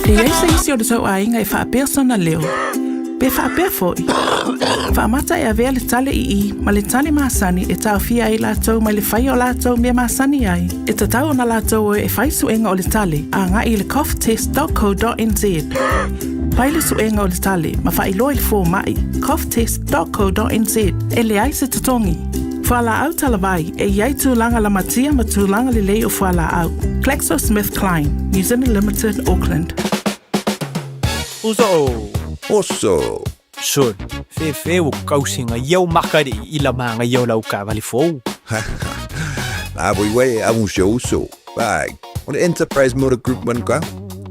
E i ai se isi o le tou aiga e faapea sona leo, pe faapea foi, faamata e avea le tale i i ma le tale masani e taofia ai latou mai le faia o latou mea masani ai, e tatau ona latou o e fai suega o le tale agai i le coughtest.co.nz. Fai le suega o le tale ma faailoa i le fomai, coughtest.co.nz, e leai se totogi. Fualaau talavai, e i ai tulaga lamatia ma tulaga lelei o fualaau. GlaxoSmithKline, New Zealand Limited, Auckland. Uso. Oso. Son, fefe ua kausinga iau maka di ila manga iau lau kavali fou. La voi wei amu se uso. Bai, o le Enterprise Motor Group man ka.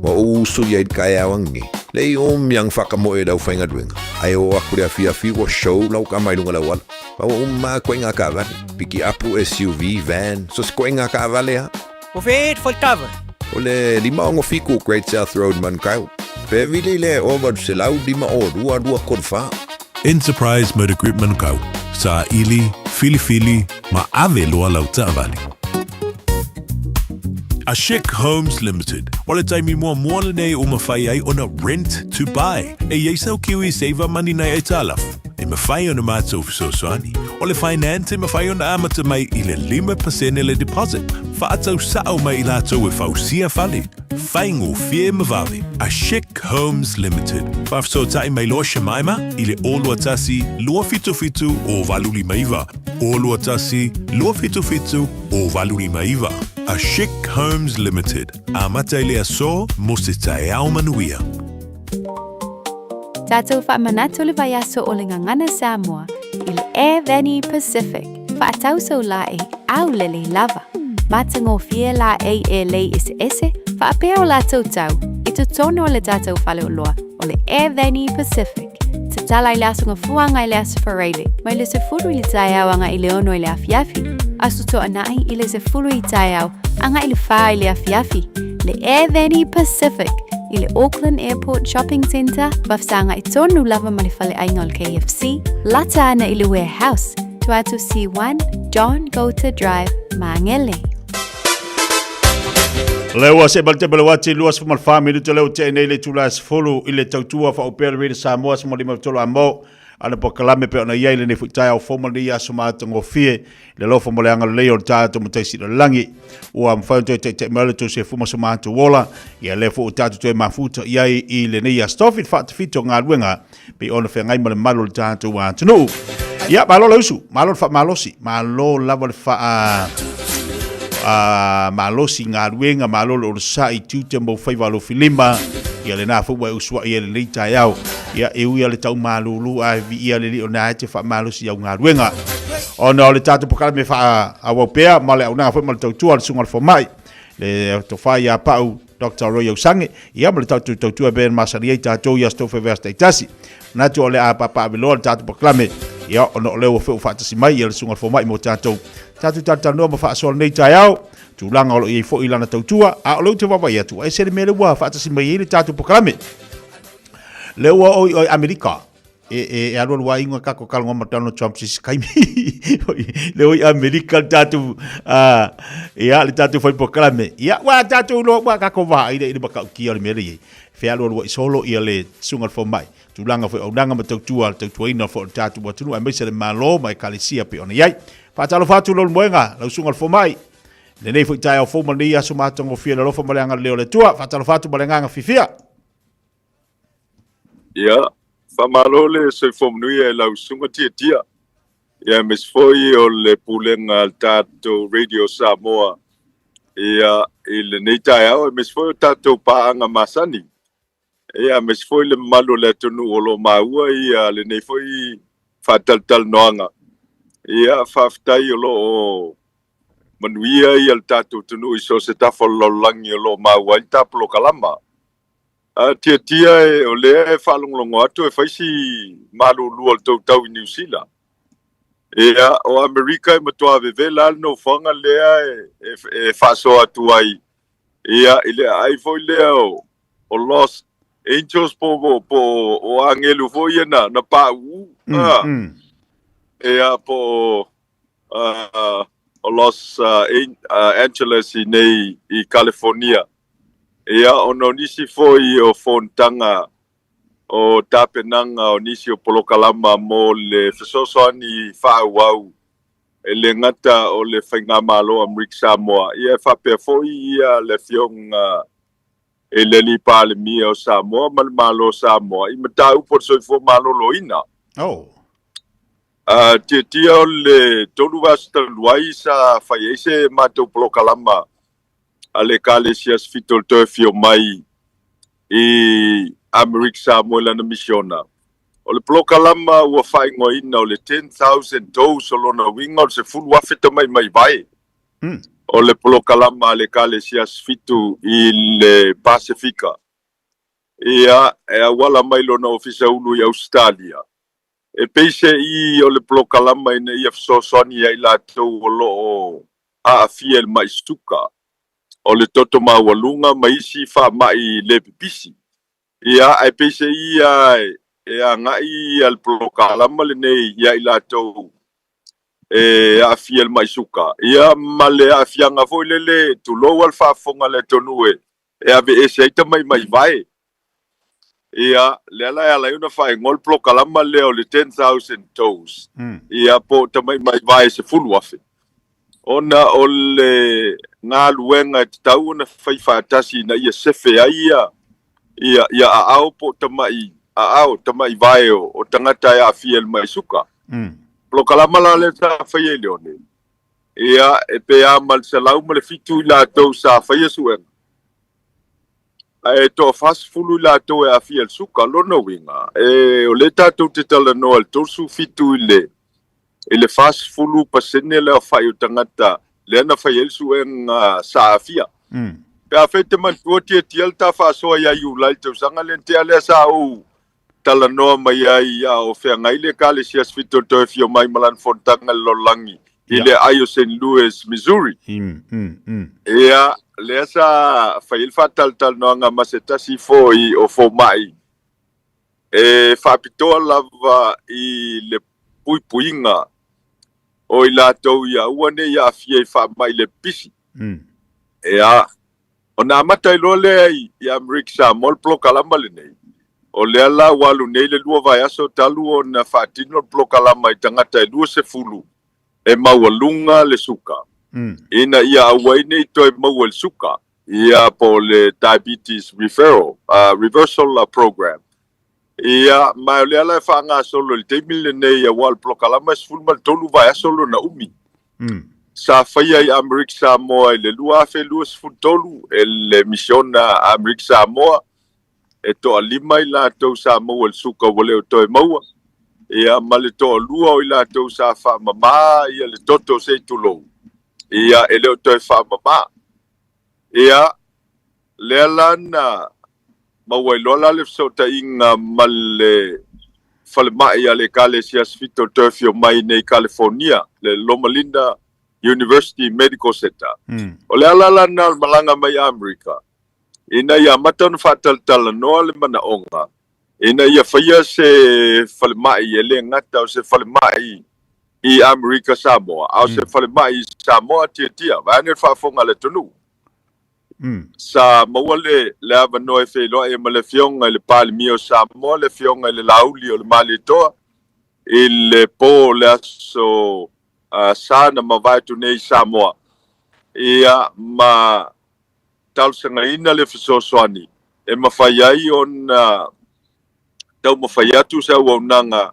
Wa o uso ia i kai awangi. Le i o miang whakamoe lau whainga duenga. Ai o aku le awhi awhi wa show lau ka mai lunga lau ala. Ma ua uma koe ngā kaavale. Piki apu, SUV, van, so se koe ngā kaavale ha. O whē whai kava. O le 567 Great South Road Manukau. Pe vili le 852 234. Enterprise Motor Group Manukau, saili, filifili, ma ave loa lau taavale. A Chic Homes Limited, o le taimi muamua lenei ua mafai ai ona rent to buy. E i ai sau Kiwi Saver Money nai aitalafu. E mafai ona matou fesoasoani. O le finance e mafai ona amata mai i le 5% le deposit. Faatau sao mai i latou e fausia fale. Faigofie ma vave. A Chic Homes Limited. Faafesootai mai loa Shemaima i le 021 277 0859. 021 277 0859. A Chic Homes Limited. Amata i le aso mo se taeao manuia. Tatou faamanatu le vaiaso o le Gagana Samoa i le Air Vani Pacific. Faatau sau laei aulelei lava. Matagofie laei e lei eseese faapea o latou tau i totonu o le tatou faleoloa o le Air Vani Pacific. Tatala i le Aso Gafua agai i le Aso Faraile mai le 10 i le taeao agai i le 6 i le afiafi, Aso Toonai i le 10 i taeao agai i le 4 i le afiafi. Le Air Vani Pacific i le Auckland Airport Shopping Centre, vafesagai tonu lava ma le faleaiga o le KFC, lata ana i le Warehouse, tua atu C1, John Goulter Drive, Māngere. Le ua se balte bale wati 24 minuta le ua tea nei le itula e 10 i le tautua faaupea le Radio Samoa sa malima tolo a mo ana polokalame pe ona iai lenei foi taeao fou ma lenei aso matagofie le alofa ma le agalelei o le tatou Matai Silolagi ua mafai ona toe taitai mai le tou sefu ma so matou ola ia lea foi ua tatou toe mafuta i ai i lenei aso tofi le faatafiti o galuega pei ona feagai ma le malu o le tatou atunuu. Ia, malo le usu, malo le faamalosi, malo lava le faa malosi galuega, malo le onosai, tiute ma faiva alofilima, ia lena foi ua e usuai ai lenei taeao. Ia, e ui lava le tau malulu, ae viia le Alii o lena e te faamalosi i au galuega. Ona o le tatou polokalame faaauau pea ma le auaunaga foi ma le tautua a le Susuga i le Fomai, le Tofa ia Pau Doctor Roy Ausange, ia ma le tatou tautua e pei ona masani ai tatou i aso tofe aso taitasi. Manatu o le a papaaveloa le tatou polokalame, ia ona o lea ua feu faatasi mai ia le Susuga i le Fomai mo tatou. Tatou talatalanoa ma faasoa lenei taeao, tulaga o lo o i ai foi lana tautua, a o lea ou te vaavaai atu, ua ese le mea lea ua faatasi mai ai le tatou polokalame. Lea ua oo i Amerika, e, e, e alu alu ai nga kako kalonga ma Donald Trump se kaimi. Le oi Amerika le tatou ia le tatou fai polokalame. Ia ua tatou lo ua kako va i le i le makautia o le mea le i. Fe alu alu ai solo ia le susuga i le fomai. Tulaga foi o auaunaga ma tautua le tautuaina foi o le tatou atunuu aemaise le Malo ma Ekalesia pei ona i ai. Faatalofa atu Leulumoega, lau susuga i le fomai. Lenei foi taeao fou ma lenei aso matagofie le alofa ma le agalelei o le Atua. Faatalofa atu ma le agaga fiafia. Ia, faamalo le soifua manuia i lau susuga Tiatia. Ia, aemaise foi o le pulega a le tatou Radio Samoa ia, i lenei taeao, aemaise foi o tatou paaga masani. Ia, aemaise foi le mamalu o le atunuu o lo o maua ia lenei foi faatalatalanoaga. Ia, faafetai o lo o manuia ia le tatou atunuu i so o se tafa o le lalolagi o lo o maua ai le ta polokalama. A Tiatia e, o lea e faalogologo atu e fai si malulu o le tou tau i Niu Sila. Ia, o Amerika e matua vevela lava le nofoaga lea e, e, e faasoa atu ai. Ia, i le aai foi lea o, o Los Angels po, po, po o agelu foi ia na, na pauu. Ah. Ia, po o, o Los Angeles i nei i California. Ia, ona o nisi foi o fonotaga o tapenaga o nisi o polokalama mo le fesoasoani faaauau e le gata o le Faigamalo Amerika Samoa, ia e faapea foi ia le Afioga i le Alii Palemia o Samoa ma le Malo o Samoa i mataupu o le soifua maloloina. Oh. Tiatia o le 3 vaiaso talu ai sa fai ai se matou polokalama a le Ekalesia Aso Fito o le toe afio mai i Amerika Samoa i lana misiona. O le polokalama ua faaigoaina o le 10,000 Toes, o lona uiga o le 10,000 tamaimaivae. O le polokalama a le Ekalesia Aso Fitu i le Pasefika. Ia, e auala mai lona ofisa ulu i Ausetalia. E peiseai o le polokalama ina ia fesoasoani ia i latou o lo o aafia i le ma'i suka, o le toto maualuga ma isi faamai le pipisi. Ia, ae peiseai ia e agai ia le polokalama lenei ia i latou e aafia i le ma'i suka, ia ma le aafiaga foi lele, tulou lava le faafofoga a le atunuu e aveese ai tamaimaivae. Ia, lea la e ala ai ona faaigoa le polokalama lea o le 10,000 Toes, ia, po o tamaimaivae 10,000, ona o le galuega e tatau ona fai faatasi ina ia sefe ai ia, ia, ia aao po o tamai aao, tamaivae o tagata e aafia i le mai suka. Polokalama la lea sa faia i Leone, ia, e pe a ma le 107 i latou sa faia suega, Ae toa-40 i latou e aafia i le suka. Lona uiga, e, o lea tatou te talanoa i le 37 i le, i le 40 pasene le aofai o tagata lea na fai ai le suega sa aafia. Pe afai e te manatua tiatia le ta faasoa ia Iulai i le tausaga lea na tea lea sa ou talanoa mai ai a o feagai le Ekalesia Aso Fito toe afio mai ma lana fonotaga i le lalolagi i le aai o Saint Louis, Missouri. Ia, lea sa fai ai le faatalatalanoaga ma se tasi foi o fomai e faapitoa lava i le puipuiga o i latou ia aua ne i aafia i faamai le pipisi. Ia, Ona amata ai loa lea i Amerika Samoa le polokalama lenei. O lea la ua alu nei le 2 vaiaso talu ona faatino le polokalama i tagata e 20 e maualuga le suka, ina ia aua ai ne i toe maua i le suka, ia po o le Diabetes Referral, Reversal Program. Ia, ma o lea la e faagasolo i le taimi lenei aua o le polokalama e 13 vaiaso lona umi. Sa faia i Amerika Samoa i le 2023 e le misiona a Amerika Samoa, e toalima i latou sa maua i le suka ua le o toe maua, ia ma le toalua o i latou sa faamama ia le toto se i tulou, ia e le o toe faamama. Ia, lea la na maua ai loa la le fesootaiga ma le falemai a le Ekalesia Aso Fito o toe afio mai nei i Kalifornia, le Loma Linda University Medical Center. O le ala la lena o le malaga mai Amerika, ina ia amata ona faatalatalanoa le manaoga ina ia faia se falemai, e le gata o se falemai i Amerika Samoa, a o se falemai i Samoa tiatia, vaeane le faafofoga a le atunuu. Sa maua le le avanoa e feiloai ai ma le Afioga i le Palemia o Samoa, le Afioga i le Laauli o le Malietoa, i le po o le aso Sa na mavae atu nei i Samoa, ia ma talosagaina le fesoasoani e mafai ai ona taumafai atu se auaunaga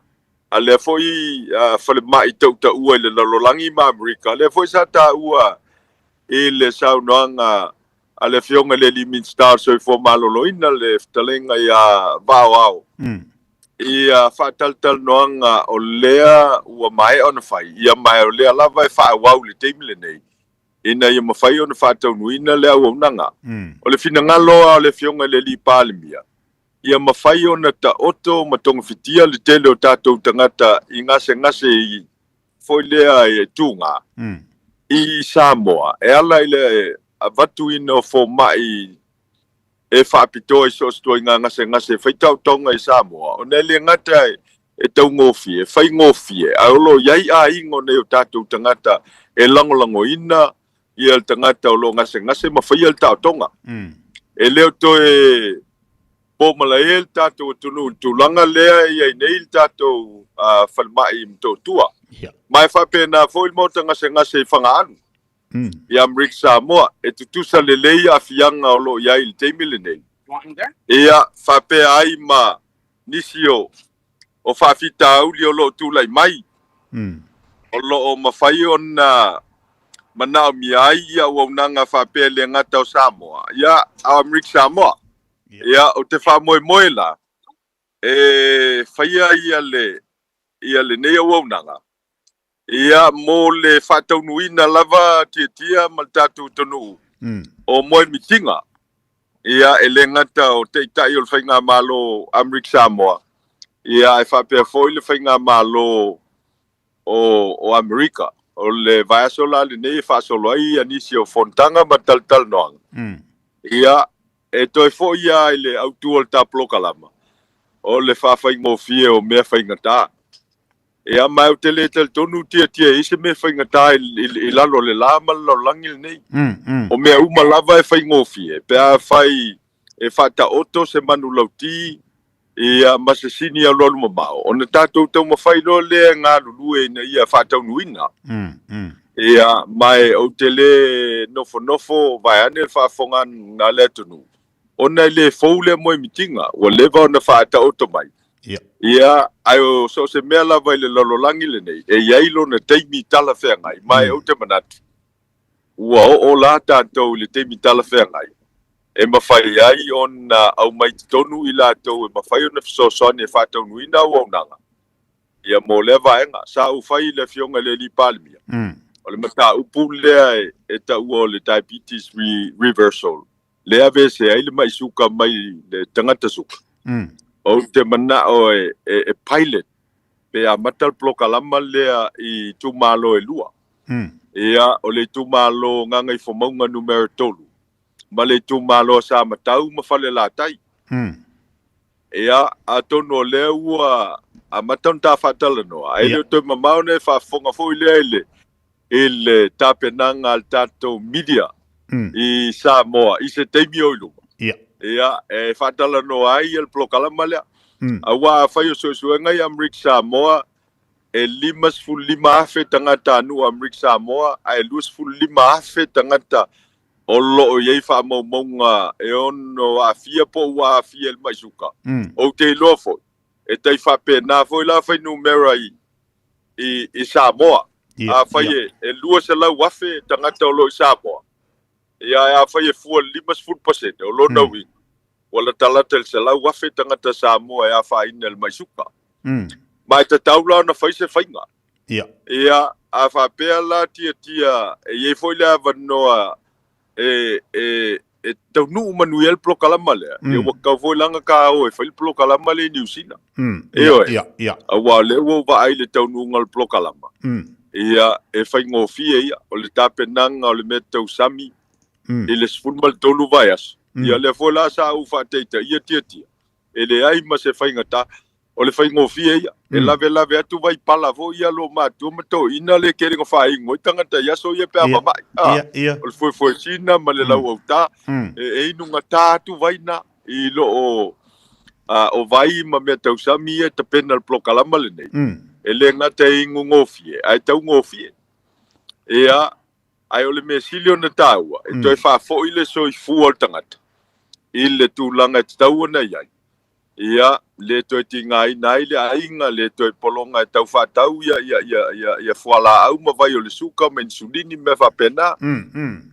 a lea foi falemai tautaua i le lalolagi ma Amerika, lea foi sa taua i le saunoaga a le Afioga i le alii Minisita o le Soifua Maloloina, le fetalaiga ia Vaoao, ia faatalatalanoaga o lea ua maea ona fai, ia ma o lea lava e faaauau i le taimi lenei, ina ia mafai ona faataunuuina le auaunaga. O le finagalo lava o le Afioga i le alii Palemia, ia mafai ona taoto ma togafitia le tele o tatou tagata i gasegase i foi lea e tuga i Samoa e ala i le avatuina o fomai e faapitoa i so o se ituaiga gasegase e fai taotaoga i Samoa, ona e le gata e taugofie, e faigofie, ae o lo o i ai aiga o nai o tatou tagata e lagolagoina ia le tagata o lo o gasegase ma faia le taotoga. E le o toe pomalaē le tatou atunuu i le tulaga lea e i ai nei le tatou falemai i Motootua. Ma e faapena foi le maota gasegase i Fagaalu, i Amerika Samoa, e tutusa lelei aafiaga o lo o i ai i le taimi lenei. Ia, faapea ai ma nisi o faafitauli o lo o tulai mai, o lo o mafai ona manaomia ai ia auaunaga faapea e le gata o Samoa, ia, a o Amerika Samoa. Ia, ou te faamoemoe la e faia ia le ia lenei auaunaga, ia, mo le faataunuuina lava tiatia ma le tatou atunuu o moemitiga. Ia, e le gata o Taitai o le Faigamalo Amerika Samoa, ia, ae faapea foi le Faigamalo o Amerika. O le vaiaso la lenei e faasolo ai ia nisi o fonotaga ma talatalanoaga. Ia, e toe foi lava i le autu o le ta polokalama, o le faafaigofie o mea faigata. Ia, ma ou te le talitonu tiatia i ai se mea faigata i lalo o le la ma le lalolagi lenei. O mea uma lava e faigofie pe afai e faataoto se manulauti ia ma se sini alualumamao, ona tatou taumafai loa lea e galulue ina ia faataunuuina. Ia, ma ou te le nofonofo vaeane le faafofoga a le atunuu, ona e le fou lea moemitiga, ua leva ona faataoto mai. Ia, ae o so o se mea lava i le lalolagi lenei, e i ai lona taimi talafeagai, ma ou te manatu, ua oo la tatou i le taimi talafeagai e mafai ai ona aumai totonu i latou e mafai ona fesoasoani e faataunuuina auaunaga, ia, mo lea vaega. Sa ou fai i le Afioga i le Alii Palemia, o le mataupu lea e taua o le diabetes reversal, lea aveese ai le mai suka mai le tagata suka. Ou te manao e pilot pe amata le polokalama lea i itumalo e lua. Ia, o le itumalo Gagaifomauga numera 3 ma le itumalo a Samatau ma Falelatai. Ia, atonu o lea ua amata ona ta faatalanoa, ae le o toe mamao ona e faafofoga foi lea i le tapenaga a le tatou media i Samoa i se taimi o i luma. Ia, e faatalanoa ai le polokalama lea. Aua afai o suesuega i Amerika Samoa, e 55,000 tagatanuu Amerika Samoa, ae 25,000 tagata o lo o i ai faamaumauga e ono aafia po o ua aafia i le mai suka. Ou te iloa foi, e tai faapena foi la fuainumera i Samoa. Afai e 200,000 tagata o lo o i Samoa, ia, ae afai e fua i le 50%, o lona uiga, ua latalata i le 100,000 tagata Samoa e afaina i le mai suka. Ma e tatau la ona fai se faiga. Ia, a faapea la tiatia e i ai foi le avanoa e taunuu manuia ai le polokalama lea, ia ua tatau foi la ona ta o e fai le polokalama lea i Niu Sila. Ioe. Aua o lea ua ou vaai i le taunuuga o le polokalama, ia, e faigofie ia. O le tapenaga o le mea tausami i le 13 vaiaso, ia lea foi la sa ou faataitaia tiatia, e leai ma se faigata. O le faigofie ia, e lavelave atu vaipala foi ia lo matua ma toeaiina le tele na faaigo ai tagata i aso ia pe a mama'i. O le fuefuesina ma le lauautā, e inugata atu vai na i loo o vai ma mea tausami ia e tapena le polokalama lenei. E le gata e inugofie, ae taugofie. Ia, ae o le mea sili ona taua, e toe faafoi le soifua o le tagata i le tulaga e tatau ona i ai. Ia, le toe tigaina ai le aiga, le toe pologa e tau faatau ia, ia, ia, ia, ia fualaau ma vai o le suka ma inisulini ma mea faapena.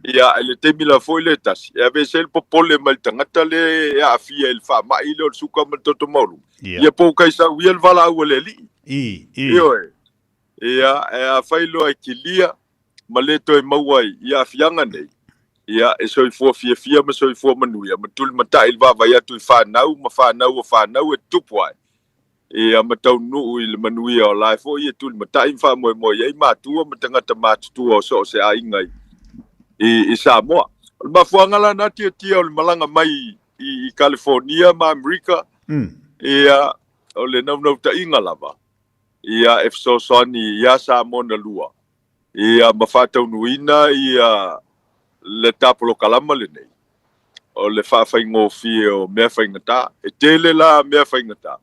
Ia, i le taimi lava foi lea e tasi, e aveese ai le popole mai le tagata lea e aafia i le faamai lea o le suka ma le toto maualuga. Ia po o kaisau ia le valaau a le Alii. Ioe. Ia, e afai loa e kilia ma le toe maua ai i aafiaga nei, ia, e soifua fiafia ma soifua manuia, ma tulimatai i le vaavaai atu i fanau ma fanau o fanau e tutupu ae, ia, ma taunuu i le manuia o la e foi e tulimatai ma faamoemoe i ai matua ma tagata matutua o so o se aiga i Samoa. O le mafuaaga la na tiatia o le malaga mai i Kalifonia ma Amerika, ia, o le naunautaiga lava, ia e fesoasoani iā Samoa na lua, ia ma faataunuuina ia le ta polokalama lenei. o le faafaigofie o mea faigata. E tele la mea faigata.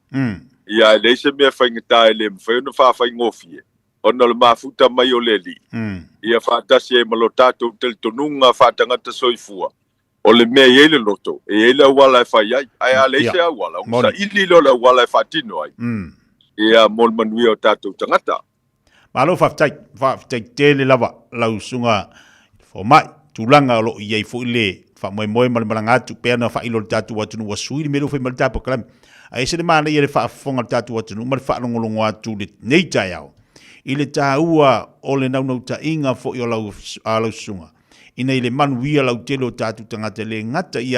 Ia e leai se mea faigata e le mafai ona faafaigofie ona o le mafuta mai o le Alii. Ia faatasi ai ma lo tatou talitonuga faatagata soifua, o le mea e i ai le loto, e i ai le auala e fai ai. Ae a leai se auala, ona saili lea o le auala e faatino ai, ia mo le manuia o tatou tagata. Malo faafetai, faafetai tele lava lau susuga fomai, tulaga o lo o i ai foi le faamoemoe ma le malaga atu pei ona faailo i le tatou atunuu ua sui le mea lea ua fai mai le ta polokalame. Ae ese le manaia i le faafofoga a le tatou atunuu ma le faalogologo atu i lenei taeao i le taua o le naunautaiga foi o lau susuga ina ia le manuia lautele o tatou tagata e le gata i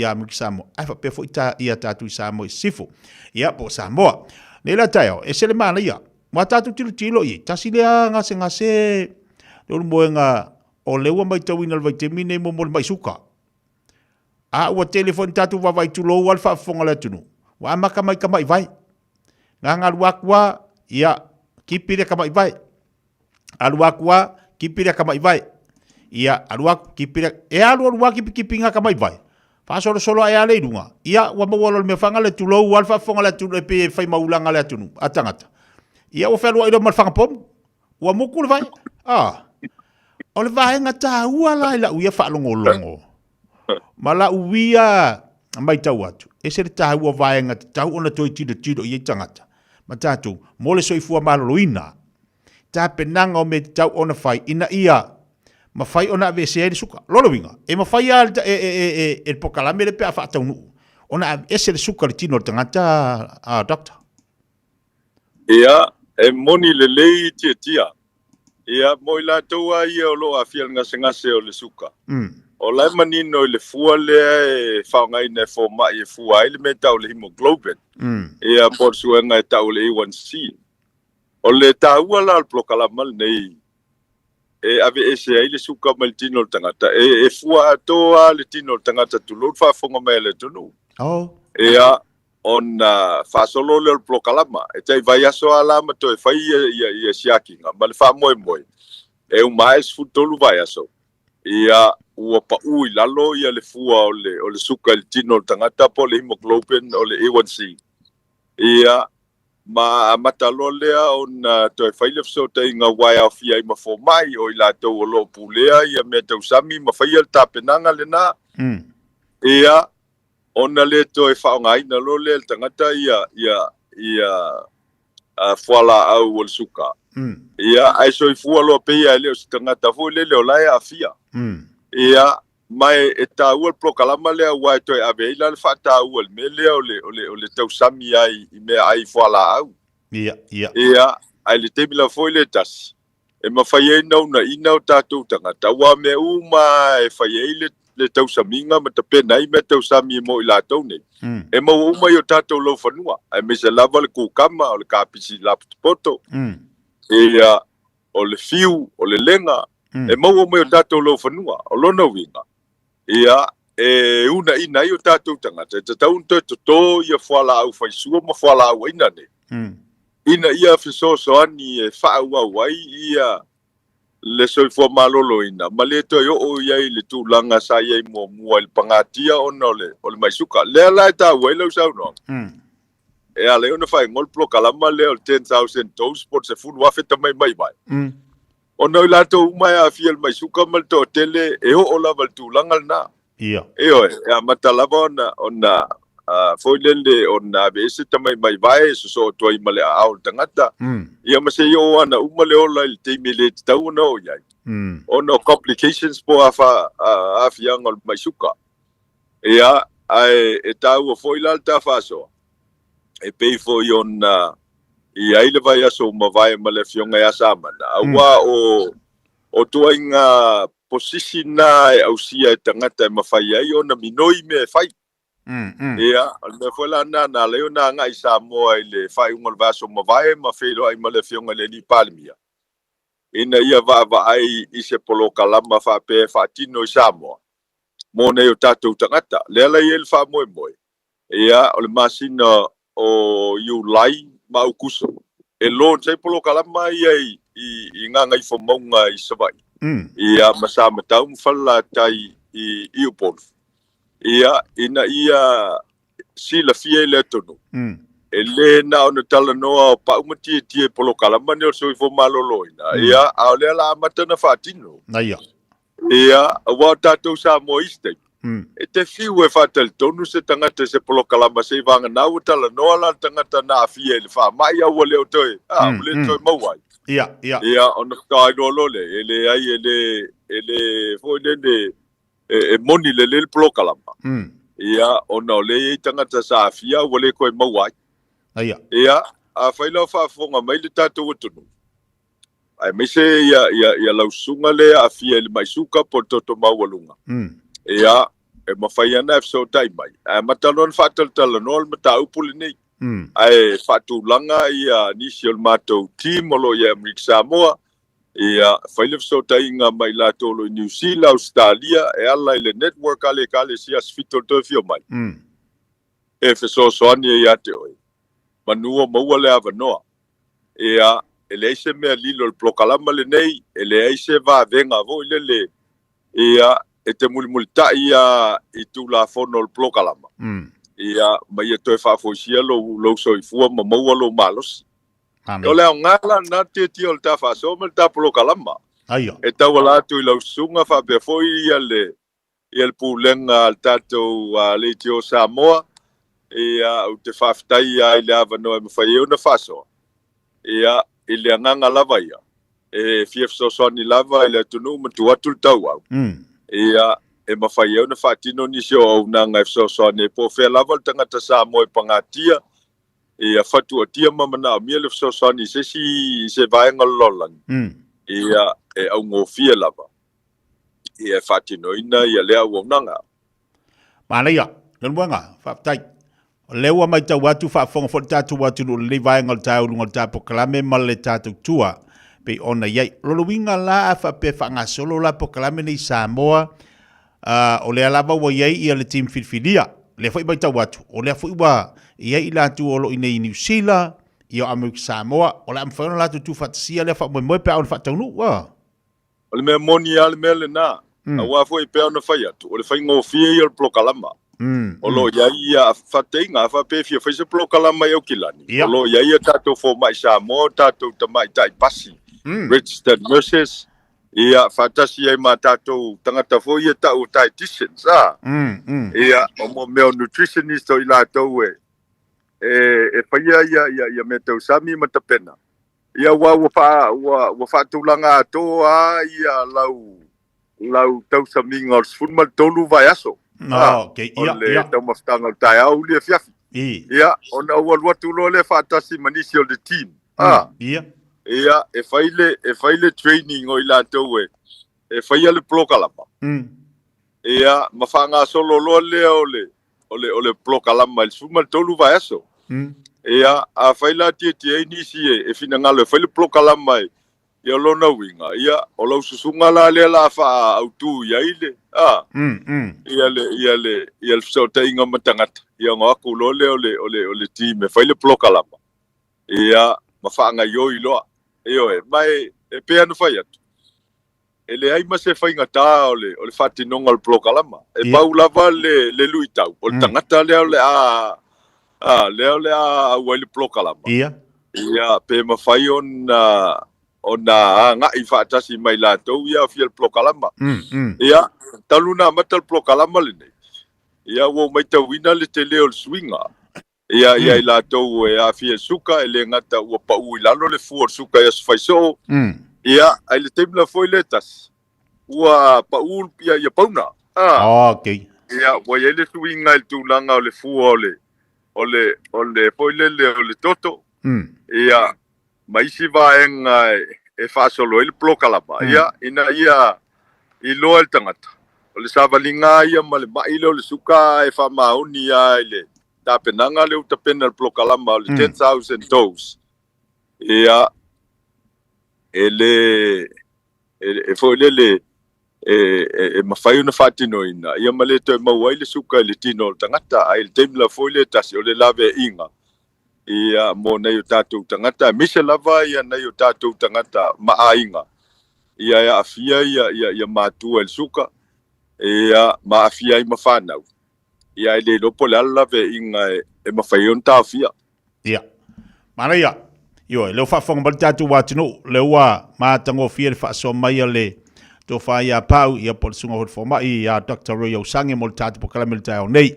Amerika Samoa ae faapea foi ia tatou i Samoa i Sisifo, ia po o Samoa. Nei la taeao, ese le manaia. Ua tatou tilotilo i ai, tasi lea gasegase Leulumoega o lea ua matauina i le vaitaimi lenei mo le mai suka. A ua tele foi ni tatou vaavaai tulou lava le faafofoga a le atunuu, ua amata mai ka maivae. Gagalu atu lava, ia, kipi lea ka maivae. Alu atu lava, kipi lea tamaivae. Ia, alu atu, kipi lea, e alu alu lava kipikipi ina tamaivae. Faasolosolo ae lava lea i luga, ia, ua maua loa i le mea fana le tulou lava le faafofoga a le atunuu e pei e fai maulaga le atunuu a tagata. Ia, ua fealuai loa ma le fagapomu. Ua muku le vai. Ah. O le vaega taua la i lau ia faalogologo ma lau ia matau atu, ese le taua vaega tatau ona toe tilotilo i ai tagata ma tatou mo le soifua maloloina. Tapenaga o mea tatau ona fai ina ia mafai ona aveesea ai le suka. Lona uiga, e mafai lava e, e, e, e, e le polokalame lea pe a faataunuu ona aveese le suka i le tino o le tagata, a doctor. Ia, e moni lelei Tiatia. Ia, mo i latou lava ia o lo o aafia i le gasegase o le suka, o la e manino i le fua lea e faaaogaina e fomai e fua ai le mea e tau o le hemoglobin, ia, po o le suega e tau o le A1C. O le taua la o le polokalama lenei e aveese ai le suka mai le tino o le tagata, e fua atoa lava le tino o le tagata tulou le faafofoga mai a le atunuu. Oh. Ia, ona faasolo lea o le polokalama. E tai vaiaso lava la ma toe fai ia, ia, ia siakiga ma le faamoemoe e uma ae 13 vaiaso, ia ua pau i lalo ia le fua o le, o le suka i le tino o le tagata po o le hemoglobin o le A1C. Ia, ma amata loa lea ona toe fai le fesootaiga aua e aofia ai ma fomai o i latou o lo o pulea ia mea tausami ma faia le tapenaga lena. Ia, ona le toe faaaogaina loa lea e le tagata ia, ia, ia fualaau o le suka. Ia, ae soifua loa pei e le o se tagata foi lele o la e aafia. Ia, ma e taua le polokalama lea aua e toe ave ai la le faataua i le mea lea o le, o le, o le tausami ai i meaai fualaau. Ia, ia. Ia, ae le taimi lava foi lea tasi, e mafai ai ona uunaina o tatou tagata, aua o mea uma e fai ai le, le tausamiga ma tapena ai mea tausami mo i latou nei, e maua uma i o tatou laufanua, aemaise lava le kukama, o le kapisi lapotopoto, ia, o le fiu, o le lega, e maua mai o tatou laufanua. O lona uiga, ia, e uunaina ai o tatou tagata, e tatau ona toe toto ia fualaau faisua ma fualaau aina nei, ina ia fesoasoani e faaauau ai ia le soifua maloloina ma le toe oo i ai i le tulaga sa i ai muamua i le pagatia ona o le, o le mai suka. Lea la e taua ai lau saunoaga. E ala ai ona faaigoa le polokalama lea o le 10,000 dose po o le 10,000 tamatamaimai. Ona o i latou uma e aafia i le mai suka ma le toatele e oo lava i le tulaga lena. Ia. Ioe, e amata lava ona, ona foi lele ona aveese tamatamaivai e sosoo atu ai ma le aao o le tagata. Ia ma se i oo ana uma le ola i le taimi e le tatau ona oo i ai. Ona o complications po o aafiaga o le mai suka. Ia, ae e taua foi la le ta faasoa, e pei foi ona i ai le vaiaso ua mavae ma le Afioga ia Samana, aua o, o tuaiga posisi na e ausia e tagata e mafai ai ona minoi mea e fai. Ia, o le mea foi la lena na ala ai ona agai Samoa i le faaiuga o le vaiaso ua mavae ma feiloai ma le Afioga i le Alii Palemia, ina ia vaavaai i se polokalama faapea e faatino i Samoa mo nai o tatou tagata. Lea la e i ai le faamoemoe, ia, o le masina o Iulai ma Aukuso e launch ai polokalama ia i, i, i Gagaifomauga i Savaii, ia, ma Samatau ma Falelatai i, i Upolu. Ia, ina ia silafia i le atunuu, e le na ona talanoa o pau ma tietie i polokalama nei o le soifua maloloina, ia, a o lea la amata ona faatino. Ia. Ia, aua o tatou Samoa i isi taimi, e te fiu e faatalitonu se tagata i se polokalama seivagana ua talanoa la le tagata na aafia i le faamai a ua le o toe, a, ua le toe maua ai. Ia, ia. Ia, ona faatoa iloa loa lea, e leai, e le, e le, foi lele, e moni lelei le polokalama. Ia, ona o lea e i ai tagata sa aafia ua le toe maua ai. Ia. Ia, afai la o faafofoga mai le tatou atunuu, aemaise ia, ia, ia lau susuga lea e aafia i le mai suka po o le toto maualuga. Ia, e mafai ana e fesootai mai. Ae amata loa ona faatalatalanoa le mataupu lenei. Ae faatulaga ia nisi o le matou team o lo o i ai Amerika Samoa, Ia, fai le fesootaiga ma i latou o lo o i Niu Sila, Ausetalia, e ala i le network a le Ekalesia Asifito o le Toe Afio Mai, e fesoasoani ai ia te oe, manu o maua le avanoa. Ia, e leai se mea lilo i le polokalama lenei, e leai se vavega foi lele, ia, e te mulimulitai lava i tulafono o le polokalama, ia, ma ia toe faafoisia lou, lou soifua ma maua lou malosi. Amen. O le aoga la lena tietie o le ta faasoa ma le ta polokalama. Aia. E tauala atu i lau susuga faapea foi ia le ia le pulega a le tatou Leitio Samoa. Ia, ou te faafetai ai i le avanoa e mafai ai ona faasoa. Ia, i le agaga lava ia, e fia fesoasoani lava i le atunuu ma tuu atu le tauau. Ia, e mafai ai ona faatino nisi o auaunaga e fesoasoani ai po o fea lava le tagata Samoa e pagatia Ia fatuatia ma manaomia le fesoasoani i se isi i se vaega o le lalolagi, ia e augofie lava ia e faatinoina ia lea auaunaga. Manaia, Leulumoega, faafetai. O lea ua matau atu faafofoga foi le tatou atunuu i lenei vaega o le taeao i luga o le ta polokalame ma le tatou tua pei ona i ai. O lona uiga la a faapea e faagasolo la polokalame nei i Samoa, o lea lava ua i ai ia le team filifilia, lea foi matau atu, o lea foi ua i ai i latou o lo o i inei i Niu Sila, ia o Amerika Samoa, o le a mafai ona latou tuufaatasia lea faamoemoe pe a oo ina faataunuu, a. O le mea moni lava le mea lena, aua foi e pei ona fai atu, o le faigofie ia o le polokalama. O lo o i ai ia faateiga, a faapea e fia fai se polokalama i Aukilani, o lo o i ai a tatou fomai Samoa, o tatou tamaitai pasi, registered nurses, Ia, faatasi ai ma tatou tagata foi ia tau o dietitians, a. Ia, o mo mea o nutritionist o i latou e, e, e faia ia, ia, ia mea tausami ma tapena. Ia, ua, ua, wha, ua, ua whaatulanga atoa a ia lau, lau tausamiga o le 13 vaiaso. Ah, okay. O Ia, le ia. taumafataga o le taeao uli afiafi. I. Ia, ona ua alu atu loa lea faatasi ma nisi o le team. Ah. Ia. Ia, e fai le, e fai le training o i latou e, e faia le polokalama. Ia, ma faagasolo loa lea o le, o le, o le polokalama i le 13 vaiaso. Ia, afai la tietie ai nisi e, e finagalo e fai le polokalama e, ia o lona uiga, ia, o lau susuga la lea la faaautu i ai le, a, ia le, ia le, ia le fesootaiga ma tagata, ia ona o atu loa lea o le, o le, o le team e fai le polokalama. Ia, ma faagaioi loa. Ioe, ma e, e pei ona fai atu, e leai ma se faigata o le, o le faatinoga o le polokalama. E pau lava le, le luitau, o le tagata lea o le a, a, lea o le a auai le polokalama. Ia. Ia, pe mafai ona, ona agai faatasi ma i latou ia aofia i le polokalama. Ia, talu ona amata le polokalama lenei, ia ua ou matauina le tele o le suiga. Ia, ia i latou e aafia i le suka, e le gata ua pau i lalo le fua o le suka i aso faisoo, ia, ae i le taimi lava foi lea e tasi, ua pau ia, ia pauna. Ah, okay. Ia, ua i ai le suiga i le tulaga o le fua o le, o le, o le foi lele o le toto, ia, ma isi vaega e faasolo ai le polokalama, ia, ina ia iloa e le tagata, o le savaliga ia ma le mai lea o le suka e faamaoni lava i le tapenaga lea ua tapena e le polokalama o le 10,000 dose, ia, e le, e foi lele, e mafai ona faatinoina, ia ma le toe maua ai le suka i le tino o le tagata, ae i le taimi lava foi lea e tasi, o le laveaiga, ia, mo nai o tatou tagata, aemaise lava ia nai o tatou tagata ma aiga, ia e aafia ia, ia, ia matua i le suka, ia, ma aafia ai ma fanau. Ia e le iloa po o le a le laveaiga e mafai ai ona taofia. Ia. Manaia. Ioe, lea ua faafofoga mai le tatou atunuu, lea ua matagofie le faasoa mai a le Tofa ia Pau, ia po o le Susuga foi i le Fomai ia Doctor Roy Ausange mo le tatou polokalame i le taeao nei.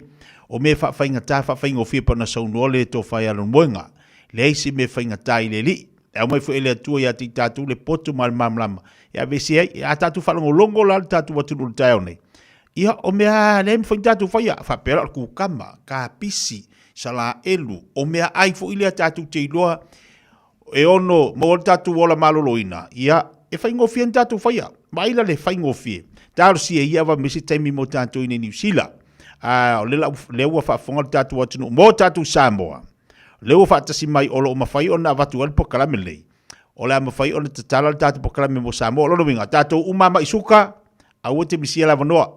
O mea faafaigata, faafaigofie pei ona saunoa le Tofa ia Leulumoega. Leai se mea faigata i le Alii. E aumai foi e le Atua ia te i tatou le poto ma le malamalama e aveese ai. A tatou faalogologo la le tatou atunuu i le taeao nei, ia o mea lava lea e mafai ona tatou faia, faapea la o le kukama, kapisi, salaelu, o meaai foi lea tatou te iloa e ono maua le tatou ola maloloina, ia e faigofie ona tatou faia. Vaai la le faigofie. Talosia ia ava mai se taimi mo tatou i Niu Sila. A o lea ua faafofoga le tatou atunuu mo tatou Samoa. Lea ua faatasi mai o lo o mafai ona avatu ai le polokalame lenei. O le a mafai ona tatala le tatou polokalame mo Samoa. O lona uiga, tatou uma mai suka, aua te misia le avanoa.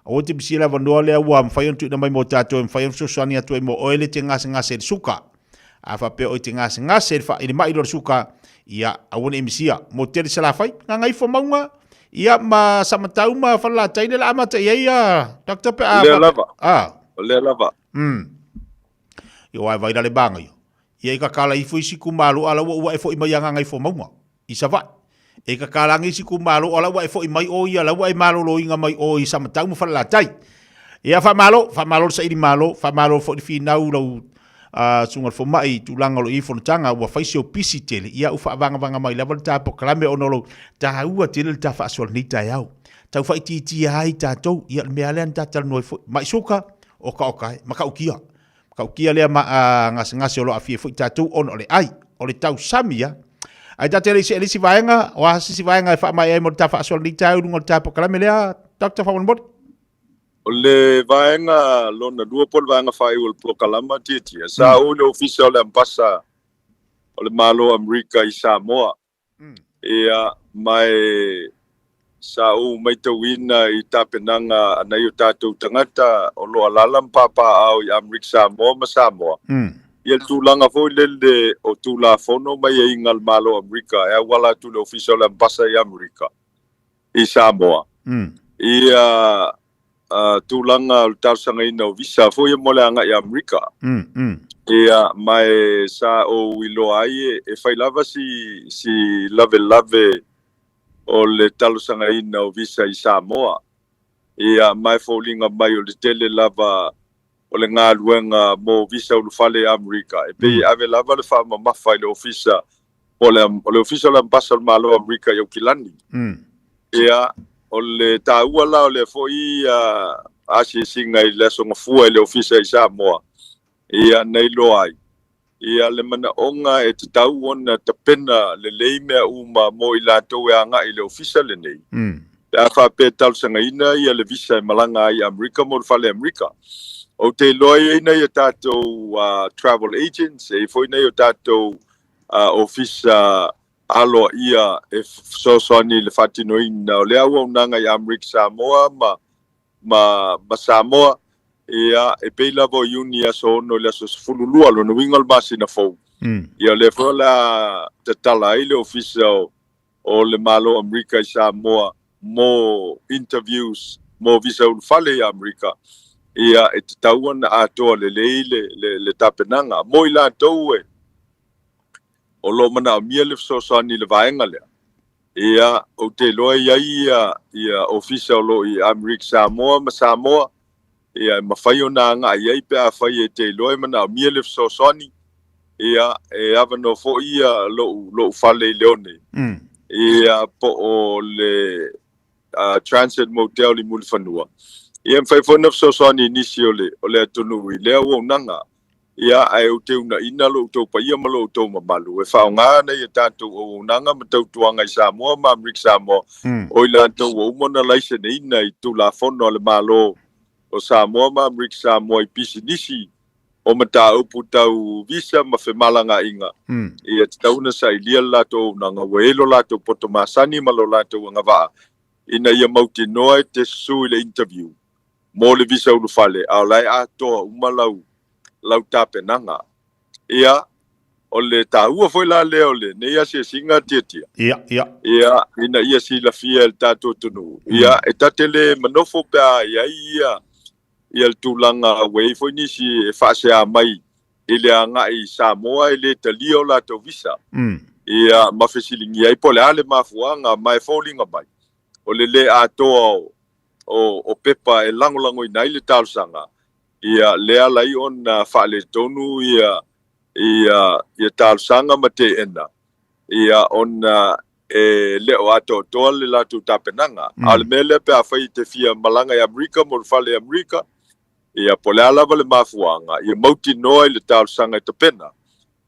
Aua te misia le avanoa lea ua mafai ona tuuina mai mo tatou e mafai ona fesoasoani atu ai mo oe le te gasegase i le suka. A faapea oe te gasegase i le mai loa le suka, ia aua ne i misia. Mo tele Salafai, Gagaifomauga, ia ma Samatau ma Falelatai lea o le a amata i ai a Doctor pe a O lea lava. O lea lava. Ia aua e vai la le manaia. Ia i kakala ifo isi itumalo a la ua ua e foi mai ia Gagaifomauga i Savaii. E kakala age isi itumalo a la ua e foi mai o ia la ua e maloloina mai o i Samatau ma Falelatai. Ia faamalo, faamalo le saili malo, faamalo foi le finau lau susuga i le fomai i tulaga o lo o i ai fonotaga ua fai si ou pisi tele, ia ua faavagavaga mai lava le ta polokalame ona o lou taua tele le ta faasoa i lenei taeao. Tau faaitiitia ai tatou, ia o le mea lava lea na ta talanoa ai foi, mai suka, okaoka e, matautia. Matautia lea ma gasegase o lo o aafia ai foi tatou ona o le ai, o le tausami a. Ae ta te le i see i le isi vaega, o a se isi vaega e faamaea ai mo le ta faasoa i lenei taeao i luga o le ta polokalame lea, Doctor faamolemole? O le vaega lona lua po o le vaega faaiu o le polokalama Tietie, sa ou i le Ofisa o le Ambasa o le Malo o Amerika i Samoa. Ia, ma e sa ou maitauina i tapenaga a nai o tatou tagata o lo o alaala ma papaaao i Amerika Samoa ma Samoa, ia le tulaga foi lele o Tulafono ma aiaiga a le Malo o Amerika e auala atu i le Ofisa o le Ambasa i Amerika i Samoa, ia tulaga o le talosagaina o visa foi ia mo le agai i Amerika. Ia, ma e sa ou iloa ai e fai lava si, si lavelave o le talosagaina o visa i Samoa. Ia, ma e foliga mai o le tele lava o le galuega mo visa ulufale i Amerika, e pei e ave lava le faamamafa i le ofisa o le, o le ofisa o le Ambasa o le Malo o Amerika i Aukilani. Ia, o le taua la o lea foi asiasiga i le Aso Gafua i le ofisa i Samoa, ia, na iloa ai, ia, le manaoga e tatau ona tapena lelei mea uma mo i latou e agai i le ofisa lenei, pe a faapea e talosagaina ia le visa e malaga ai i Amerika mo le fale Amerika. Ou te iloa e i ai nai a tatou travel agents, e i ai foi nai o tatou ofisa aloaia e fesoasoani i le faatinoina o lea auaunaga i Amerika Samoa ma, ma, ma Samoa. Ia, e pei lava o Iuni aso 6 i le aso 12, lona uiga o le masina fou. Ia, o lea foi o le a tatala ai le ofisa o, o le Malo o Amerika i Samoa mo interviews mo visa ulufale i Amerika, ia, e tatau ona atoa lelei le, le, le tapenaga. Mo i latou e, o lo o manaomia le fesoasoani i le vaega lea, ia, ou te iloa e i ai ia, ia ofisa o lo o i Amerika Samoa ma Samoa, ia, e mafai ona agai i ai pe afai e te iloa e manaomia le fesoasoani, ia, e avanoa foi ia lou, lou fale i Leone, ia, po o le Transit Motel i Mulifanua. Ia, e mafai foi ona fesoasoani i nisi o le, o le atunuu i lea auaunaga. Ia, ae ou te uunaina lo outou paia ma lo outou mamalu e faaaoga nai a tatou auaunaga ma tautuaga i Samoa ma Amerika Samoa, o i latou ua uma ona laiseneina i Tulafono a le Malo o Samoa ma Amerika Samoa i pisinisi o mataupu tau visa ma femalagaaiga, ia tatau ona sailia le latou auaunaga ua i ai lo latou poto masani ma lo latou agavaa ina ia mautinoa e te susu i le interview mo le visa ulufale, a o la e atoa uma lau, lau tapenaga. Ia, o le taua foi la lea o lenei asiasiga Tiatia. Ia, ia. Ia, ina ia silafia e le tatou atunuu. Ia, e ta te le manofo pe a i ai ia, Ia le tulaga ua i ai foi nisi e faasea mai i le agai i Samoa e le talia o latou visa. Ia ma fesiligia ai po o le a le mafuaaga ma e foliga mai o le le atoa o pepa e lagolagoina ai le talosaga, ia lea ala ai ona faaletonu ia ia talosaga ma teena, ia ona e le o atoatoa le latou tapenaga. A o le mea lea pe afai e te fia malaga i Amerika mo le fale i Amerika, ia po o le a lava le mafuaaga, ia mautinoa i le talosaga e tapena,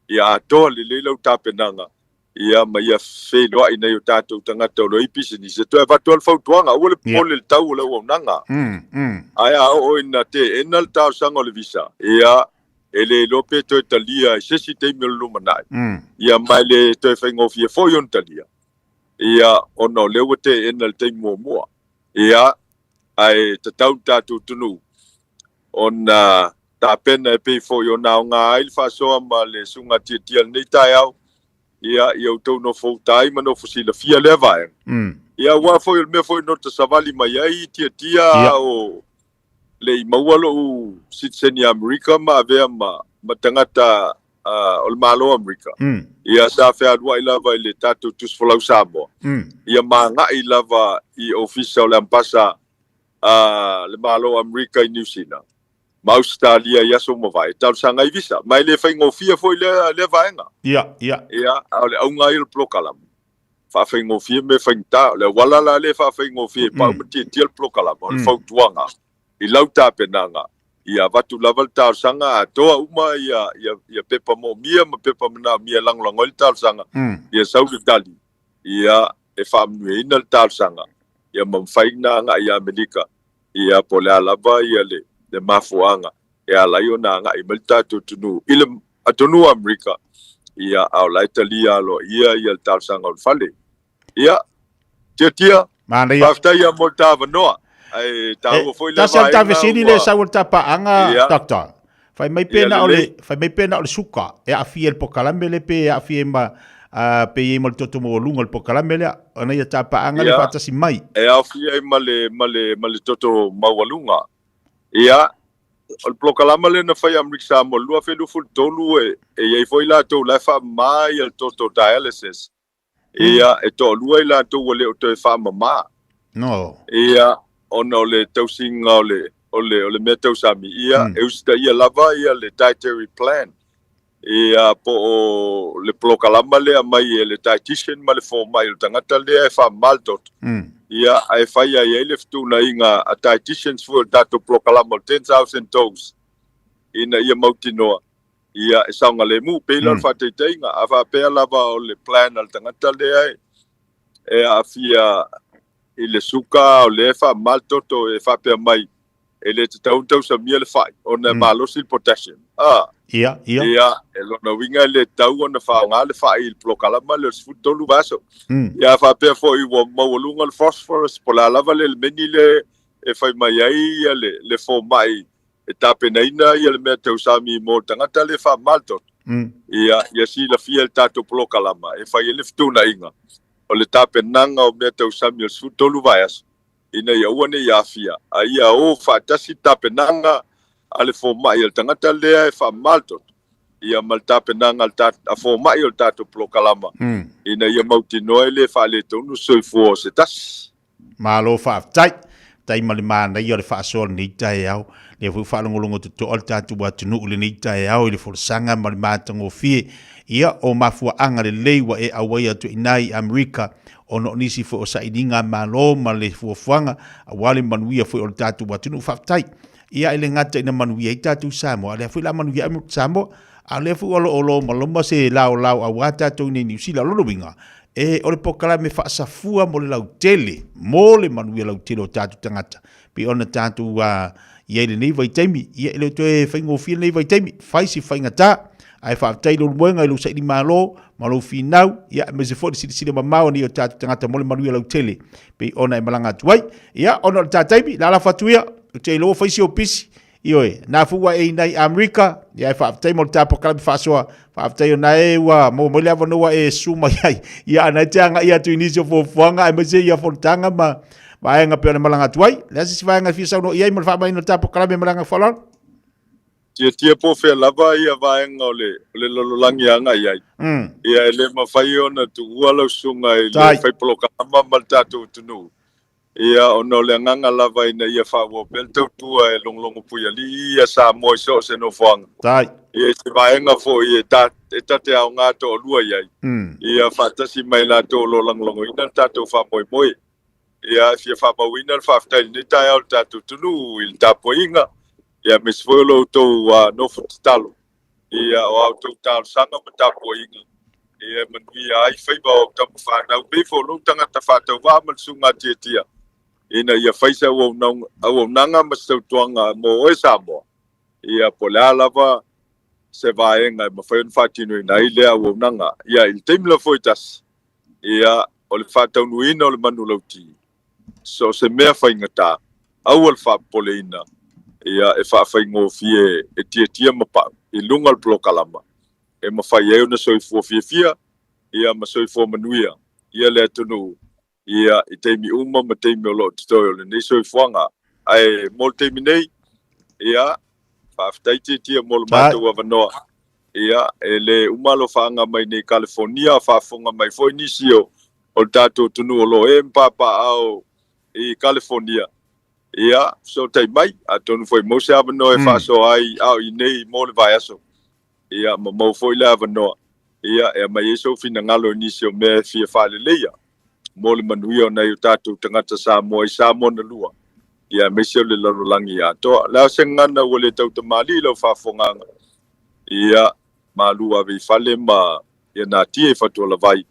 ia atoa lelei lau tapenaga, ia ma ia feiloai nai o tatou tagata o lo o i ai pisinisi e toe avatu ai le fautuaga, aua le popole i le tau o le auaunaga. Ae a oo ina teena le talosaga o le visa, ia e le iloa pe toe talia i se isi taimi o le lumanai, ia ma e le toe faigofie foi ona talia, ia ona o lea ua teena i le taimi muamua. Ia, ae tatau le tatou atunuu ona tapena e pei foi ona aoga ai le faasoa ma le susuga Tiatia i lenei taeao, ia, ia outou nofo uta ai ma nofo silafia lea vaega. Ia, aua foi o le mea foi na ota savali mai ai Tiatia a o le i maua lou sitiseni Amerika ma avea ma tagata o le Malo Amerika, ia sa fealuai lava i le tatou Tusi Folau Samoa, ia ma agai lava i ofisa o le Ambasa a le Malo Amerika i Niu Sila ma Ausetalia i aso ua mavae e talosaga ai visa. Ma e le faigofie foi lea vaega. Ia, a o le auga ia o le polokalame, faafaigofie mea faigata. O le auala la lea e faafaigofie e pau ma tiatia le polokalama, o le fautuaga i lau tapenaga, ia avatu lava le talosaga atoa uma ia pepa moomia ma pepa manaomia e lagolago ai le talosaga, ia sau le tali, ia e faamanuiaina le talosaga, ia ma mafai ona agai i Amerika, ia po o le a lava ia le mafuaaga e ala ai ona agai mai le tatou atunuu i le atunuu o Amerika, ia, a o la e talia aloaia ia le talosaga o le fale. Ia, Tiatia, Manaia. faafetai ia mo le ta avanoa. Ae taua foi lea Tasi a le vaega tavesili le ua sau o le tapaaga, Ia. Doctor. Fai mai pe Ia na o le, lelei. fai mai pe na o le suka e aafia i le pokalame le pe aafia ai ma pe i ai ma le toto maualuga o le pokalame lea. Ona ia tapaaga le Ia. faatasi mai. E aofia ai ma le, ma le, ma le toto maualuga. Ia, o le polokalama lea na fai e Amerika Samoa i le 2023 e i ai foi latou la e faamama ia le toto dialysis. Ia, e toalua i latou ua le o toe faamama. No. Ia, ona o le tausiga o le, o le, o le mea tausami, ia, e usitaia lava ia le dietary plan. Ia, po o le polokalama lea mai e le dietitian ma le fomai o le tagata lea e faamama le toto. Ia, ae fai ai ai le fetuunaiga a dietitians foi o le tatou polokalama o le 10,000 dose ina ia mautinoa ia e saogalemu. Pei la o le faataitaiga, a faapea lava o le plan a le tagata lea e aafia i le suka, o lea e faamama le toto, e faapea mai e le tatau ona tausamia le fai ona e malosi le potassium. Ah. Ia, ia. Ia, e lona uiga e le tatau ona faaaoga le fai i le polokalama lea o le 13 vaiaso. Ia, a faapea foi ua maualuga le phosphorus, po o le a lava le elemeni lea e fai mai ai ia le fomai e tapenaina ia le mea tausami mo le tagata lea e faamama le toto. Ia, ia silafia e le tatou polokalama e fai ai le fetuunaiga o le tapenaga o mea tausami o le 13 vaiaso ina ia aua ne i aafia, a ia o faatasi le tapenaga a le fomai a le tagata lea e faamama le toto, ia ma le tapenaga a fomai o le tatou polokalama ina ia mautinoa e le faaletonu le soifua o se tasi. Malo faafetai. Faafetai ma le manaia o le faasoa o lenei taeao. Lea foi ua faalogologo totoa le tatou atunuu i lenei taeao i le folasaga ma le matagofie ia o mafuaaga lelei ua e auai atu i ina i Amerika ona o nisi foi o sailiga a Malo ma le fuafuaga aua le manuia foi o le tatou atunuu. Faafetai. Ia e le gata ina manuia ai tatou i Samoa, a o lea foi la manuia ai Samoa. A o lea foi ua loomamaloma se laolao aua tatou i inei i Niu Sila. O lona uiga, e o le polokalame faasafua mo le lautele, mo le manuia lautele o tatou tagata. Pei ona tatou i ai i lenei vaitaimi, ia e le o toe faigofie lenei vaitaimi, fai si faigata. Ae faafetai i lou moega i lou sailimalo ma lou finau, ia aemaise foi le silasila mamao nei o tatou tagata mo le manuia lautele, pei ona e malaga atu ai. Ia, ona o le ta taimi, lalafo atu ia, ou te iloa ua fai si ou pisi, Ioe, na fu ua e inai i Amerika, ia e faafetai mo le ta polokalame faasoa, faafetai ona e ua maua mai le avanoa e susu mai ai, ia ana e te agai atu i nisi o fuafuaga aemaise ia fonotaga ma Vaega pei ona malaga atu ai. Le a se isi vaega e fia saunoa i ai mo le faamaina o le ta polokalame ma le agaga faaaloalo? Tiatia po o fea lava ia vaega o le, o le lalolagi e agai ai. Ia e le mafai ona tuua lau susuga i le fai polokalama ma le tatou atunuu. Ia ona o le agaga lava ina ia faaauau pea le tautua e logologo puialii ia Samoa i so o se nofoaga. Ia i se vaega foi e ta, e ta te aoga toalua i ai. Ia faatasi ma i latou o lo o lagolagoina le tatou faamoemoe. Ia e fia faamauina le faafetai i lenei taeao i le tatou atunuu i le tapuaiga, ia aemaise foi o lo outou nofo tatalo, ia o a outou talosaga ma tapuaiga, ia e manuia ai faiva o au tama fanau, pei foi o lou tagata faatauvaa ma le susuga tiatia, ina ia fai se auaunaga ma se tautuaga mo oe Samoa, ia po o le a lava se vaega e mafai ona faatinoina ai lea auaunaga. Ia i le taimi lava foi e tasi, Ia, o le faataunuuina o le manulauti, so o se mea faigata, aua le faapopoleina, ia, e faafaigofie e tiatia ma pau i luga o le polokalama e mafai ai ona soifua fiafia, ia, ma soifua manuia, ia, le atunuu, ia, i taimi uma ma taimi o lo o totoe o lenei soifuaga. Ae mo le taimi nei, ia, faafetai tiatia mo le matou avanoa. Ia, e le uma alofaaga mai nei Kalifonia, faafofoga mai foi nisi o o le tatou atunuu o lo o ee ma papaaao i Kalifonia. Ia, fesootai mai, atonu foi maua se avanoa e faasoa ai a o i inei mo le vaiaso. Ia, ma maua foi le avanoa, ia, e aumai ai sou finagalo i nisi o mea e fia faaleleia mo le manuia o nai o tatou tagata Samoa i Samoa na lua, ia, aemaise o le lalolagi atoa. O le a se gagana ua le tautamalii i lau faafofogaaga? Ia, malu ave i fale ma ia natia i fatualavai,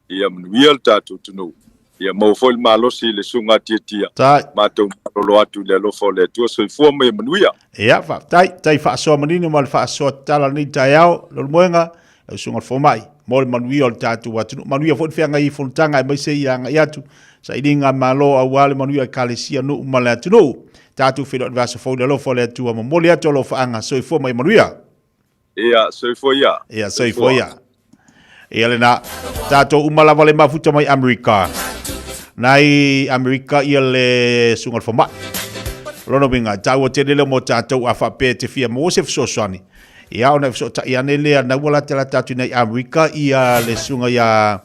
ia manuia le tatou atunuu, ia maua foi le malosi i le susuga tiatia, matou malolo atu i le alofa o le Atua. Soifua ma ia manuia. Ia, faafetai, tai faasoa manino ma le faasoa tatala lenei taeao, Leulumoega, lau susuga i le fomai, mo le manuia o le tatou atunuu. Manuia foi le feagai i fonotaga aemaise ia agai atu sailiga malo aua le manuia o Ekalesia, nuu ma le atunuu. Tatou feiloai i le vaiaso fou i le alofa o le Atua. Momoli atu alofaaga, soifua ma ia manuia. Ia, soifua ia. Ia, soifua ia. Ia lena, tatou uma lava le mafuta mai Amerika. Nai Amerika ia le susuga i le fomai. Lona uiga, e taua tele lea mo tatou a faapea e te fia maua se fesoasoani. Ia, ona e fesootai ane lea, na ua latalata atu nei Amerika ia le susuga ia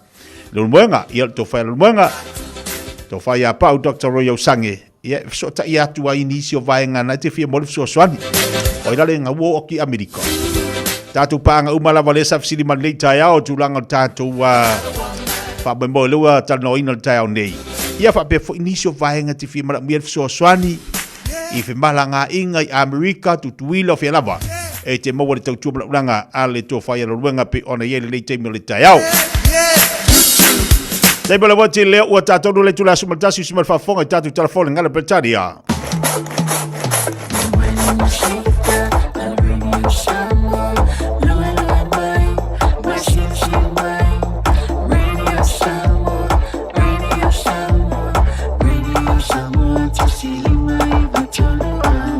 Leulumoega, ia le tofa ia Leulumoega, tofa ia Pau Dr. Roy Ausange, ia e fesootai atu ai i nisi o vaega na e te fia maua le fesoasoani. O ai la le gaua o ki Amerika. Tatou paaga uma lava lea sa fesili mai lenei taeao, tulaga o le tatou faamoemoe lea ua talanoaina le taeao nei. Ia faapea foi nisi o vaega te fia manaomia le fesoasoani i femalagaaiga i Amerika, Tutuila, o fea lava e te maua le tautua manaulaga a le tofa ia Leulumoega pei ona i ai lenei taimi o le taeao. Taimi o le wati lea ua tatou le itula 11 usi mai le faafofoga i tatou telefoni ngala Peretania.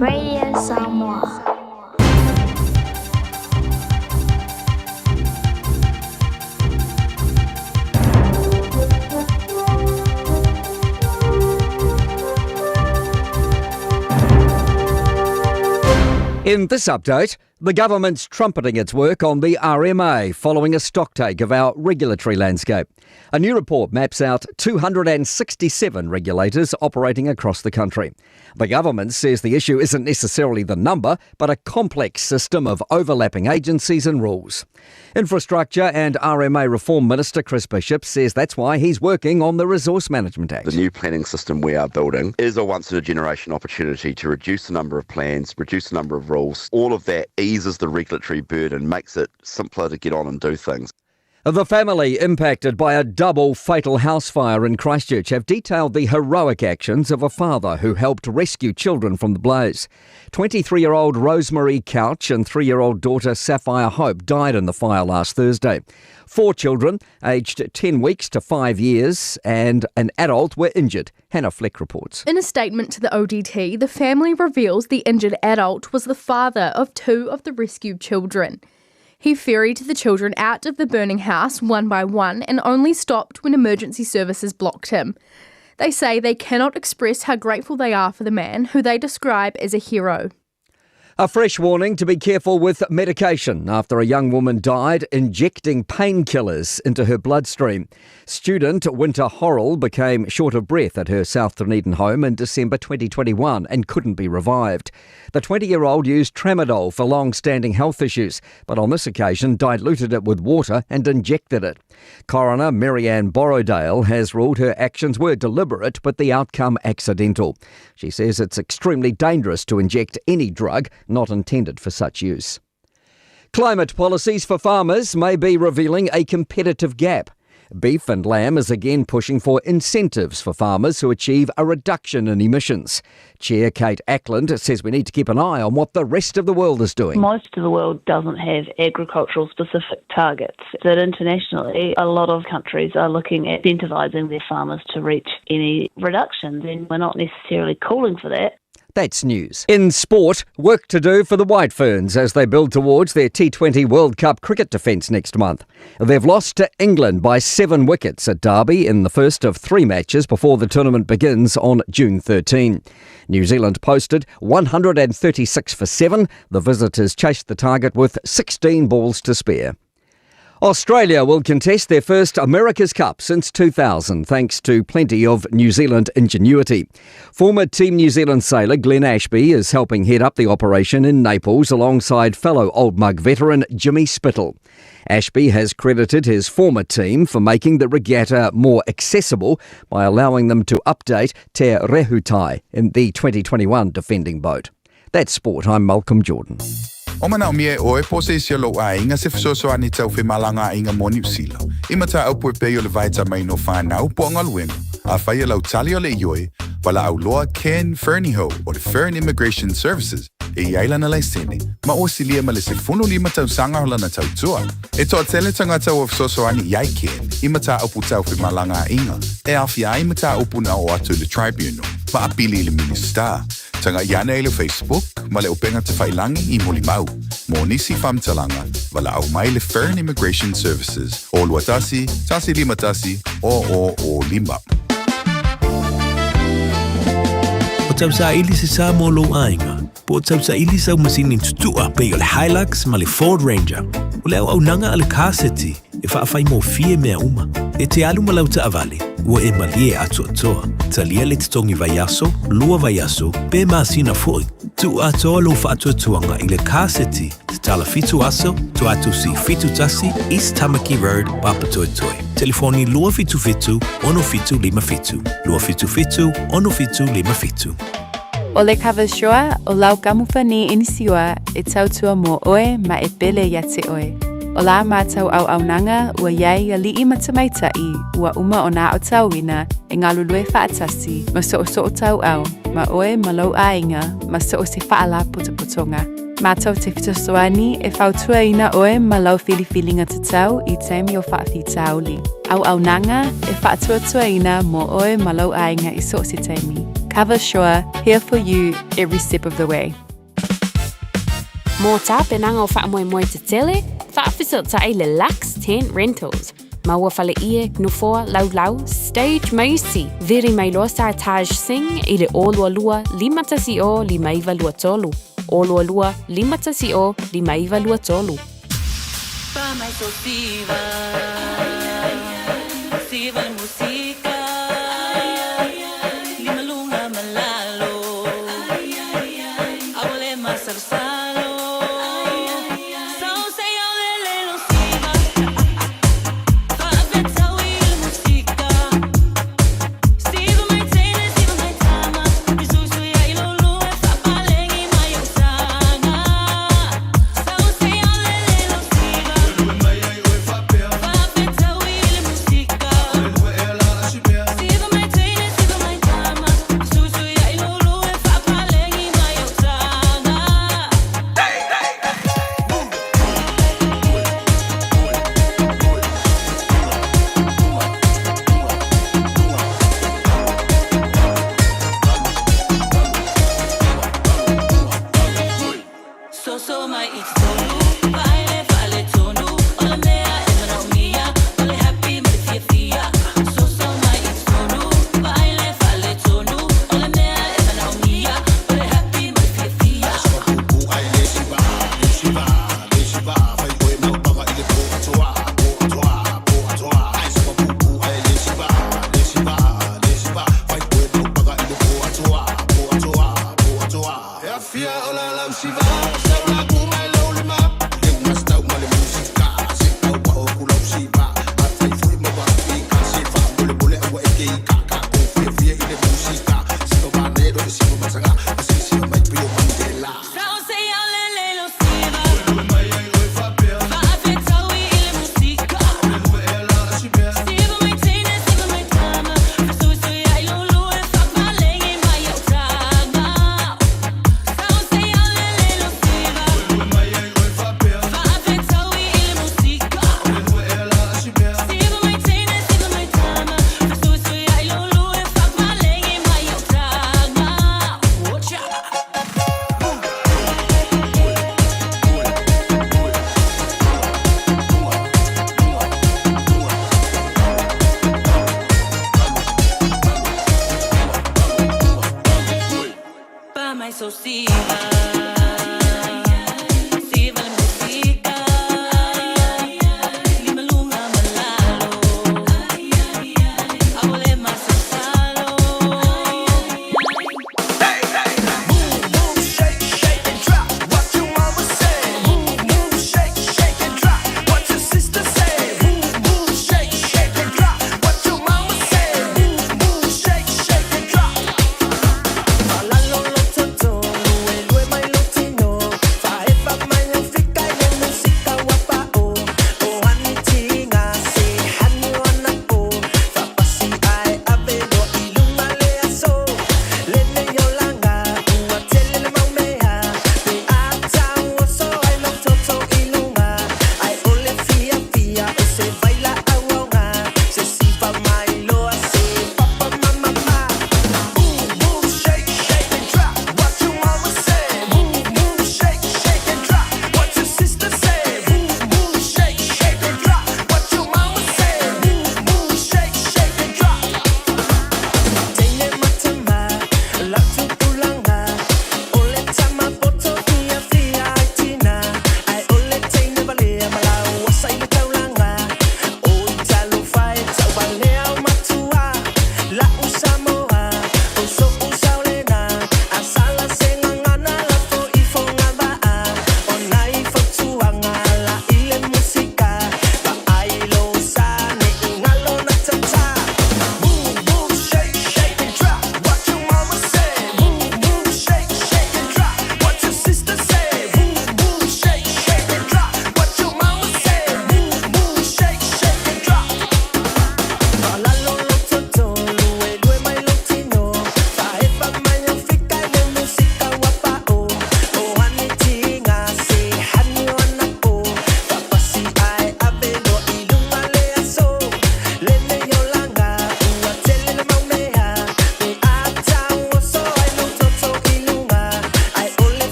Radio Samoa. In this update, the government's trumpeting its work on the RMA following a stocktake of our regulatory landscape. A new report maps out 267 regulators operating across the country. The government says the issue isn't necessarily the number, but a complex system of overlapping agencies and rules. Infrastructure and RMA Reform Minister Chris Bishop says that's why he's working on the Resource Management Act. The new planning system we are building is a once in a generation opportunity to reduce the number of plans, reduce the number of rules. All of that eases the regulatory burden, makes it simpler to get on and do things. The family impacted by a double fatal house fire in Christchurch have detailed the heroic actions of a father who helped rescue children from the blaze. 23 year old Rosemary Couch and 3 year old daughter Sapphire Hope died in the fire last Thursday. Four children, aged 10 weeks to 5 years, and an adult were injured. Hannah Fleck reports. In a statement to the ODT, the family reveals the injured adult was the father of two of the rescued children. He ferried the children out of the burning house one by one and only stopped when emergency services blocked him. They say they cannot express how grateful they are for the man, who they describe as a hero. A fresh warning to be careful with medication after a young woman died injecting painkillers into her bloodstream. Student Winter Horrell became short of breath at her South Dunedin home in December 2021 and couldn't be revived. The 20 year old used tramadol for long standing health issues, but on this occasion diluted it with water and injected it. Coroner Marianne Borrowdale has ruled her actions were deliberate, but the outcome accidental. She says it's extremely dangerous to inject any drug not intended for such use. Climate policies for farmers may be revealing a competitive gap. Beef and Lamb is again pushing for incentives for farmers who achieve a reduction in emissions. Chair Kate Ackland says we need to keep an eye on what the rest of the world is doing. Most of the world doesn't have agricultural specific targets. That internationally, a lot of countries are looking at incentivising their farmers to reach any reductions, and we're not necessarily calling for that. That's news. In sport, work to do for the White Ferns as they build towards their T20 World Cup cricket defence next month. They've lost to England by seven wickets at Derby in the first of three matches before the tournament begins on June 13. New Zealand posted 136 for 7. The visitors chased the target with 16 balls to spare. Australia will contest their first America's Cup since 2000, thanks to plenty of New Zealand ingenuity. Former Team New Zealand sailor Glenn Ashby is helping head up the operation in Naples alongside fellow Old Mug veteran Jimmy Spittle. Ashby has credited his former team for making the regatta more accessible by allowing them to update Te Rehutai in the 2021 defending boat. That's sport. I'm Malcolm Jordan. O manaomia e oe po o se isi o lou aiga se fesoasoani tau femalagaaiga mo Niu Sila, i mataupu e pei o le vaetamaina o fanau po o galuega. Afai o lau tali o le ioe, valaau loa Ken Fernihough o le Fern Immigration Services e i ai lana laisene, ma ua silia ma le 15 tausaga o lana tautua. E toatele tagata ua fesoasoani i ai Ken i mataupu tau femalagaaiga e aafia ai mataupu na oo atu i le Tribunal ma apili i le Minisita. Tagai ane i le Facebook ma le Upega Tafailangi i Molimau. Mo nisi faamatalaga, valaau mai le Fern Immigration Services o 21 151 00 05. O tausaili se sa mo lou aiga, po o tausaili sau masini tutu'a pei o le Hilux ma le Ford Ranger. O le auaunaga a le Car City e faafaigofie mea uma. E te alu ma lau taavale, ua e malie atoatoa. Talia le totogi vaiaso, lua vaiaso, pe masina foi. Tuu atoa lou faatuatuaga i le Car City, tatala fitu aso, Toatusi 71, East Tamaki Road, Papatoetoe. Telefoni 277 6757, 277 6757. O le Coversure, o lau kamupani inisiua e tautua mō oe ma e pele ia te oe. O la mātou auaunaga ua iai ali'i ma tamaita'i ua uma ona aotauina e galulue faatasi ma soosoo tauau ma oe ma lou aiga ma so o se faalapotopotoga. Mātou te fesoasoani e fautuaina oe ma lau filifiliga tatau i taimi o faafitauli. Auaunaga e faatuatuaina mō oe ma lou aiga i so o se taimi. Coversure, here for you every step of the way. Mō tāpenaga o faamoemoe tetele, faafesootai le Lux Tent Rentals. Maua faleie, nofoa, laulau, stage ma isi. Vili mai loa Sir Taj Singh i le 022 510 5923. 022 510 5923.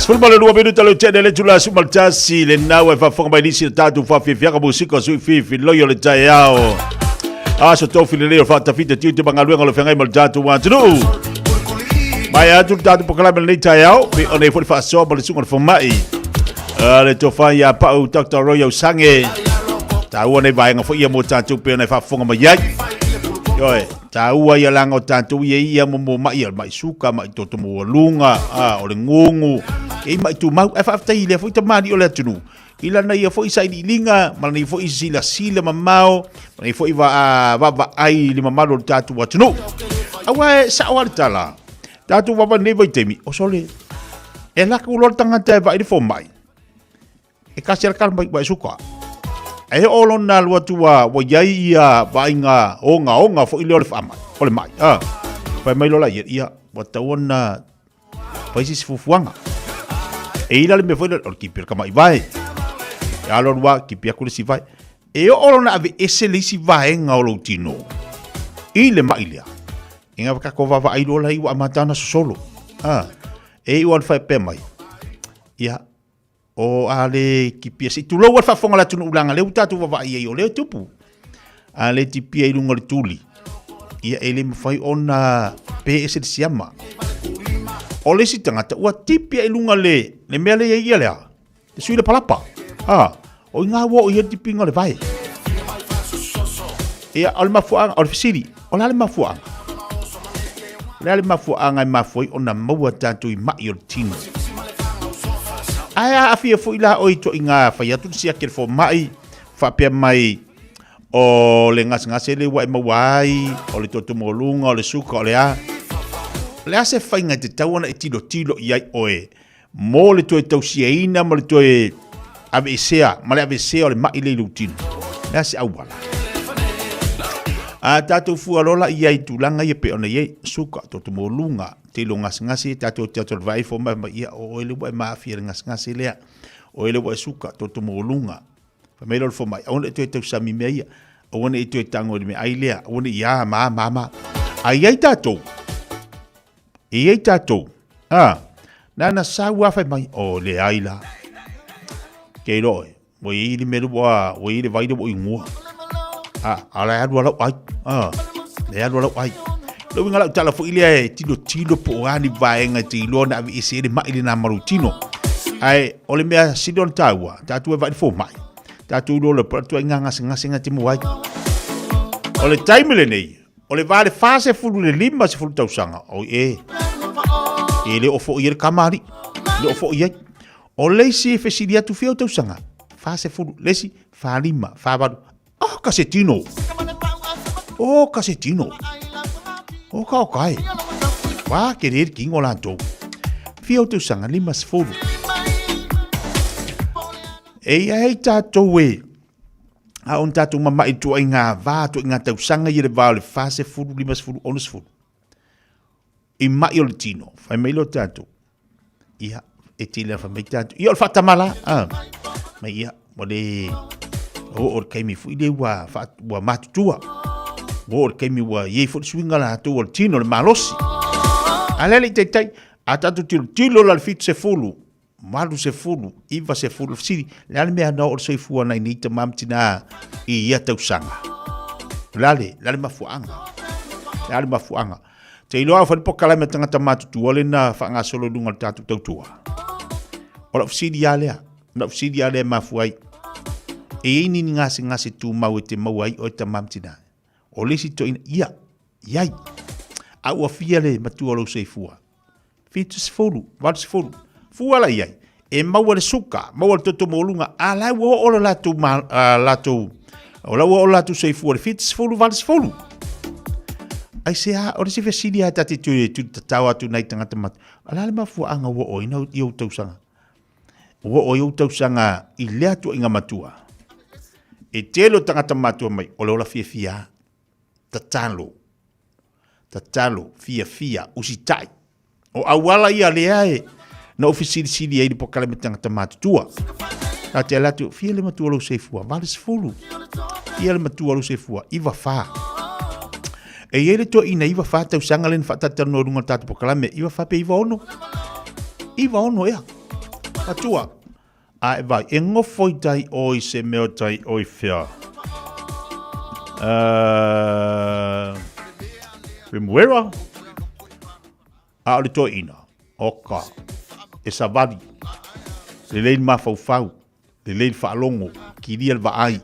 12 minuta le tene le tula su maltasi le nau e faafofoga mai nisi o tatou faafiafiaga musika sui fifi loi o le taeao. Aso tofi lelei o faatafita tiute ma galuega o le feagai ma le tatou atunuu. Mai atu le tatou polokalame lenei taeao, pe o nei foi le faasoa ma le suga o le fomai. Le tofa ia Pau Dr. Roy Ausange. Taua nei vaega foi ia mo tatou pe ona e faafofoga mai ai. Ioe, taua ia laga o tatou ia ia mo mo mai ia mai suka, mai toto maualuga, o le gugu, e i mai tumau. Ae faafetai i lea foi tamalii o le atunuu. I lana ia foi sailiiliga, ma lana ia foi silasila mamao, ma lana ia foi vaavaai i le mamalu o le tatou atunuu. Aua e sao lava le tala, tatou vaavaai i lenei vaitaimi, o sole, e laka loa le tagata e vaai le fomai, e kasi lava le kala mai, ua e suka. E oo lona alu atu ua i ai ia vaaiga ogaoga foi lea o le faamai, o le mai. Fai mai loa la ia, ia, ua tatau ona fai se isi fuafuaga. E i la le mea foi lea, o le tipi o le tama'i vae. E alu alu lava, tipi atu le isi vae. E oo lona aveese le isi vaega o lou tino i le ma'i lea, e gava tatou vaavaai loa la i ua amata ona sosolo. E iu lava ona faapea mai, ia, O a le tipia, se i tulou lava le faafofoga a le atunuu leaga lea ua tatou vaavaai i ai o lea e tupu. A le tipia i luga o le tuli, ia e le mafai ona pe ese le siama. O le isi tagata ua tipia i luga le, le mea lea i ia lea, le sui lapalapa. A, o i ngā ua o i ai le tipiga o le vae. Ia, o le mafuaaga, o le fesili, o le a le mafuaaga? O le a le mafuaaga e mafua ai ona maua tatou i mai o le tino? Ae aafia foi la oe i ituaiga fai atu le siaki a le fomai, faapea mai o le gasegase lea ua e maua ai, o le toto maualuga, o le suka, o le a. O le a se faiga e tatau ona e tilotilo i ai oe mo le toe tausiaina ma le toe aveesea ma le aveesea o le mai lea i lou tino? O le a se auala? A tatou fua loa la i ai i tulaga ia pei ona i ai, suka, toto maualuga, tele o gasegase, tatou te atu vaai fo mai mai, ia o oe lea ua e maafia i le gasegase lea, o oe lea ua e suka, toto maualuga. Fai mai lea o le fomai, aua ne i toe tausami i mea ia, aua ne i toe tago i le meaai lea, aua ne i a ma ma ma. A i ai tatou, e i ai tatou, a, na na sau lava fai mai, o leai la, ke iloa oe, Ua i ai le mea ua, ua i ai le vai lea ua inua. A, a la e alu a lau ai. A, e alu a lau ai. Le uiga lau tala foi lea e tilotilo po o a ni vaega e te iloa na aveese ai le mai lena ma lou tino. Ae o le mea sili ona taua, tatou e vaai le fomai. Tatou iloa le po o ituaiga gasegase e te maua ai. O le taimi lenei, o le va le 40 i le 50 tausaga, oi e, e le o foi ai le kamali'i, le o foi ai. O le isi e fesili atu fia o tausaga, 40, le isi 45, 48. Oh, ka se tino. Oh, ka se tino. Oh, ka o kai. Wā, ke rere ki ingo lātou. Fia o tausaga, 50. E ia hei tātou e, a on tātou mama'i tua i ngā wā, tua i ngā tausaga i le wā o le 40, 50, 60. I mai o le tino, whai mai lo tātou. Ia, e tele ana whai mai tātou. Ia, o le whaatamala, ah. Mai ia, o le, o, o le kaimi fui le ua, wha, ua matutua. O, o le kaimi ua iei fo le suinga la tou o le tino, le malosi. A lele i taitai, a tātou tilo, tilo la le 70, 80, 90, fesili, le a le mea na oo le soifua nai nei tama ma tinā i ia tausaga? O le a le, le a le mafuaaga? Le a le mafuaaga? Te iloa au fai le polokalame a tagata matutua le na faagasolo i luga o le tatou tautua. O lau fesili lava lea, o lau fesili lava lea e mafua ai. E i ai ni gasegase tumau e te maua ai oe tama ma tinā? O le isi toeaina, ia, i ai. A ua fia le matua o lou soifua? 70, 80, fua la i ai, e maua le suka, maua le toto maualuga, a la ua oo le latou, ma, a, latou, o la ua oo le latou soifua le 70, 80. Ai se a, o le se fesili a tate tu e tu tatao atu nai tagata mat. A la le mafuaaga ua oo ina i ou tausaga. Ua oo i ou tausaga i lea tuaiga matua. E tele o tagata matua mai, o le ola fiafia. Tatalo. Tatalo, fiafia, usitai. O auala ia lea e na ou fesilisili ai i le polokalame tagata matutua. Ta te ala atu, fia le matua lou soifua? 80. Fia le matua lou soifua? 94. E i ai le toeaina 94 tausaga lea na faatalatalanoa i luga o le tatou polokalame, 94 pe 96. 96 ea. Matua, a e vai, e ngofo i tai oi se mea o tai oi whia. Remuera, a o le toeaina, oka, e savali, lelei le mafaufau, lelei le faalogo, kilia le vaai.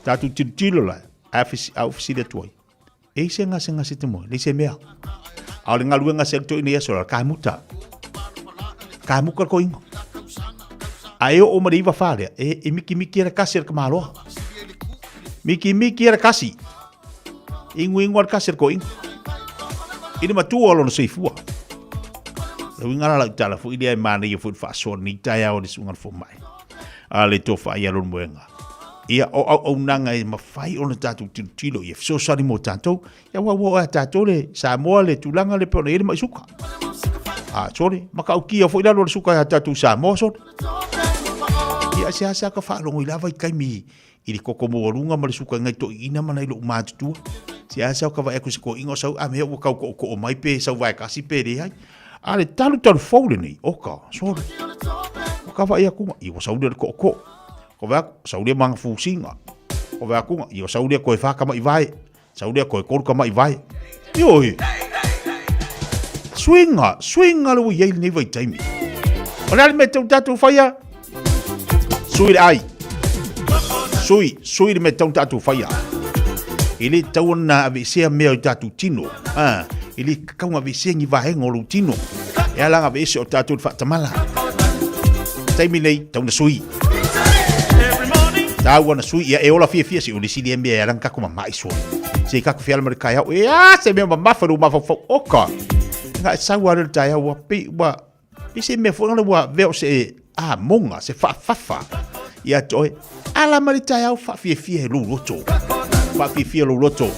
Tatou tilotilo la, a ou fesili atu ai, e i se gasegase te moe, leai se mea. A o le galuega se le toeaina i aso la, kamuta. Kamuka le koiga. A e oo ma le iva wha lea, e mikimiki e le kasi e le kamaloa. Mikimiki e le kasi. Inguingu a le kasi e le koiga. I le matua o lona soifua. Le uiga la lau tala foi lea e manaia foi le faasoa lenei taeao i le susuga i le fomai a le Tofa ia Leulumoega. Ia, o auaunaga e mafai ona tatou tilotilo ia fesoasoani mo tatou, ia ua ua oe a tatou le Samoa le tulaga le pei ona i ai le mai suka. A, sole, matautia foi lalo o le suka ia tatou Samoa, sole. Ia, seasea ka faalogo i la vaitaimi i le koko maualuga ma le suka i nai toeaiina ma nai lou matutua. Seasea ka vaai atu i se toeaina o sau, a mea ua tau tootoo mai pe sau vaekasi pe leai. A le talutalu fou lenei, oka, sole. O ka vaai atu, ia ua sau lea le tootoo. Ko vaai atu, sau lea ma ana fusiga. Ko vaai atu, ia ua sau lea toe fa tama'i vae. Sau lea toe tolu tama'i vae. Ioe. Suiga, suiga le ua i ai lenei vaitaimi. O le a le mea e tatau tatou faia? Sui le ai. Sui, sui le mea e tatau tatou faia. E le tatau ona aveesea mea o tatou tino. Ah, e le tatau ona aveesea ni vaega o lou tino. E ala ona aveese o tatou le faatamala. Taimi nei, tatau ona sui. Tau ona sui, ia e ola fiafia se o le sili e mea e ala na tatou mama'i sua. Se i tatou fiala ma le taeao, e a se mea mamafa lou mafaufau, oka. Nga e sau a le taeao, ua pei, ua, pei se mea foi ngale ua vea o se amoga, se faafafa. Ia te oe, ala ma le taeao faafiafia e lou loto. Faafiafia lou loto.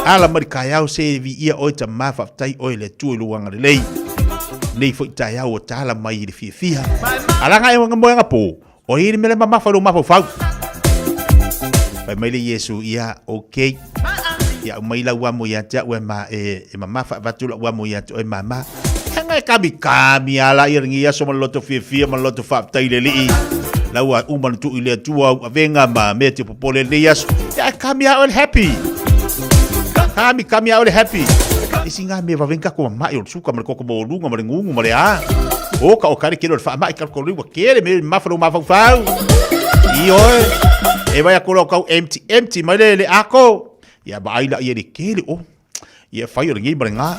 Ala ma le taeao se viia oe tama faafetai oe le Atua i lou agalelei. Nei foi taeao ua tala mai i le fiafia. Alaga e wanga moenga po. O i le mele mamafa i lou mafaufau. Fai mai le Iesu, ia, okay. Ia aumai lau amo ia te au e ma, e, e mamafa avatu lau amo ia te oe mama. Hanga e kami kami ala ia lengi aso ma le loto fiafia ma le loto faafetai i le Alii. Lau a uma na tuu i le Atua au avega ma mea te popole lenei aso. Ia e kami a oe le happy. Kami kami a oe le happy. Isi ngā mea vaveng kako mama'i o le suka ma le koko maualuga ma le ngungu ma le a. O ka o kare kele o le faama'i kalukolu ua kele me mafa lou mafaufau. I oe. E vai aku lau kau empty empty mai le le ako. Ia vaai la ia le kele o. Ia fai o le ngei ma le ngā.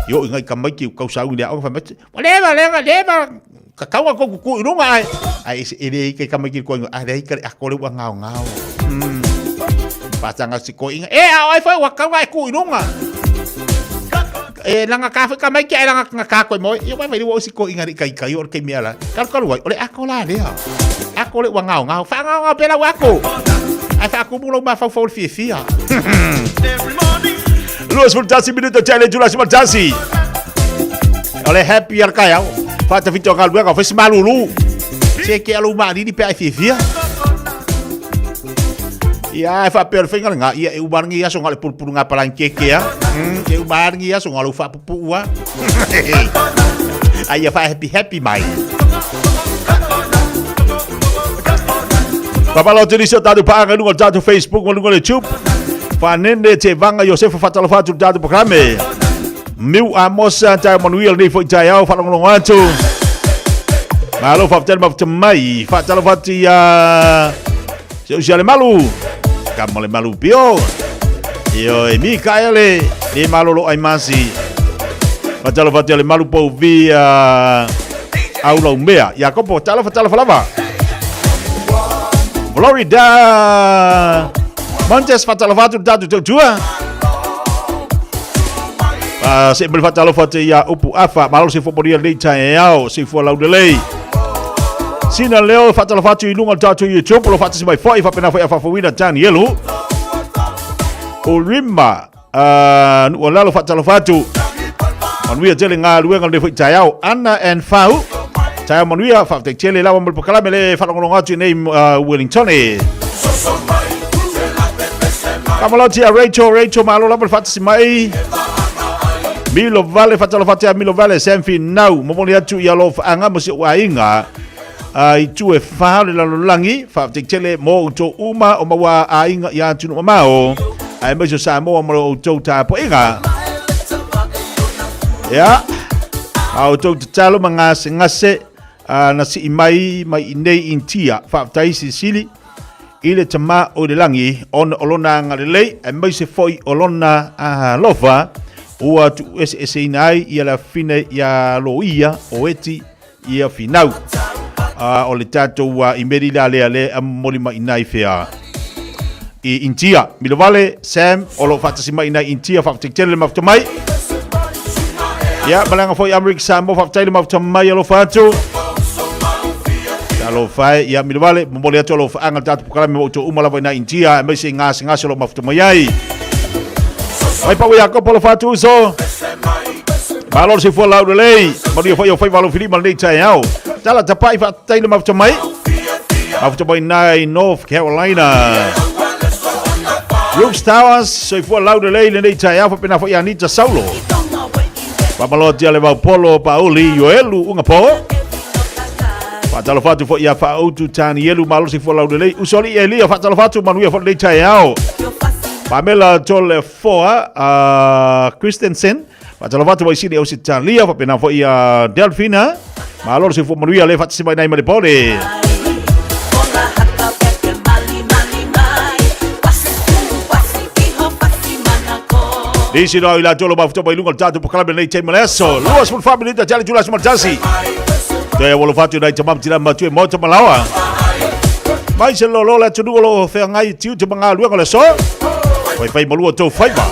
I o i ngai ka mai ki kau sau i le aoga fai mai. Wa leva leva leva. Ka kau a koku ku i runga ai. Ai se ele i ke ka mai ki ko ingo. Ai rei ka le ako le ua ngao ngao. Pātanga si ko inga. E ao ai fai ua kau ai ku i runga. E langa ka fai ka mai ki ai langa nga ka koe moi. Ia wai wai ua si ko inga ri kai kai o le kei mea la. Kalu kalu ai. O le ako la lea. Ako le ua ngao ngao. Wha ngao ngao pela ua ako. Ai wha aku mulo ma fau fau le fiafia. 21 minuto tele tula si matasi. O le happy al kai au. Wha te fito galuega fai si malulu. Se ke alu malili pe ai fiafia. Ia e wha peo le whainga ngā ia e umarangi aso ngā le purupuru ngā palangi keke a. E umarangi aso ngā le whapupu ua. Ai ia wha happy happy mai. Papalo te nisi o tātou pāanga i lunga o tātou Facebook ma lunga o YouTube. Whanene te vanga Iosefa whatalofa atu le tātou programe. Miu Amosa tae manuia lenei foi taeao whalongolongo atu. Malo whafetele mafute mai. Whatalofa atu ia se usi ale malu. Ka male malu pio. Io e Mikaele le malolo ai masi. Whatalofa atu ale malu pau via au mea. Iakopo talofa talofa lava. Florida. Montes whatalofa atu tātou tautua. Se mele whatalofa te ia upu afa. Malo se fo moria lei tae ao. Se fo lau lelei. Sina leo whatalofa atu i lunga o tātou YouTube. Lo whatasi mai foi. Whapena foi a whafawina Danielu. O Rima. Nua lalo whatalofa atu. Manuia tele ngā luenga le foi taeao. Anna and Fau. Taeao manuia, whafetai tele lawa mo le pakalame le whalongolongo atu nei Wellington e. Kamaloti a Rachel, Rachel malo lava le whatasi mai. Milo Vale, faatalofa atu ia Milo Vale, Sam Finau, momoli atu i alofaaga ma si ou aiga i itu e fa o le lalolagi, faafetai tele mo outou uma o maua aiga i atunuu mamao, aemaise o Samoa ma lo outou tapuaiga. Ia, a outou tatalo ma gasegase na sii mai mai i nei Initia, faafetai silisili i le Tama o i le lagi ona o lona agalelei aemaise foi o lona alofa ua tuueseeseina ai ia le afine ia loia o Eti ia Finau. O le tatou imeli la lea le a momoli mai i nai fea i Intia. Milovale, Sam, o lo o faatasi mai i nai Intia, faafetai tele le mafuta mai. Ia, malaga foi Amerika Samoa, faafetai le mafuta mai, alofa atu. Talofa e, ia Milovale, momoli atu alofaaga le tatou polokalame mo outou uma lava i nai Intia, aemaise i gasegase o lo o mafuta mai ai. Mai pau Iakopo, alofa atu uso. Malo le soifua laulelei, manuia foi au faiva alofilima lenei taeao. Tala tapai faafetai le mafuta mai. Mafuta mai nai North Carolina. Brooks Towers, soifua laulelei lenei taeao, faapena foi Anita Saulo. Faamalo atu ia le Vaupolo Pauli Ioelu Ugapo. Faatalofa atu foi ia Faautu Tanielu, malo le soifua laulelei. Usoalii Elia, faatalofa atu, manuia foi lenei taeao. Pamela Tole Foa Christensen, faatalofa atu mai Sini Ausitalia, faapena foi ia Delphina. Malo le soifua manuia le faatasi mai nai ma le pole. Nisi noa i latou lo mafuta mai luga o le tatou polokalame lenei taimi o le aso. 24 minita tali tula aso matasi. Toe ua alofa atu nai tamam tina ma matue maota malaoa. Mai se lolo le atunuu o lo o feagai i tiute ma galuega o le aso. Faifai malua tou faiva.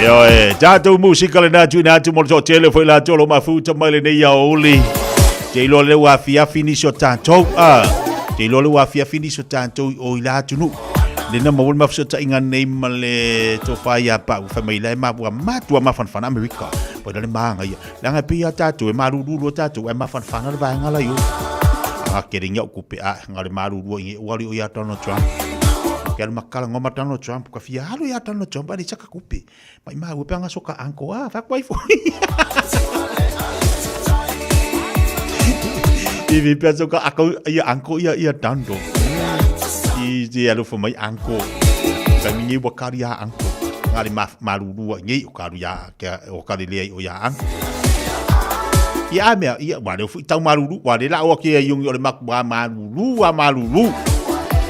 Ioe, tatou musika lena tuuina atu mo le toatele foi latou o lo o mafuta mai lenei aoauli. Te iloa lea ua afiafi nisi o tatou. Ah, te iloa lea ua afiafi nisi o tatou i o i la atunuu. Lena maua le mafesootaiga nei ma le tofa ia Pau, fai mai la e ma, ua matua mafanafana Amerika. Ua le magaia. Leaga e pei a tatou, e malulu loa tatou, ae mafanafana le vaega la i o. A kere ngia kupe a nga le malulu i ua li o ia Donald Trump. Ke alu makala ngoma Donald Trump ka fia alu ia Donald Trump ali saka kupe. Mai ma ua panga soka anko a fa kwai fo. I vi pea soka ako ia anko ia ia Donald. I ti alu fo mai anko. Ka mingi wa kari a anko. Ngari ma malulu ngi o karu ia Kia o Galilea i o ia anga. Ia a mea, ia, wa leo fui tau maruru, wa le la o ke ai o le maku a maruru, a maruru.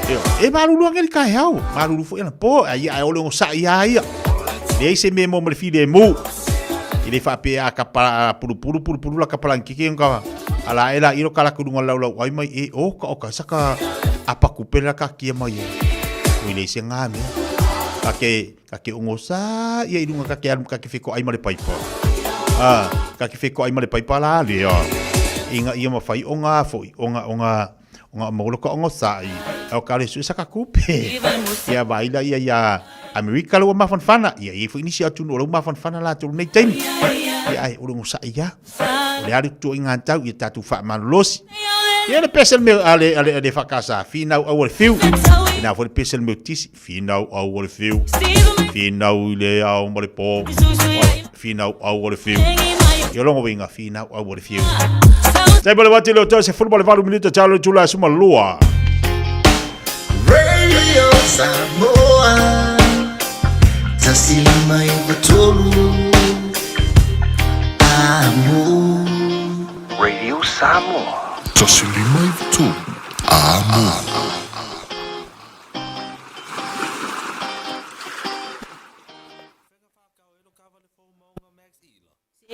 E, e maruru ange ka hau, maruru fo ia po, ai ai ole o sa ia ia. Le se me mo le file mu. I le fa pe a ka pa puru puru puru puru la ka palang kike nga ala ela iro kala kulunga lau lau ai mai e o ka o ka saka apa kupela ka kia mai e. O i le se ngā mea. Ka ke Ka ke ongo sa ia i runga ka ke alu ka ke wheko ai ma le paipa. Ah, ka ke wheko ai ma le paipa la lea. I nga ia mawhai o ngā foi, o nga, o nga, o nga molo ka ongo sa i. Au ka le sui saka kupe. Ia vaila ia ia Amerika lo mafanfana. Ia ia foi nisi atu no lo mafanfana la tolu nei taimi. Ia ai o longo sa ia. O le alu tua i ngā tau ia tātou whaamalolosi. Ia le pese le mea ale ale ale whakasa whinau au o le whiu. Ina foi le pese le mea tisi whinau au o le whiu. Whinau i le ao ma le pō. Whinau au o le whiu. Ia longo winga whinau au o le whiu. Tai pale wati leo tau se fulu ma le valu minuta talo tula suma lua. Radio Samoa Tasi lima iwa tolu Amo Radio Samoa Tasi lima iwa tolu Amo.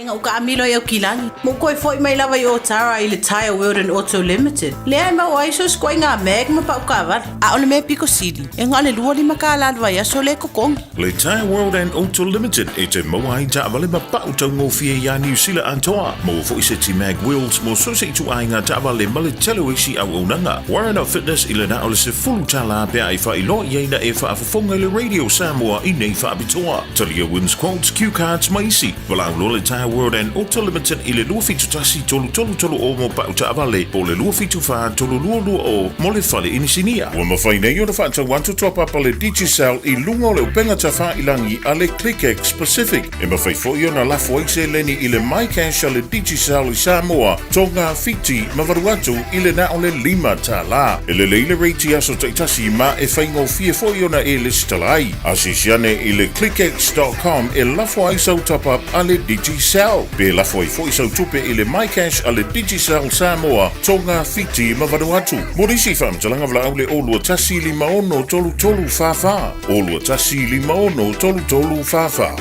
Ega o ka amilo i Aukilani. Mo koe foi mai lava i Otara i le Tyre World and Auto Limited. Lea e mau ai so skoe ngā mag ma pau kaavale. A o le mea piko sili, e ngā le 25 kālā le vaiaso le kokongi. Le Tyre World and Auto Limited e te maua ai taavale ma pau taugofie iā Niu Sila atoa. Maua foi seti mag wheels mo so se ituaiga taavale ma le tele o isi auaunaga. Warren of Fitness i le na o le 10 tālā pea e faailoa i ai na e faafofoga i le Radio Samoa i nei faapitoa. Talia wins quotes, cue cards ma isi. Valaau loa le Tyre World and Auto Limited i le 271 333 o mo pau taavale po o le 274 322 mo le fale inisinia. Ua mafai nei ona faatau atu toa papa le Digicel i luga o le upega tafailangi a le ClickX Pacific. E mafai foi ona lafo ai seleni i le MyCash a le Digicel i Samoa, Tonga, Fiti ma Vanuatu i le na o le $5. E lelei le rate i aso taitasi ma e faigofie foi ona e lesitala ai. Asiasi ane i le clickx.com e lafo ai sau top-up a le Digicel. Pe lafo ai foi sau tupe i le MyCash a le Digicel Samoa, Tonga, Fiti ma Vanuatu. Mo nisi faamatalaga valaau le 021 56 33 44, 021 56 33 44.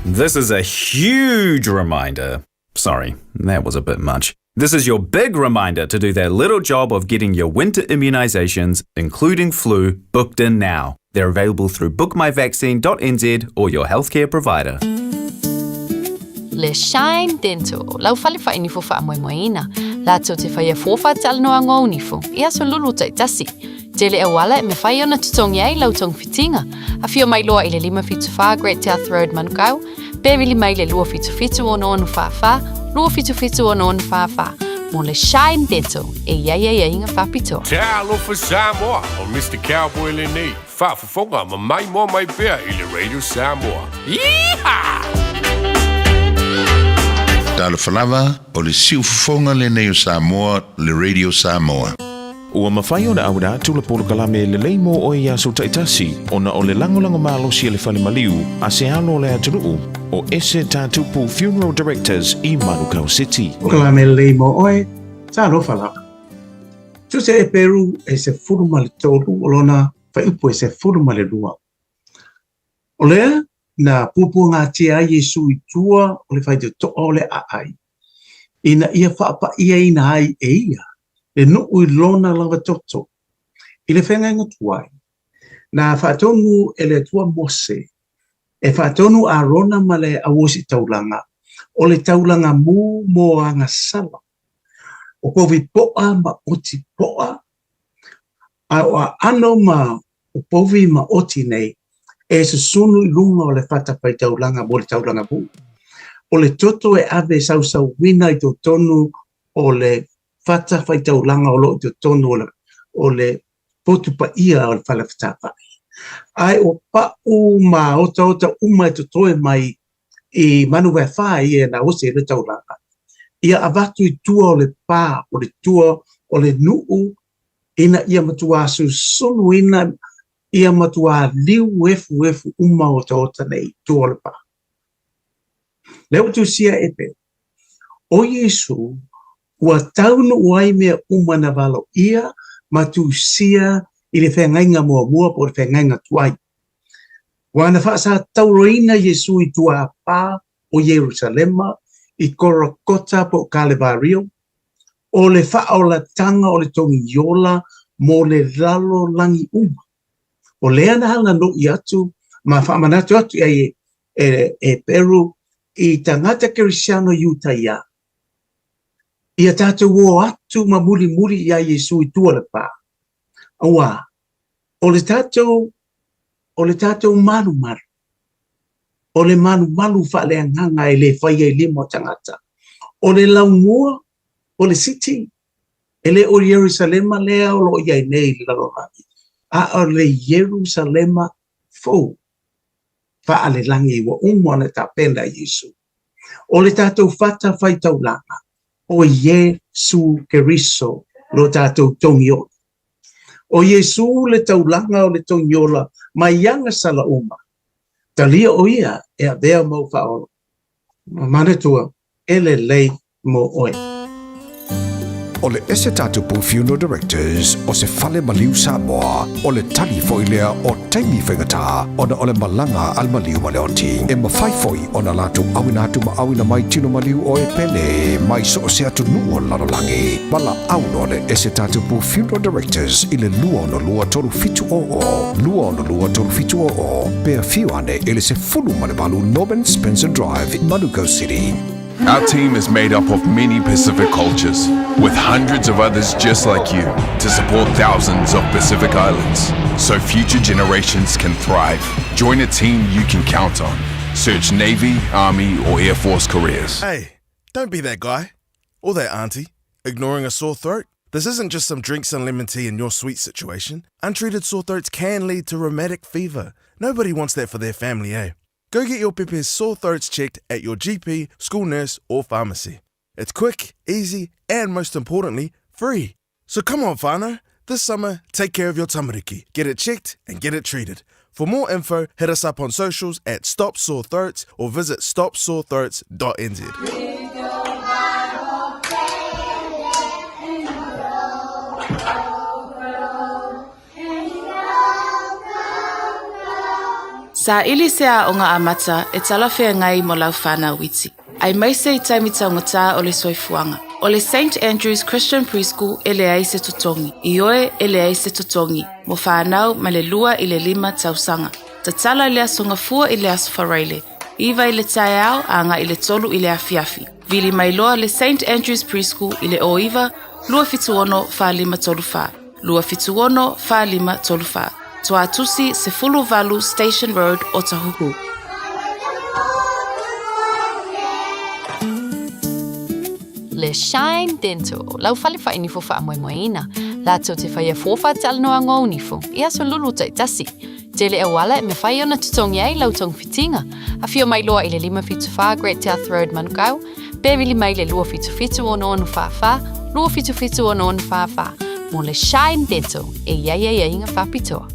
This is a huge reminder. Sorry, that was a bit much. This is your big reminder to do that little job of getting your winter immunisations, including flu, booked in now. They're available through bookmyvaccine.nz or your healthcare provider. Le Shine Dental, lau fale whainifo whaamoemoeina. Lātou te whaia fōwha talanoa ngō nifo, i aso lulu taitasi. Tele auala e me whai ona tutongi ai lau tong whitinga. A whio mai loa i le 574 Great South Road Manukau, pe vili mai le 277 6644, 277 6644. Mo le Shine Dental, e iai ai ai ngā whapitoa. Talofa Samoa, o Mr. Cowboy lenei, faafofoga ma maimoa mai pea i le Radio Samoa. Yeehaw! Talofa lava, o le siufofoga lenei o Samoa, le Radio Samoa. Ua mafai ona auina atu le polokalame lelei mo oe i aso taitasi ona o le lagolago malosi a le fale maliu a se alo o le atunuu o Ese Tatupu Funeral Directors i Manukau City. Polokalame lelei mo oe, talofa lava. Tusa e Peru e 13 o lona fuaiupu e 12. O lea na puapuagatia ai Iesu i tua o le faitotoa o le aai, ina ia faapa'iaina ai e ia le nuu i lona lava toto. I le feagaiga tuai, na faatonu e le Atua Mose E faatonu Arona ma le auositaulaga, o le taulaga mū mo agasala, o povi poʻa ma oti poʻa, a o aano ma o povi ma oti nei, e susunu i luga o le fatafaitaulaga mo le taulaga mū. O le toto e ave sausauina i totonu o le fatafaitaulaga o lo o i totonu o le, o le potu paia o le fale fetāfa'i. Ae ua paʻu ma otaota uma e totoe mai i Manuwefā ia na osi ai le taulaga, ia avatu i tua o le pā, o le tua o le nuʻu, ina ia matuā susunuina, ia matuā liu efuefu uma otaota nei i tua o le pā. Lea ua tusia e pe, ʻO Iesū, ua taunuu ai mea uma na valoia ma tusia i le feagaiga muamua po o le feagaiga tuai. Ua na faasatauroina Iesū i tuapā o Ierusalema i Korokota po o Kalevario, o le faaolatanga o le togiola mo le lalolagi uma. O lea na halanoʻi atu ma faamanatu atu i ai e, e Peru i tagata Kerisiano Iutaia, ia tātou o atu ma mulimuli iā Iesū i tua le pā. Auā, o le tātou, o le tātou malumalu, o le malumalu faaleagaga e le fai ai lima o tagata, o le laumua, o le siti, e le o Ierusalema lea o lo o i ai nei i le lalolagi, a o le Ierusalema fou faalelagi ua uma ona tapena e Iesu. O le tatou fata faitaulaga, o Iesu Keriso lo tatou togiola. O Iesu le taulaga o le togiola mai agasala uma. Talia o ia e avea mau faaola. Manatua, e lelei mo oe. O le ese tatou pou Funeral Directors o se fale maliu Samoa, o le tali foi lea o taimi faigata ona o le malaga a le maliu ma le oti. E mafai foi ona latou auina atu ma auina mai tino maliu o e pele mai so o se atunuu o le lalolagi. Valaau loa le ese tatou pou Funeral Directors i le 262 3700, 262 3700, pe afio ane i le 18 Norman Spencer Drive, Manukau City. Our team is made up of many Pacific cultures, with hundreds of others just like you to support thousands of Pacific Islands so future generations can thrive. Join a team you can count on. Search Navy, Army, or Air Force careers. Hey, don't be that guy or that auntie ignoring a sore throat. This isn't just some drinks and lemon tea in your sweet situation. Untreated sore throats can lead to rheumatic fever. Nobody wants that for their family, eh? Go get your pepe's sore throats checked at your GP, school nurse, or pharmacy. It's quick, easy, and most importantly, free. So come on, whānau. This summer, take care of your tamariki. Get it checked and get it treated. For more info, hit us up on socials at Stop Sore Throats or visit stopsorethroats.nz. Saili se aoga amata e talafeagai mo lau whanau iti. Aemaise i taimi taugata o le soifuaga. O le Saint Andrew's Christian Preschool e leai se totogi. Ioe, e leai se totogi, mo whanau mai le 2 i le 5 tausaga. Tatala i le Aso Gafua i le Aso Faraile, 9 i le taeao agai i le 3 i le afiafi. Vili mai loa le Saint Andrew's Preschool i le 09 276 4534. 276 4534. Tuatusi 18 Station Road, Otahuhu. Le Shine Dental, lau fale whainifo whaamoemoeina. Lātou te whaia fōwha talanoa ngō nifo, i aso lulu taitasi. Tele auala e mawhai ona tutongi ai lau tongfitinga. Awhio mai loa i le 574 Great South Road Manukau, pe vili mai le 277 6644, 277 6644, mō le Shine Dental e iai ai ai ngā whapitoa.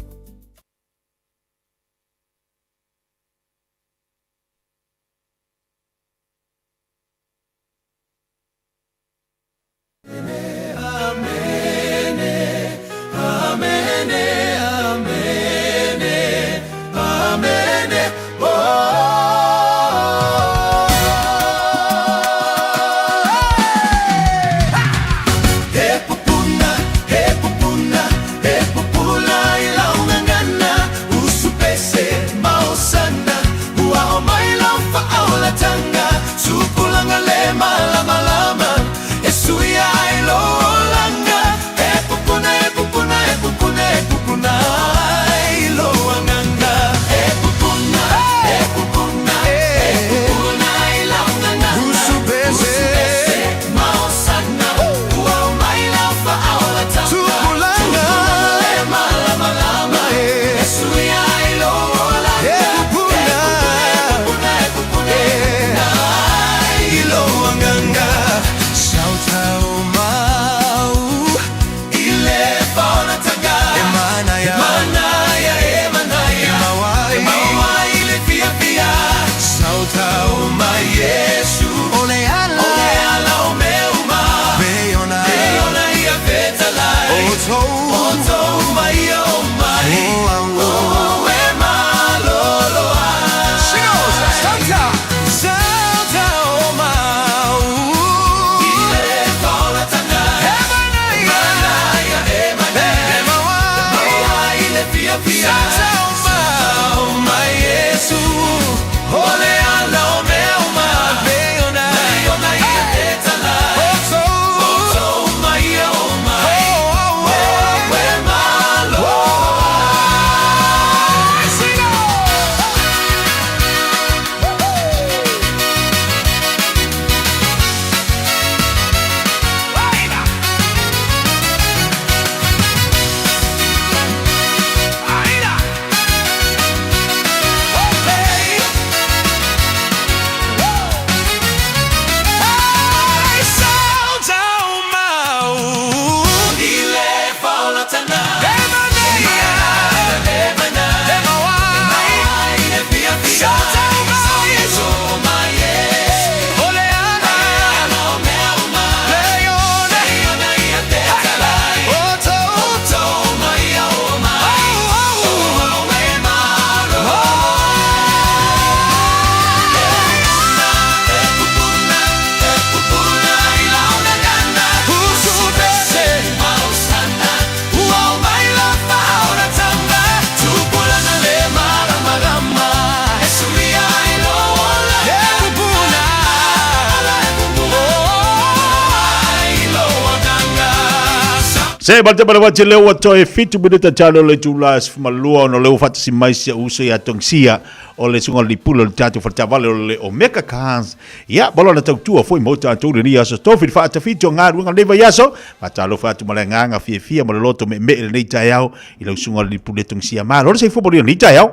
Se ma te manawa te leo ua toe 7 minuta talo le itula e 12 ona o lea ua faatasi mai si o'u uso ia Tongisia o le susuga o le Lipula o le tatou faletaavale o le Omega Cars. Ia, ma lona tautua foi mo tatou i lenei aso tofi le faatafiti o galuega o lenei vaiaso. Faatalofa atu ma le agaga fiafia ma le loto meemee i lenei taeao i lau susuga o le Lipula Tongisia. Malo le soifua manuia i lenei taeao.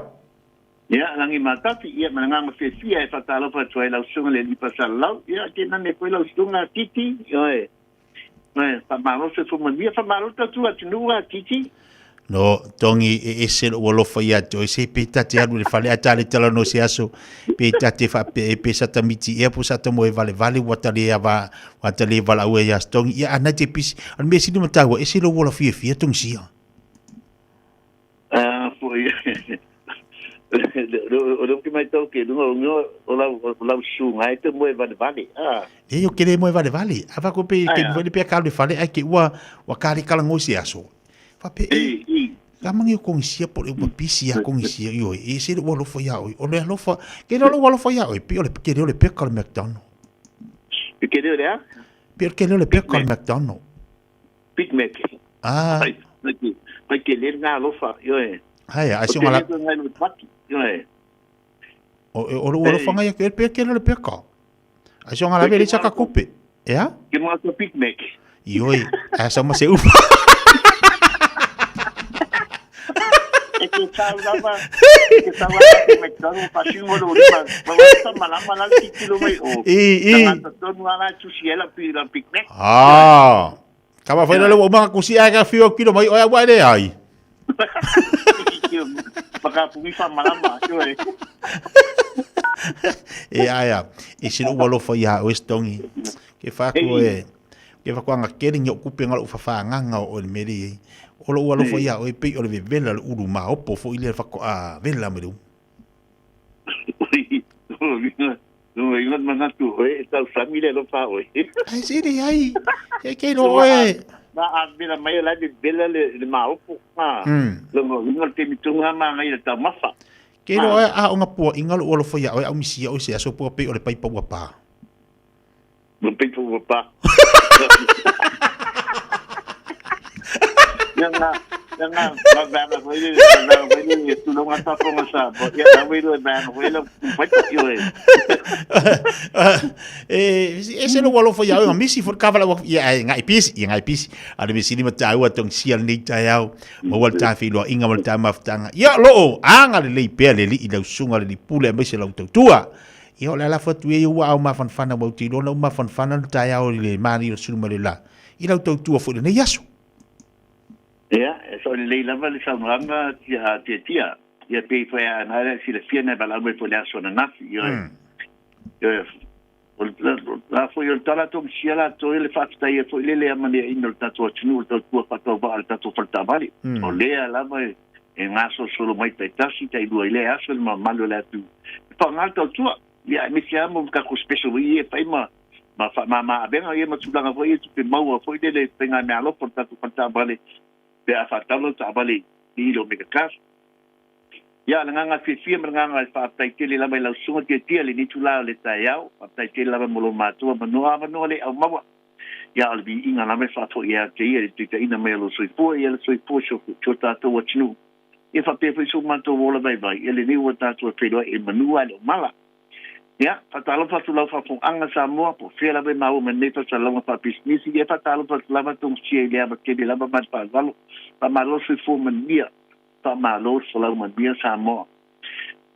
Ia, lagi ma tafi, ia, ma le agaga fiafia e faatalofa atu ai lau susuga i le Alii Pasalalau, ia, tainane foi lau susuga Titi, ioe. Faamalo soifua manuia, faamalo tautua atunuu a Titi. No, Tongi, e ese lou alofa ia te oe, se pe ta te alu i le fale, ae ta le talanoa se aso, pe ta te faapea e pe sa ta miti ea po sa ta moe valevale ua ta le ava, ua ta le valaau ai ia Tongi. Ia, a nai te pisi, o le mea sili ma taua, ese lou ola fiafia Tongi sia. A foi, o lea ou te matau ke luga o ngio o lau, o lau susuga e te moe valevale, a. E o ke le moe valevale, a fa ko pe ke moe le pea ka le fale ai ke ua ua ka le kala ngoi se aso. Fa pe e ka mangi o kongisia po le ua pisi a kongisia i oi, e se le ua alofa ia oi, o le alofa, ke le ua alofa ia oi, pe o le ke le o le peka o le McDonald. Ke le o le a? Pe o ke le o le peka o le McDonald. Big Mac. Ah. Pai, pai, pai ke le ngā alofa, ioe. Hai, ai se ngala. O te le paki, ioe. O o lo alofa ngai ke pe ke le peka. Ai se ngala vele saka kupe. Ea? Ke mga to Big Mac. Ioi, ai sa ma se ufa. E ke tau lava, e ke tau lava ke McDonald pa singo lo lima. Ma wa malama la titilo mai o. I i. Tangata tonu ala tusi ela pi la Big Mac. Ah. Ka ma whaina le ua umanga kusi ai ka whio kilo mai oia ua le ai. Whakapungi whamalama, ioe. E aia, e sino ua lofa ia oe stongi. Ke whaku e, ke whaku anga kere ni o kupe ngalo whawhaanganga o le meri e. O lo ua lofa ia oe pei o le vevela le uru ma opo fo i le whako a vela me le umu. No ingat manatu oe e tau sami le alofa oe. Ai siri ai. E ke no oe. Na a mela mai la le bela le le maopo. Ha. Longo inga te mitunga ma ngai le tau mafa. Ke no oe a onga pua inga lo alofa ia oe au misia oe se aso pua pe o le paipa ua pa. Lo paipa ua pa. Ia nga ia nga ma vanga foi le vanga foi le tulonga taponga sa bo ia na wei le vanga foi le paipa ioe. E ese lo alofa ia oe misi fo ka vala ia ai ngai pisi ia ngai pisi ale misi ni mataua tong sia nei taeao maua le tafeiloaiga ma le tamafutaga ia o loo agalelei pea le alii lau susuga le pule aemaise lau tautua. Ia o le alafo atu ia ua ao mafanafana ua ou te iloa ona ua mafanafana le taeao i le mani o le sulu ma le la i lau tautua foi i lenei aso. Ia, e sao lelei lava le saunoaga a Tiatia, ia pei foi a na le silafia na valaau mai foi le aso ananafi, ioe. Ioe, o la foi o le tala togisia latou ia le faafetaia foi le le amaneaina o le tatou atunuu, le tautua faatauvaa o le tatou faletaavale. O lea lava e e gasolosolo mai taitasi, tailua i lea aso le mamalu o le atunuu. E faaaoga le tautua, ia aemaise lava mo tatou special ia e fai ma ma faamama avega ia ma tulaga foi ia tupe maua foi lele i faiga meaalofa o le tatou fale taavale pe a faatau lau taavale i le Omega Cars. Ia, o le agaga fiafia ma le agaga e faafetai tele lava i lau susuga Tiatia i lenei itula o le taeao. Faafetai tele lava mo lo matou avanoa, avanoa le aumaua. Ia, o le viiga lava e faafoi ia te ia i le taitaiina mai o lou soifua, ia le soifua si o tatou atunuu. Ia faapea foi so matou ola vaivai, ia lenei ua tatou e feiloai e manu ae le o mala. Ia, faatalofa atu lau faafofogaaga Samoa, po o fea lava e maua mai nei faasalalauga faapisinisi, ia faatalofa atu lava togusia i le ava tele lava ma le faaaloalo. Faamalo le soifua manuia, faamalo le folau manuia Samoa.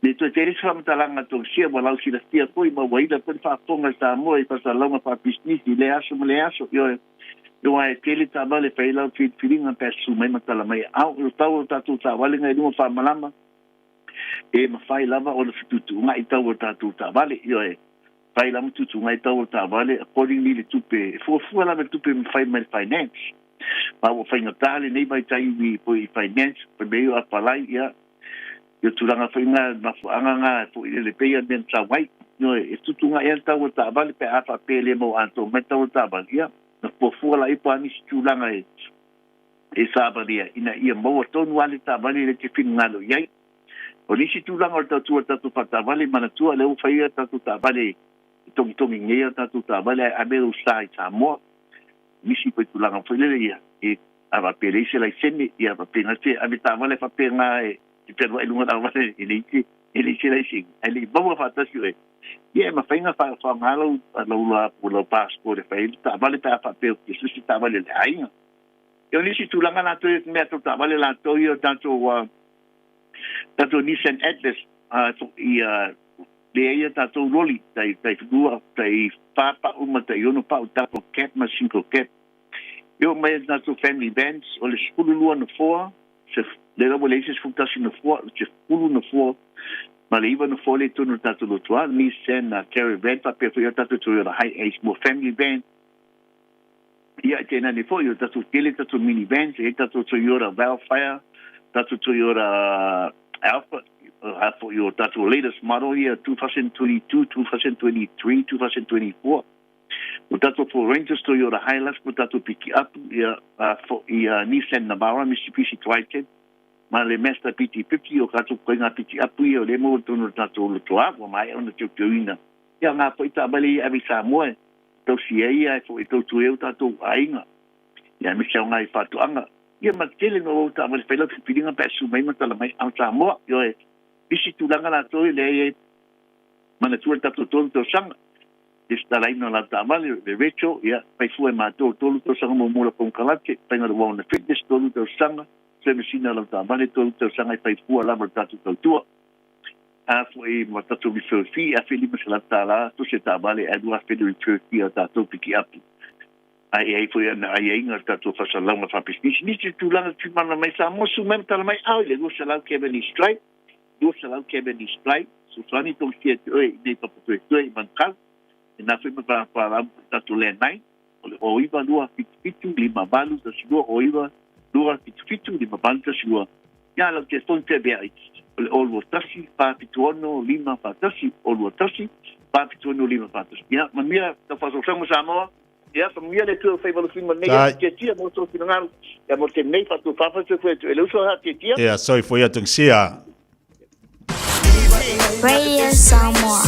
Ne toe tele se faamatalaga togusia ua lau silafia foi ma ua ila foi le faafofoga i Samoa i faasalalauga faapisinisi i lea aso ma lea aso. Ioe, aua e tele taavale e fai ai lau filifiliga pe a susu mai ma tala mai ao o tau o tatou taavale ngai luga faamalama. E mafai lava ona fetuutuunai tau o tatou taavale, ioe, fai lava tuutuunai tau o taavale accordingly le tupe, e fuafua lava le tupe e mafai mai le finance. Ma ua faigata lenei vaitaimi foi i finance, fai mai o apalai, ia, ia tulaga foi nga mafuaaga nga foi lele pei a mea na sau ai. Ioe, e tuutuunai lava le tau o taavale pe a faapea e le maua atoa mai le tau o taavale, ia, na fuafua la i po a nisi tulaga e e savalia ina ia maua tonu lava le taavale lea e te finagalo i ai. O nisi tulaga o le tautua i le tatou faataavale, manatua lea ua fai a tatou taavale e togitogi nei a tatou taavale ae ave lou sa i Samoa. Nisi foi tulaga foi lele ia e A faapea e leai se laisene, ia faapena te ave taavale faapena e te fealuai i luga o le auala e leai se e leai se laisene, ae le i maua faatasi oe, ia e mafai ona faaaoga lau lau lau passport e fai ai le taavale pe a faapea e so o se taavale a le aiga. Ia o nisi tulaga latou ia mea tau taavale latou ia o tatou tatou Nissan Atlas ia lea ia tatou loli tai tai lua tai fa pa'u ma tai ono pa'u double cab ma single cab. E oo mai i tatou family vans, o le 12 nofoa, se, lea ua leai se 11 nofoa, o le 10 nofoa ma le 9 nofoa lea i totonu o le tatou lotoa, Nissan Caravan, faapea foi o tatou Toyota Hi-Ace mo family van. Ia, e tainane foi o tatou tele tatou minivans, e i ai tatou Toyota Vellfire, tatou Toyota Alpha, a foi o tatou latest model ia 2022, 2023, 2024. O tatou Ford Rangers, Toyota Hilux ma tatou pikiapu, ia, a foi a Nissan Navara, Mitsubishi Triton, ma le Mazda BT-50, o tatou koinga pikiapu ia o lea e maua i totonu o le tatou lotoa, ua maea ona teuteuina. Ia, ngā foi taavale ia e ave i Samoa e tausi ai ia e foi e tautua ai o tatou aiga, ia aemaise o ngai faatoaga. Ia ma tele no ou taavale fai lau filifiliga pe a susu mai ma tala mai ao Samoa. Ioe, isi tulaga latou ia lea e manatua le tatou 3 tausaga. Lesitalaina o lau taavale, le retro, ia, fai fua e matou, 3 tausaga muamua lau konekarate, faiga o le Wellness Fitness, 3 tausaga, service ina o lau taavale, 3 tausaga e fai fua lava le tatou tautua. A foi ma tatou refer fee, $1,500 tose taavale ae $2,000 le refer fee a tatou pikiapu. Ae i ai foi ana aiaiga o le tatou faasalalauga faapisinisi. Nisi o tulaga e mai Samoa, susu mai ma tala mai, au i le 200 Cavendish Drive, 200 Cavendish Drive, fesoasoani tolu fia te oe i nei papa toetoe i Manukau, e na foi ma pa pa tatou landline, o le 09 277 5812, 09 277 5812. Ia lau telefoni pea bea ai, o le 021 476 541, 021 476 541. Ia, manuia tau faasoasoaga Samoa. Ia, faamanuia le Atua o faiva lofima nei Tai. a Tiatia mo tō finagalo. Ia mo te nei whaatū whāwhai soifua atu e le uso ha Tiatia. Ia, soifua ia Tungsia. Radio Samoa.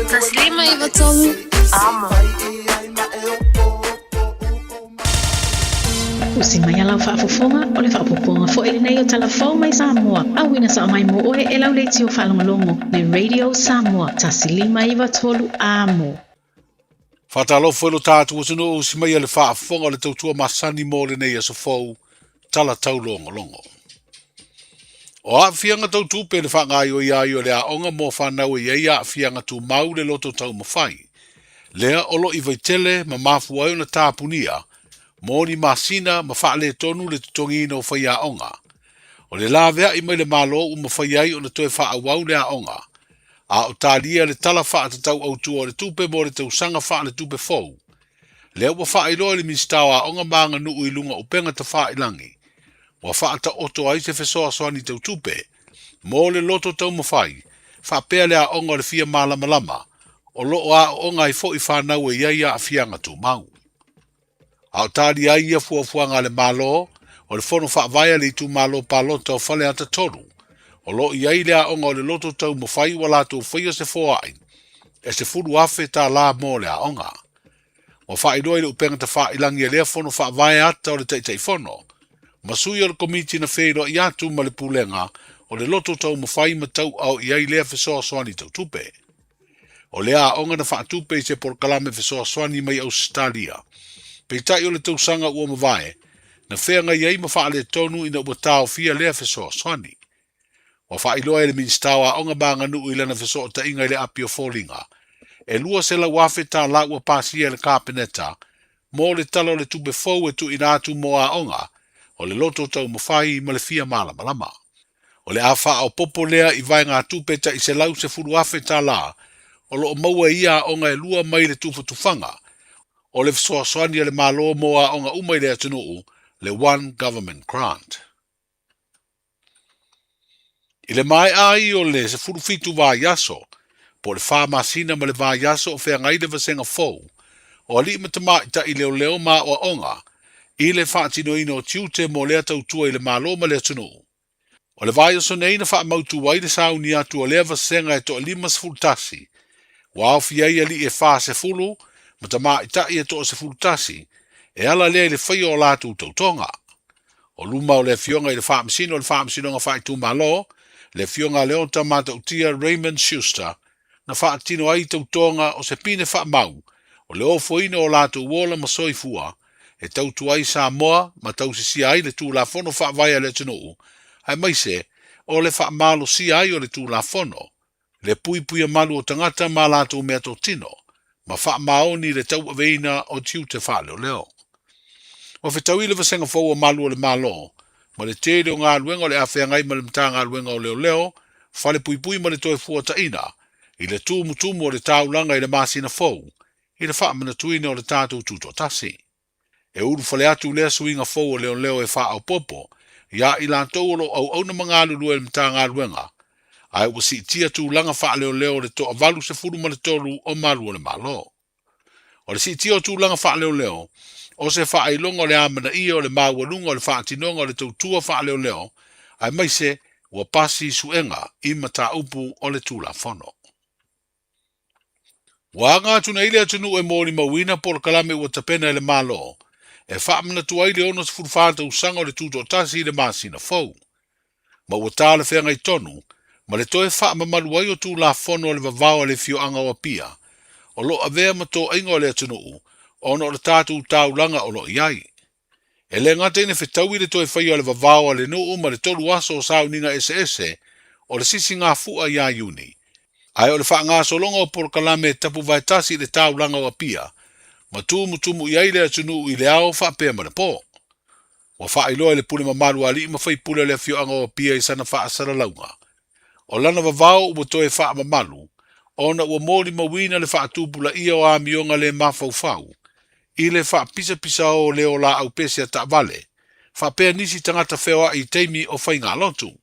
Taslima iwa tolu. Amo. Usi mai a lau faafofoga, o le faaopoopoga foi lenei o Tala Fou mai Samoa, auina sao mai mo oe e lau leitio faalogologo, le Radio Samoa, 1 5 9 3 Amo. Faatalofa i lo tatou atunuu usi mai a le faafofoga o le tautua masani mo lenei aso fou, tala taulogologo. O aafiaga tau tupe le faagaoioi ai o le aoga mo fanau e i ai aafiaga tumau le loto taumafai. Lea o lo i Vaitele ma mafua ai ona tapunia mo ni masina ma faaletonu le totogiina o faiaoga. O le laveai mai le Malo ua mafai ai ona toe faaauau le aoga, a o talia le Tala Faatatau Autu o le Tupe mo le tausaga faaletupe fou. Lea ua faailoa i le Minisita o Aoga ma Aganuu i luga o upega tafailagi, ua faataoto ai se fesoasoani tau tupe mo le loto taumafai faapea le aoga o le fia malamalama o lo o aooga ai foi fanau e i ai aafiaga tumau. A o talia ai ia fuafuaga a le Malo, o le Fono Faavae a le Itumalo Palota o Faleata 3, o lo o i ai le aoga o le loto taumafai ua latou faia se foai e $10,000 mo le aoga. Ua faailoa i le upega tafailagi e lea Fono Faavae ata o le Taitaifono ma sui o le Komiti na feiloai atu ma le Pulega o le Loto Taumafai ma tauao i ai lea fesoasoani tau tupe. O lea aoga na faatupe i se polokalame fesoasoani mai Ausetalia. Peitai o le tausaga ua mavae, na feagai ai ma faaletonu ina ua taofia lea fesoasoani. Ua faailoa e le Minisita o Aoga ma Aganuu i lana fesootaiga i le api o foliga, e $200,000 ua pasia e le Kapeneta mo le Tala o le Tupe fou e tuuina atu mo aoga o le loto taumafai ma le fia malamalama. O le a faaopoopo lea i vaegatupe tai $110,000 o lo o maua i ia aoga e lua mai le tufatufaga o le fesoasoani a le Malo mo aoga uma i le atunuu, le One Government Grant. I le maea ai o le 17 vaiaso, po o le 4 masina ma le vaiaso o feagai le vasega fou o alii ma tamaitai leoleo ma aoaoga i le faatinoina o tiute mo lea tautua i le Malo ma le atunuu. O le vaiaso nei na faamautu ai le sauni atu o lea vasega e toa 51, ua aofia ai alii e 40 ma tamaitai e toa 11, e ala lea i le faia o latou tautoga. O luma o le Afioga i le Faamasino o le Faamasinoga Faaitumalo, le Afioga a Leota Matautia Raymond Schuster, na faatino ai tautoga o se pine faamau o le ofoina o latou ola ma soifua e tautua ai Samoa ma tausisia ai le Tulafono Faavae a le atunuu, aemaise o le faamalosia ai o le Tulafono, le puipuia malu o tagata ma a latou meatotino, ma faamaoni le tauaveina o tiute faaleoleo. Ua fetaui le vasega fou o Malu o le Malo ma le tele o galuega o le a feagai ma le Matagaluega o Leoleo, Falepuipui ma le Toefuataiga i le tumutumu o le taulaga i le masina fou i le faamanatuina o le tatou Tutoatasi. E ulufale atu lea suiga fou o leoleo e faaopoopo iā i latou o lo o auauna ma galulue i le Matagaluega, ae ua siitia tulaga faaleoleo o le toa-83 o Malu o le Malo. O le siitia o tulaga faaleoleo, o se faailoga o le amanaia o le maualuga o le faatinoga o le tautua faaleoleo, aemaise ua pasi suega i mataupu o le Tulafono. Ua aga atu nei le atunuu e molimauina polokalame ua tapena e le Malo e faamanatu ai le 64 tausaga o le Tutoatasi i le masina fou, ma ua talafeagai tonu ma le toe faamamalu ai o Tulafono a le Vavao a le Afioaga o Apia o lo o avea ma toaiga o le atunuu ona o le tatou taulaga o lo o i ai. E le gata ina fetaui le toe faia o le vavao a le nuu ma le tolu aso o sauniga eseese o le sisigafua ia Iuni, ae o le faagasologa o polokalame e tapuvaetasi i le taulaga o Apia ma tumutumu i ai le atunuu i le ao faapea ma le po. Ua faailoa e le pule mamalu a alii ma faipule o le afioaga o Apia i sana faasalalauga, o lana vavao ua toe faamamalu ona ua molimauina le faatupulaia o amioga le mafaufau i le faapisapisao o leo laau pese a taavale, faapea nisi tagata feoai i taimi o faigalotu.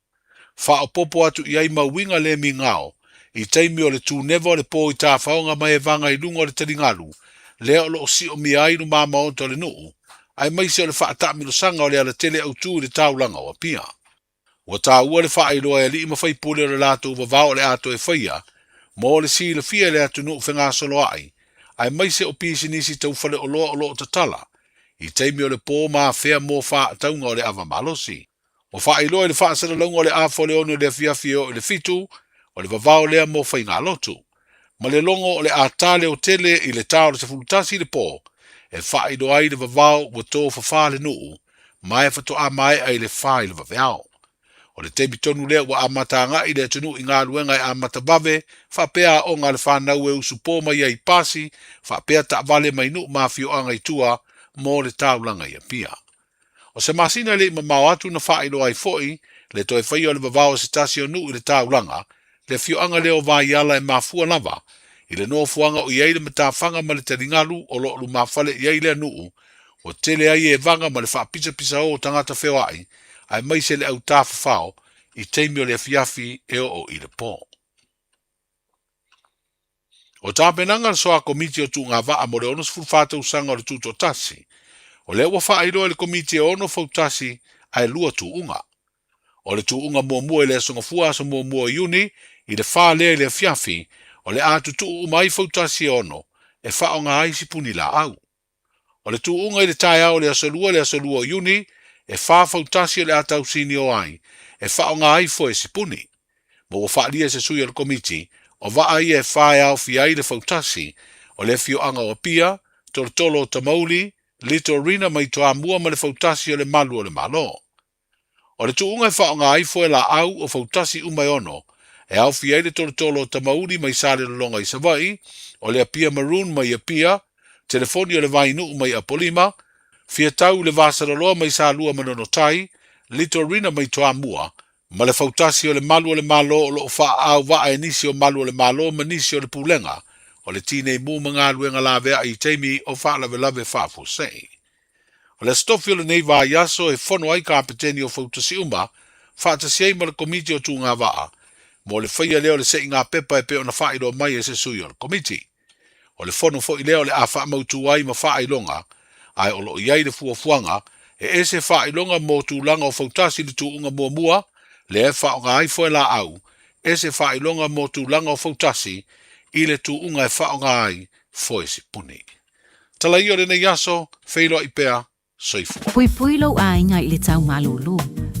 Faaopoopo atu i ai ma uiga le migao i taimi o le tuneva o le po i tafaoga ma evaga i luga o le taligalu lea o lo o siomia ai lumamaota o le nuu, aemaise o le faataamilosaga o le alatele autu i le taulaga o Apia. Ua taua le faailoa e alii ma faipule o le latou vavao o le a toe faia mo le silafia e le atunuu fegasoloai aemaise o pisinisi tau faleoloa o lo o tatala i taimi o le po ma afea mo faatauga o le ava malosi. Ua faailoa i le faasalalauga o le afa o le 6 i le afiafi e oo i le 7 o le vavao lea mo faigalotu, ma le logo o le a ta leotele i le ta o le 11 i le po e faailoa ai le vavao ua tofafa le nuu ma e faatoa maea i le 4 i le vaveao. O le taimi tonu lea ua amata agai le atunuu i galuega e amata vave faapea aoga a le fanau e usupo mai ai i pasi faapea taavale mai nuu ma afioaga i tua mo le taulaga i Apia. O se masina e le i mamao atu na faailoa ai foi le toe faia o le vavao o se tasi o nuu i le taulaga, le afioaga lea o Vaiala e mafua lava i le nofoaga o i ai le matafaga ma le taligalu o lo o lumafale i ai lea nuu, ua tele ai evaga ma le faapisapisaō o tagata feoai aemaise le au tafafao i taimi o le afiafi e oo i le po. O tapenaga a le Soa Komiti o Tuugavaa mo le 64 tausaga o le Tutoatasi, o lea ua faailoa e le Komiti e ono fautasi ae lua tuuga. O le tuuga muamua i le Aso Gafua aso muamua o Iuni i le fa lea i le afiafi, o le a tutuu uma ai fautasi e ono e faaaoga ai sipuni laau. O le tuuga i le taeao o le Aso Lua le aso 2 o Iuni, e fa fautasi o le a tausinio ai, e faaaoga ai foe sipuni. Ma ua faaalia e se sui o le Komiti, o vaa ia e fa e aofia ai le fautasi, o le afioaga o Apia, Tolotolo o Tamauli, Little Rina mai Toamua ma le fautasi o le Malu o le Malo. O le tuuga e faaaoga ai foe laau o fautasi uma e ono, e aofia ai le tolotolo o Tamauli mai Salelologa i Savaii, o le Apia Maroon mai Apia, telefoni o le Vainuu mai Apolima, Fiatau i le Vasaloloa mai Salua Manono-tai, Litorina mai Toamua, ma le fautasi o le Malu o le Malo o lo o faaau vaa e nisi o Malu o le Malo ma nisi o le Pulega o le Tinei Mu ma Galuega Laveai i taimi o faalavelave faafuasei. O le Aso Tofi o lenei vaiaso e fono ai Kapeteni o Fautasi uma faatasi ai ma le Komiti o Tugavaa mo le faia lea o le seigapepa e pei ona faailoa mai e se sui o le Komiti. O le fono foi lea o le a faamautu ai ma faailoga, ae o lo o i ai le fuafuaga e ese faailoga mo tulaga o fautasi i le tuuga muamua lea e faaaoga ai foelaau, ese faailoga mo tulaga o fautasi i le tuuga e faaaoga ai foesipuni. Tala ia o lenei aso, feiloai pea. Soifua. Puipui lou aiga i le tau malūlū,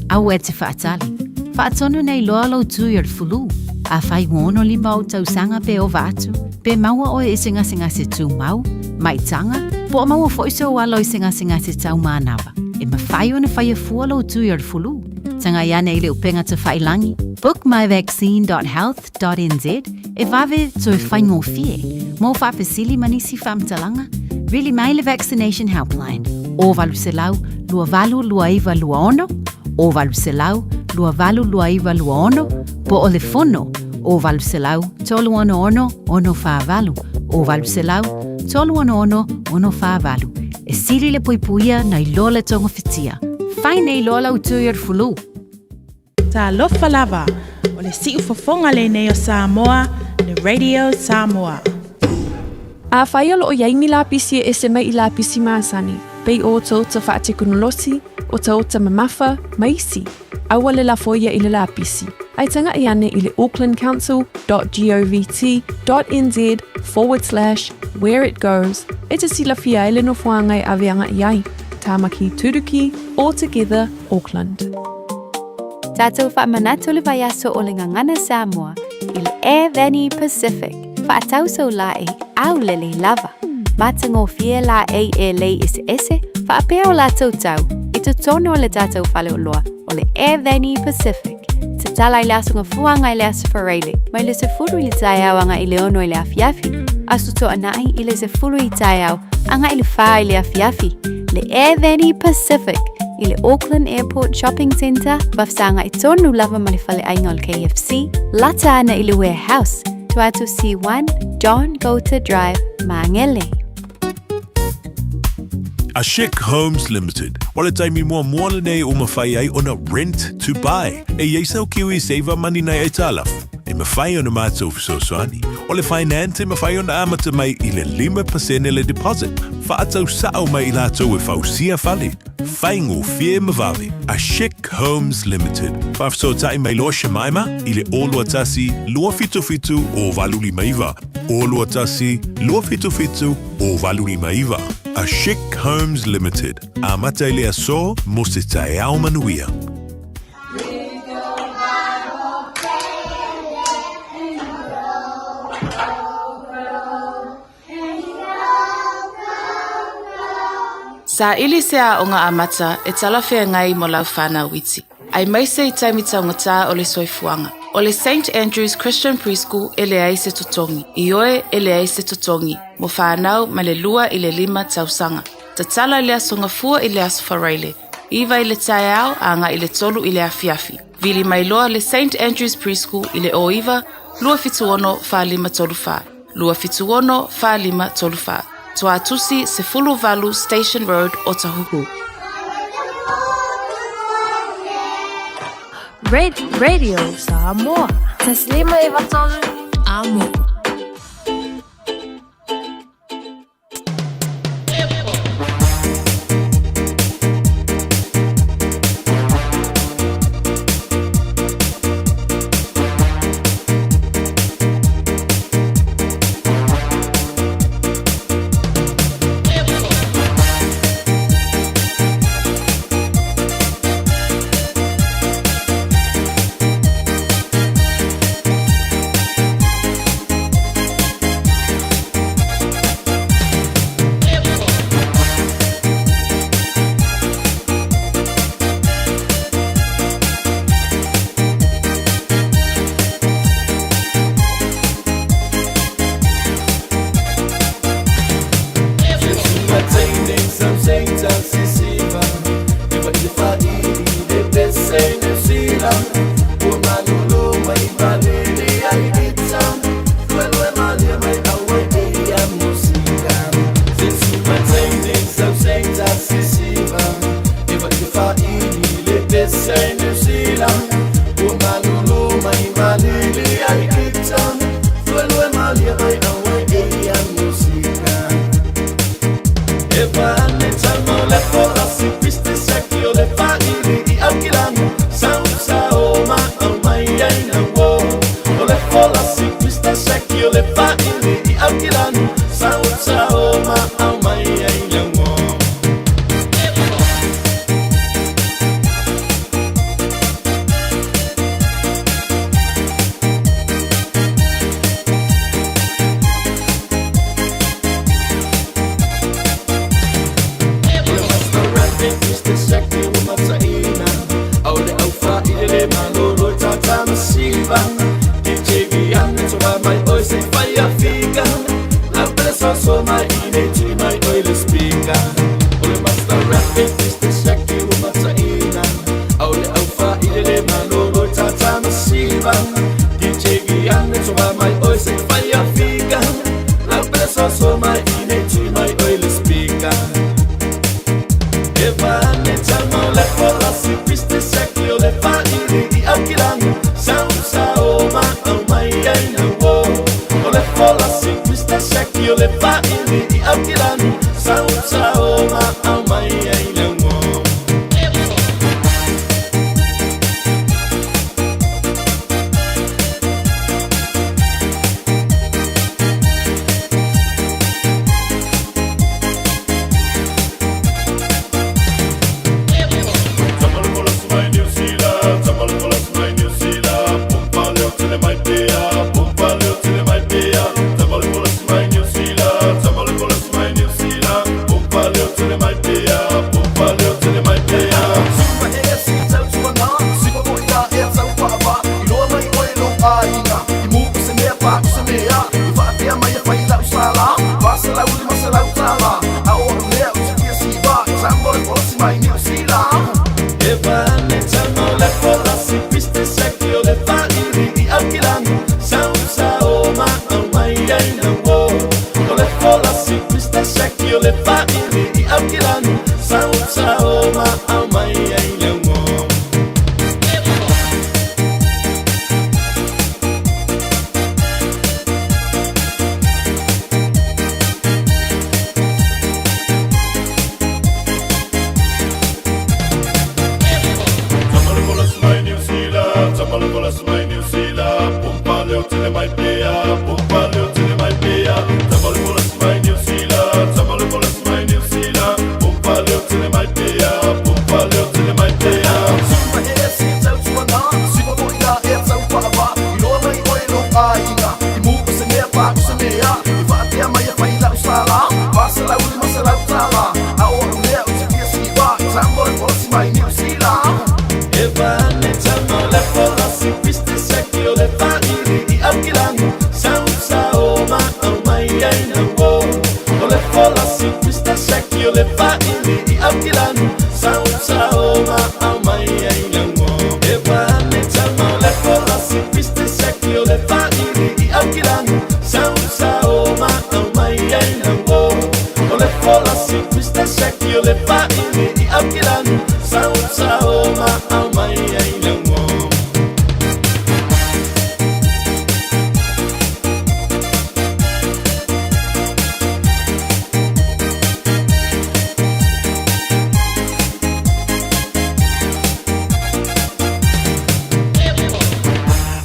aua e te faatali. Faatonu nei loa lou tui o le fulu. Afai ua 65 ou tausaga pe ova atu, pe maua oe i se gasegase tumau, maitaga, po o maua foi sou alo i se gasegase tau manava, e mafai ona faia fua lou tui o le fulu. Tagai ane i le upega tafailangi, bookmyvaccine.health.nz, e vave toe faigofie. Mo faafesili ma nisi faamatalaga, vili mai le Vaccination Helpline, 0800 282926, 0800 282926, po o le fono, 0800 366 648, 0800 366 648. E sili le puipuia nai lo le togafitia. Fai nei loa lau tui o le fulu. Talofa lava, o le siufofoga lenei o Samoa, le Radio Samoa. Afai o lo o i ai ni lapisi e ese mai i lapisi masani, pei o otaota faatekonolosi, otaota mamafa, ma isi, aua le lafo ia i le lapisi, ae taga'i ane i le aucklandcouncil dot govt dot nz forward slash where it goes e te silafia ai le nofoaga e ave aga'i ai. Tāmaki Turuki, All Together, Auckland. Tatou faamanatu le vaiaso o le Gagana Samoa i le Air Pacific, faatau laei aulelei lava. Matagofie laei e lei eseese, faapea o latou tau, i totonu o le tatou faleoloa o le Air Pacific. Tatala i le Aso Gafua agai i le Aso Faraile, mai le 10 i le taeao agai i le 6 i le afiafi, Aso Toonai i le 10 i taeao agai i le 4 i le afiafi, le Air Pacific i le Auckland Airport Shopping Centre, vafesagai tonu lava ma le faleaiga o le KFC, lata ana i le Warehouse, tua atu C1, John Goulter Drive, Māngere. A Chic Homes Limited, o le taimi muamua lenei ua mafai ai ona rent to buy. E i ai sau Kiwi Saver Money nai aitalafu, e mafai ona matou fesoasoani. O le finance e mafai ona amata mai i le 5% le deposit, faatau sao mai i latou e fausia fale. Faigofie ma vave. A Chic Homes Limited. Faafesootai mai loa Shemaima i le 021 277 0859. 021 277 0859. A Chic Homes Limited. Amata i le aso mo se taeao manuia. Saili se aoga amata e talafeagai mo lau whānau iti, aemaise i taimi taugata o le soifuaga. O le Saint Andrew's Christian Preschool e leai se totogi, ioe e leai se totogi, mo whānau mai le 2 i le 5 tausaga. Tatala i le Aso Gafua i le Aso Faraile, 9 i le taeao agai i le 3 i le afiafi. Vili mai loa le Saint Andrew's Preschool i le 09 276 4534. 276 4534. Tuatusi 18 Station Road, Otahuhu. Red Radio Samoa. 153 Amo. ai lauo. O le folasi Mr. Shaki o le fa'ili i Aukilani Sau sao ma au mai ai lauo.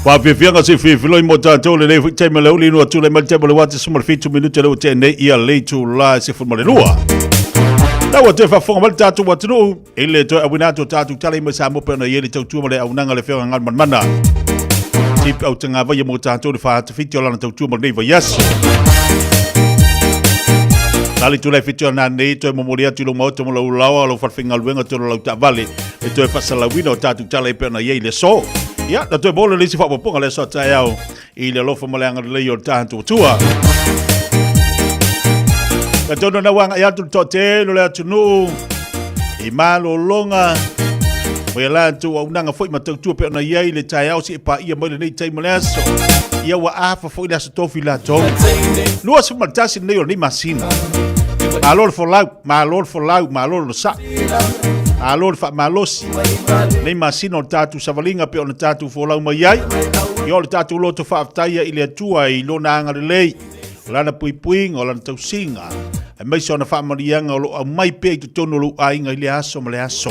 Faafiafiaga se filofiloi mo tatou lenei foi taimi o le auli inu atu le mai le taimi o le wate suma le fitu minute le ua tea nei ia le itula e 12. La ua toe faafofoga mai le tatou atunuu i le toe auina atu o tatou tala i mai Samoa pei ona i ai le tautua ma le auaunaga a le Afioga Galumalemana. Tip au tagavaia mo tatou le faatafiti o lana tautua mo lenei vaiaso. La le itula e fitu ana nei toe momoli atu i lou maota mo lau laoa, lau falefaigaluega toe lau taavale e toe faasalauina o tatou tala e pei ona i ai le aso. Ia, na toe maua le isi faaopoopoga le aso a taeao i le alofa ma le agalelei o le tatou Atua. Talitonu na ua agai atu le toatele o le atunuu i malologa mai latou auaunaga foi ma tautua pei ona i ai le taeao seia paia mai lenei taimi o le aso. Ia ua afa foi le aso tofi latou. 21 lenei o lenei masina. Malo le folau, malo le folau, malo le onosai. Malo le faamalosi. Nei masina o le tatou savaliga pei ona tatou folau mai ai. Ia o le tatou loto faafetai ia i le Atua i lona agalelei, o lana puipuiga, o lana tausiga, aemaise ona faamanuiaga o lo o aumai pea i totonu o lou aiga i lea aso ma lea aso.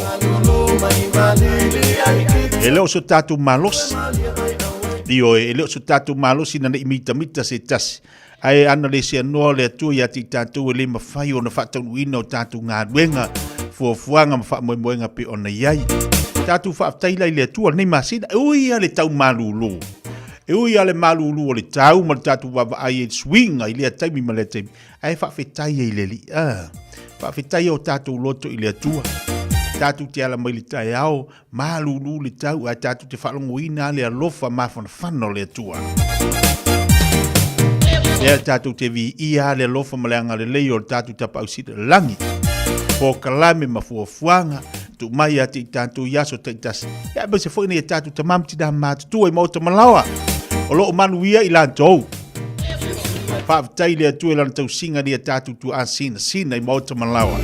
E le o so tatou malosi. Ioe, e le o so tatou malosi ina ne i mitamita se tasi. Ae ana le seanoa le Atua ia te i tatou e le mafai ona faataunuuina o tatou galuega, fuafuaga ma faamoemoega pei ona i ai. Tatou faafetai la i le Atua lenei masina, e ui lava le tau malulu, e ui lava le malulu o le tau ma le tatou vaavaai i le suiga i lea taimi ma lea taimi, ae faafetai ai i le Alii. A, faafetai o tatou loto i le Atua. Tatou te ala mai le taeao, Malulu le tau ae tatou te faalogoina le alofa mafanafana o le Atua. Lea tatou te viia le alofa ma le agalelei o le tatou Tapaau Sili o le Lagi. Polokalame ma fuafuaga tuu mai ia te i tatou i aso taitasi. Ia aemaise foi nai a tatou tama ma tina matutua i maota malaoa o lo o manuia i latou. Faafetai i le Atua i lana tausiga i a tatou tuaa sinasina i maota malaoa.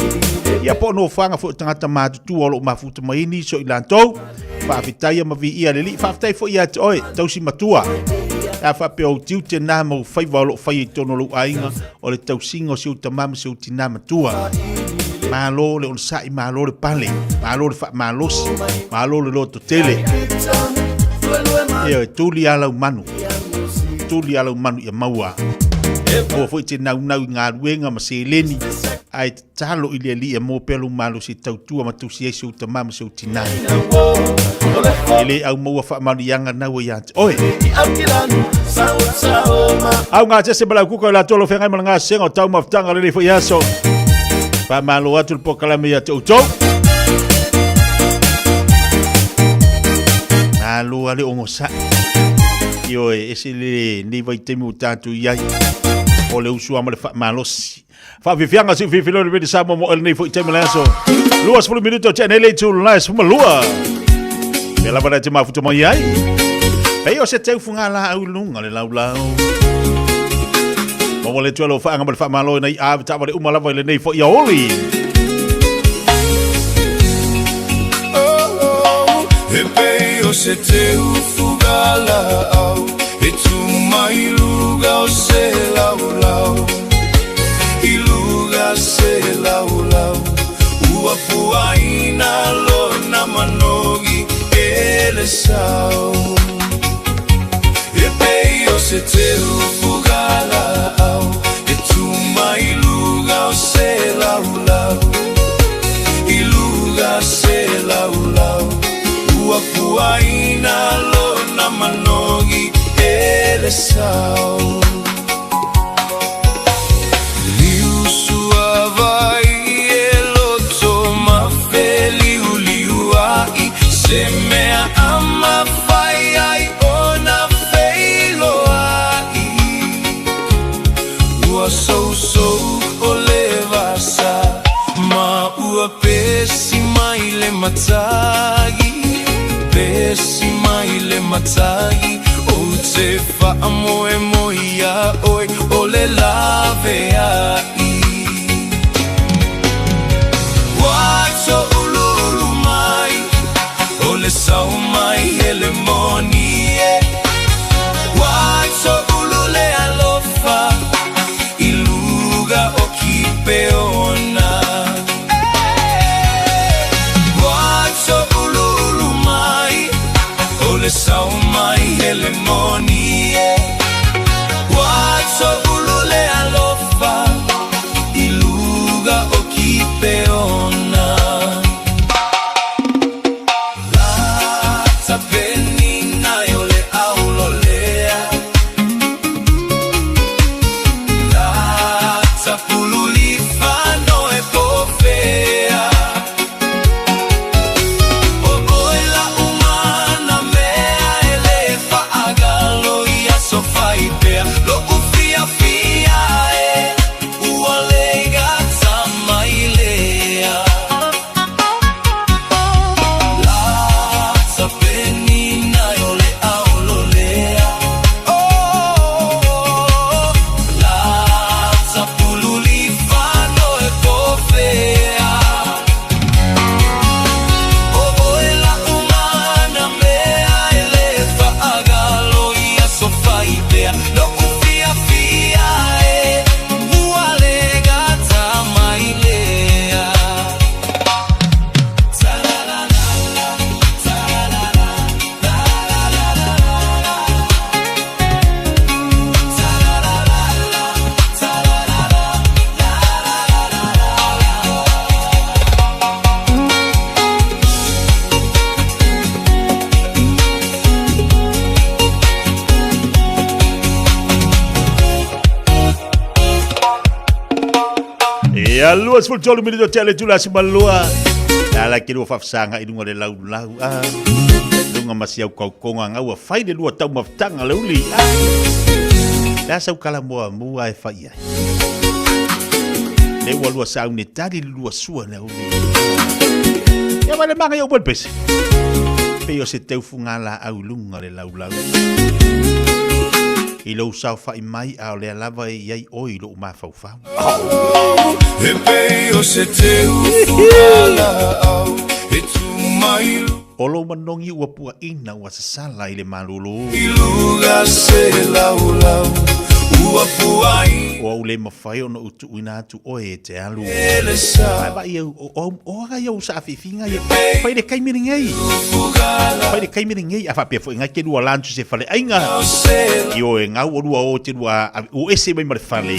Ia po o nofoaga foi o tagata matutua o lo o mafuta mai ai nisi o i latou. Faafetai ma viia le Alii. Faafetai foi ia te oe, tausi matua. A faapea ou tiute na ma ou faiva o lo o faia i totonu o lou aiga, o le tausiga o si ou tama ma si ou tinā matua. Malo le onosai, malo le pale, malo le faamalosi, malo le lototele. Ioe, tuli a lau manu. Tuli a lau manu ia maua. Aua foi te naunau i galuega ma seleni, ae tatalo i le Alii e maua pea lou malosi e tautua ma tausi ai si ou tama ma si ou tinā. E le au maua faamanuiaga na ua ia te oe. Au ngā tese ma lau kuka o latou lo whengai ma ngā senga o tau mafutanga lenei foi aso. Whamalo atu le pokalame ia te outou. Malo ale o saʻi. Ioe, ese lenei vaitaimi ua tatou i ai, o le usu lava ma le faamalosi. Faafiafiaga si filifili o le Radio Samoa mo lenei foi taimi o le aso. 20 minuto tea nei le itula e 12. Pea lava le te mafuta mai ai. Pei o se teufuga laau i luga o le laulau. Maua le Atua lau faaga ma le faamalo ina ia ave taavale uma lava i lenei foi aoli. E pei o se teu fugalaau E tu mai luga o se laulau I luga se laulau Ua puaina lona manogi e le sao E pei o se teu fugalaau E tu mai luga o se laulau I luga se laulau Ua puaina lona manogi e le sao Liu suavai e loto mafe liuliua'i Se mea a mafai ai ona feiloa'i Ua sousou o le vasa Ma ua pesi mai le matagi Pesi mai le matagi Ou te faamoemoe iā oe O le laveai Ua toʻuluulu mai O le sao mai hele moni e Ua toʻulu le alofa I luga o Kipeona Ua toʻuluulu mai O le sao mai hele moni e Ua toʻulu le alofa I luga o Kipeona La tapenina o le aulolea La tapululifano e pofea O oe la umana mea e le faagalo ia sofaipea Lo'u fiafia e ua le gata mai lea La tapenina o le aulolea Oh, la tapululifano e pofea O oe la umana mea e le faagalo ia sofaipea Lo'u fiafia e ua le gata mai lea Ia 23 minute o le tula si malua. Ala ke lua faafesaga i luga o le laulau a. Luga ma si au kaukonga ngaua fai le lua taumafataga le uli a. Le a sau kala muamua e fai ai. Le ua lua sauni tali le lua sua le uli. Ia wa le manga i au pese. Pei o se teufuga laau i luga o le laulau. I lou saofai mai a o lea lava e i ai oe i lou mafaufau. E pei o se teu fugalaau E tu mai O lou manogi ua puaina ua sasala i le malulu. I luga se laulau Ua puaina Ua ou le mafai ona ou tuuina atu oe e te alu. E le sao Ai vai au, o, o, o aga ia u saafiifiga ia. Fai le taimi lenei. Fai le taimi lenei. A faapea foi ngai ke lua lantu se fale aiga. I o e ngau o lua o te lua o ese mai ma le fale.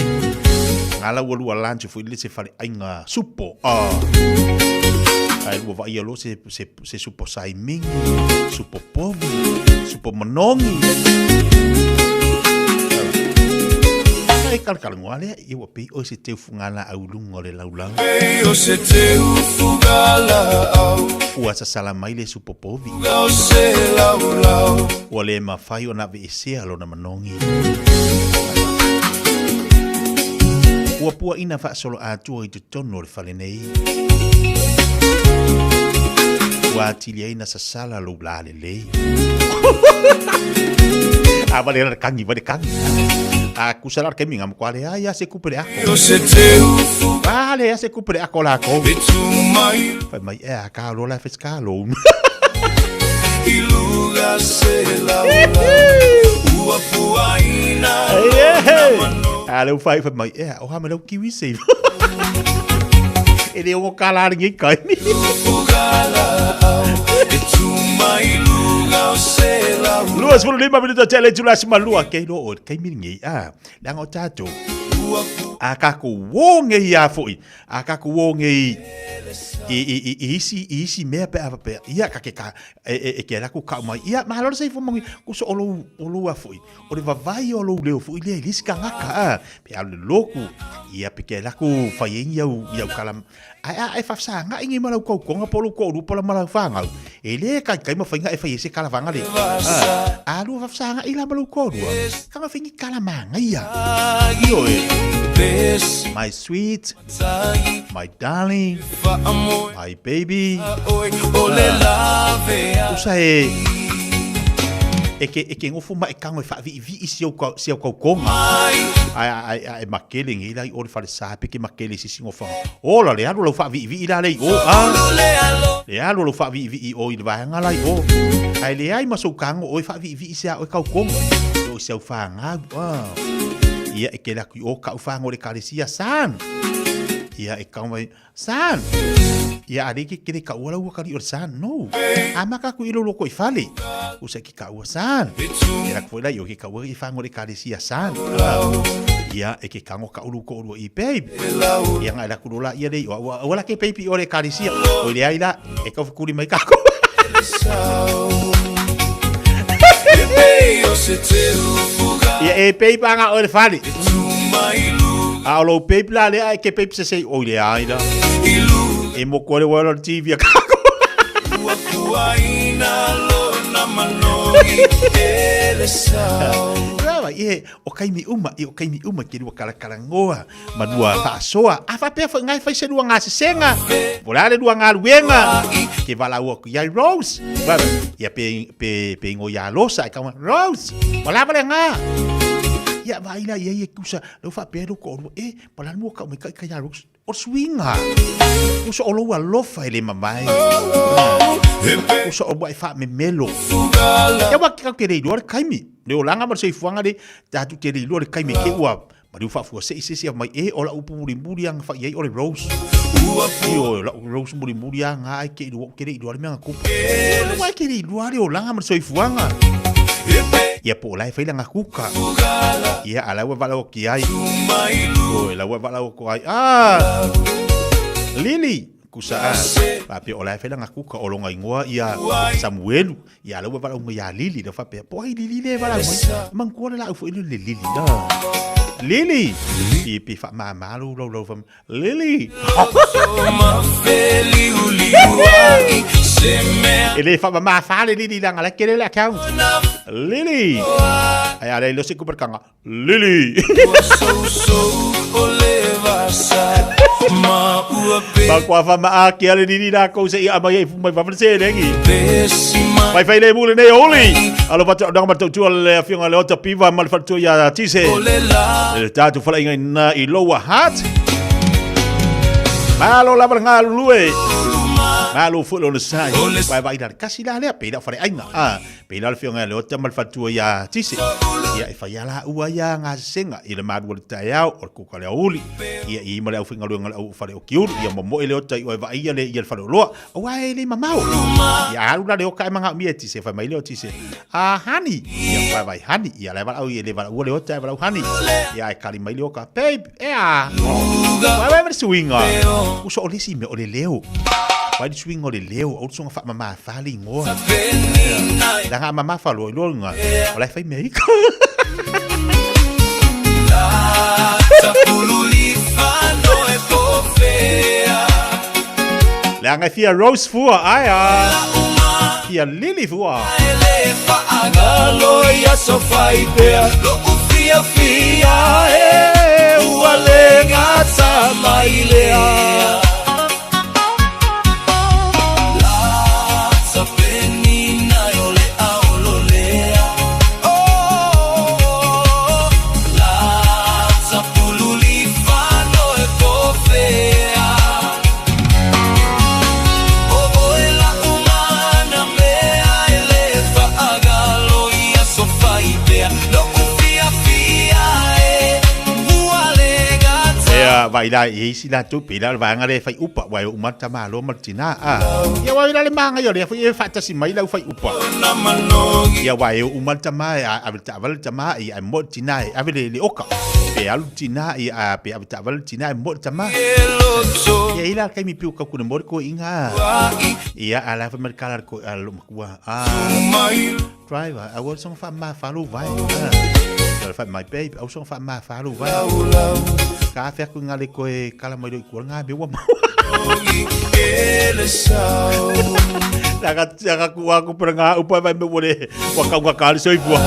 Ngā lau o lua lantu foi le se fale aiga supo. Ah. Ai lua vai alo se, se, se supo saimingi, supo povi, supo manongi. Ai kalakala ngoa lea, ia ua pei oe se teufuga laau i luga o le laulau. Pei o se teufuga laau Ua sasala mai le supo povi. O se laulau Ua le mafai ona aveesea lona manogi. Ua puaina faasoloatua i totonu o le fale nei. Ua atili ai na sasala lou lalelei. A vale la kangi, vale kangi. A kusa la kaimi ngam kwa le ai a se kupe le ako. A le a se kupe le ako la ko. Fai mai e a ka lo la fes ka lo. A le fai fai mai e o ha me lo kiwi se. E le o ka la ngi kai mi. 25 minuta tele tula si malua ke lo o kai mi ngi a leaga o tatou a kakou o nei a foi a kakou o nei i i i i isi i isi mea pe a pe ia ka ke ka e e, e ke la ku ka mai ia ma lo se fo mangi ku so o lo a foi o le vavai o lou leo foi lea i le isi tagata a pe a le loku ia pe ke la ku fai ai iau iau kala ae a e faafesaga'i nei ma lau tautoga po o lou toalua po o ma lau fanau e lē kaikai ma faiga e fai ai se kalavaga le a lua faafesaga'i la ma lou toalua kaga fai ni kala magaia ioe my sweet my darling my baby usa e e ke e ke ngofo ma e kango e faaviivii si au si au kaukonga ai ai ai makele ngi la i o le fale sa pe ke makele si si ngofa ola le alu lau faaviivii la le i o a le alu lau faaviivii o i le vaega la i o ai le ai ma sou kango o e faaviivii se a o e kaukonga o si au whangau a ia e ke la kui o kau whango le kalesia san ia e kau mai San! Ia ale ke kere ka ua ua kari o san. No. A maka ku ilo loko i fale. Usa ki ka ua san. Ia ku la yo ki ka ua i whango le kalesia san. Ia e ke kango ka ulu ko ulu i babe. Ia ngai la kulola ia le ua ua la ke baby o le kalesia. O le ai la e ka fukuri mai kako. Ia e babe anga o le fale. A o lou babe la lea e ke babe se sei oi le ai la. E mo kore wa lo TV a kako. Lava ie o kaimi uma i o kaimi uma ke lua kalakalangoa ma lua faasoa a faapea foi ngai fai se lua gasesega po o le a le lua galuega ke valaau atu iai Rose ia pe pe pe ingoa ia Losa e kau Rose ua lava le aga ia vaai la iai e tusa leu faapea lou toalua e po o le a le mea ua tau mai kai ia Rose o le suiga uso o lou alofa e le mamae uso o ua e faamemelo ia ua tatou te le iloa le taimi le olaga ma le soifuaga le tatou te le iloa le taimi ke ua Maliu faafuasei se isi mai e o lau upu mulimuli a fai ai o le Rose. Ioe, o lau Rose mulimuli a ngā ai ke ilua, ke le ilua le mea nga kupu. Ua ke le ilua le olaga ma le soifuaga. Ia po o la e fai lana kuka. Ia a la ua valaau atu i ai. Ioe, la ua valaau atu ai. Ah! Lily! Kusa a. Faapea o la e fai lana kuka o lona igoa ia Samuelu. Ia lau e valaau mai ia Lili, lea faapea, po ai Lili lea e valaau mai. Manatua le laau foi lea le Lili la. Lili! Pe, pe faamama lou laulau fai mai, Lili! E le faamama le Lili leaga la e tele le account. Lili! Ai a le iloa se kuperekaga, Lili! Ma kua fa ma a ke ale lili la kou se i a mai e fu mai fa se lengi. Mai fai le mule nei oli. Alo pa tau ma tau tua le afionga le ota piva ma le fatu ia tise. Le tatu fala inga ina i lower heart. Malo lava ngā lue. Malo fu lo le sai. Vai vai la kasi la lea pe la fare ainga. Ah. Pēlā le afioga ia Leota ma le faletua iā Tise. Ia e fai ala ua ia gasesega i le malu o le taeao o le kuka le aoauli. Ia i ai ma le aufaigaluega o le au fale o Kiulu. Ia momoe Leota i oe vaaia le ia le faleoloa. Auā e le mamao. Ia alu la Leota e magaomia e Tise. Fai mai lea o Tise, A honey! Ia vaevae honey. Ia la e valaau e le valaua Leota e valaau honey. Ia ae kali mai Leota, Babe, e a! Vaevae ma le suiga. Uso o le isi mea o le leo. Vaai le suiga o le leo, aua le soga faamamafa le igoa. Leaga a mamafa loa iloa luga, o la e fai mea ika. Leaga e fia rose fua, ai a. Fia lily fua. Vaavaai la i ai isi latou, pei la o le vaega lea e fai upa, aua e oo uma lava le tamaloa ma le tina, a. Ia aua la le magaia o lea foi e faatasi mai le aufai upa. Ia aua e oo uma lava le tama e ave le taavale le tama, ia ae moe le tina e ave le oka. Pe alu le tina, ia a pe ave taavale le tina ae moe le tama. Ia e i ai la le taimi pei ua tau kune moe le toeaina, a. Ia a o la e fai mai le tala a le loomatua, a. Driver, aua le soga faamamafa lou vae. Ah. Fai mai, babe, aua soga faamamafa lou vae. Ka afe atu i ngā le koe kala mai loi kua ngā me ua maua. La ka ka ku aku pera ngā upa vai me ua le ua kau ngā kāli soifua.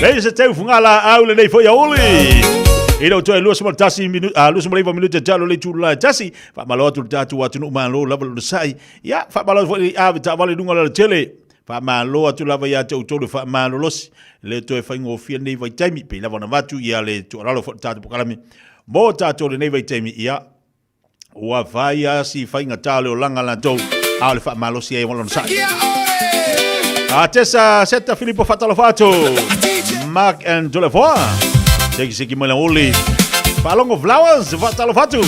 Lei se teu funga la au le nei foi a oli. I lau toe 21 minute, 29 minute te alo le tūla e tasi. Whaamalo atu le tātou atunuu malo lava le sai. Ia, faamalo foi i ave taavale i luga o le alatele. Faamalo atu lava ia te outou le faamalolosi. E le toe faigofie lenei vaitaimi, pei lava ona avatu ia le tuualalo foi i le tatou polokalame mo tatou i lenei vaitaimi, ia, ua fai lava si faigata o le olaga latou, a o le faamalosi ai o lona sai. Atesa Seta Filipo faatalofa atu. Mark and Tolefoa. Seki seki mai la oli. Faalogo Flowers faatalofa atu.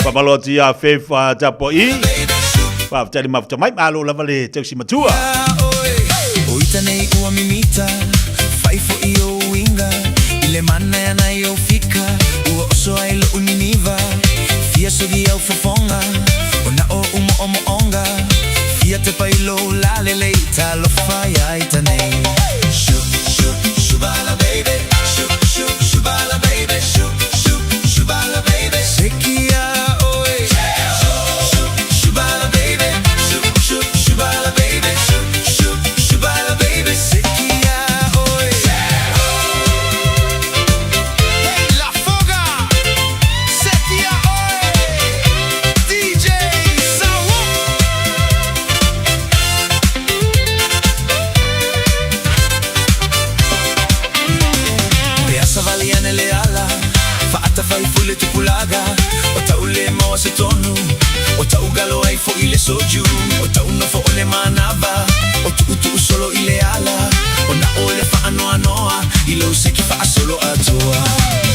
Faamalo atu ia Fefa Tapo'i. Faafetai le mafuta mai, malo lava le tausi matua. O ita nei ua mimita, fai fo'i o uiga, I le mana e ana i ou fika, ua oso ai lo'u niniva, Fia sogi au fofoga, o na o umo'omo'oga, Fia tepa i lou lalelei, talofa ia ita nei. Shu, shu, shubala baby, shu, shu, shubala baby, shu, shu, shubala baby, Sekia oe. Shu, shu, shubala baby, shu, shu, shubala baby, shu, shu, shubala baby, Sekia oe. Hey La Foga, Sekia oe. DJ Sawu. Pe a savali ane le ala, Faatafai foi le tupulaga, O ta'u le maua se tonu, O ta'u galo ai fo'i le soju, O ta'u nofo o le manava, O tu'utu'u solo i le ala, O na o le faanoanoa, I lou seki faasolo atoa.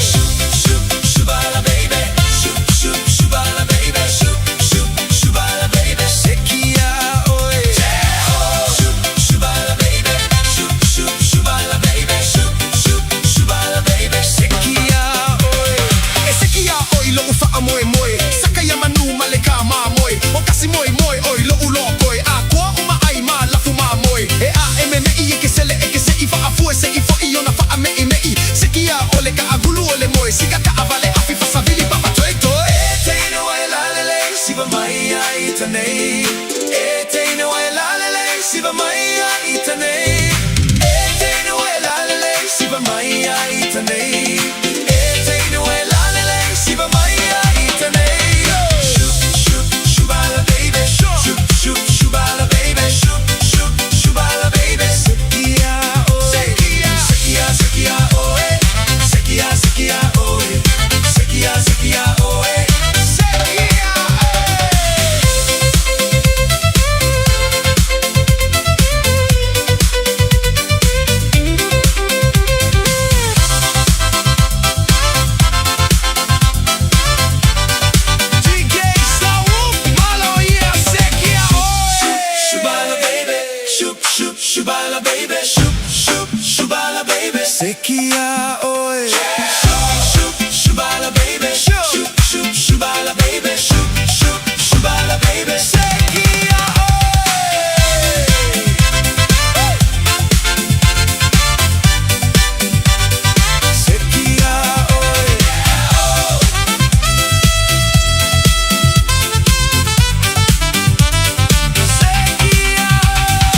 Shu, shu, shubala baby, Shu, shu, shubala baby, Shu, shu, shubala baby, Sekia oe. Shu, shubala baby, Shu, shu, shubala baby, Shu, shu, shubala baby, Sekia oe. E seki iā ʻoe i loʻu faamoemoe, Saka ia manu ma le kāmāmoe, O kasi moemoe ʻoe loʻu lokoe, A koa uma ʻai ma lafu māmoe, E a e memeʻi e ke sele e ke seʻi Faafue seʻi foʻi ona faameʻimeʻi, Seki iā ʻoe le kaʻagulu o le moe, Sika kaʻawale afi fasawili papa toe toe. E teine wa e lalelei, siva mai ia ita nei. E teine wa e lalelei, siva mai ia ita nei. E teine wa e lalelei, siva mai ia ita nei. E teine wa e lalelei, siva mai ia ita nei. Shu, shu, shubala baby. Shu, shu, shubala baby. Shu, shu, shubala baby. Sekia oe. Sekia, sekia, sekia oe. Sekia, sekia oe. Sekia, sekia oe. Sekia oe. DJ Sawu, malo ia sekia oe. Shubala baby, shup shup shubala baby, shup shup shubala baby, sekia oe. Shup shup shubala baby, shup shup shubala baby, shup shup shubala baby, sekia oe. Sekia oe. Sekia oe.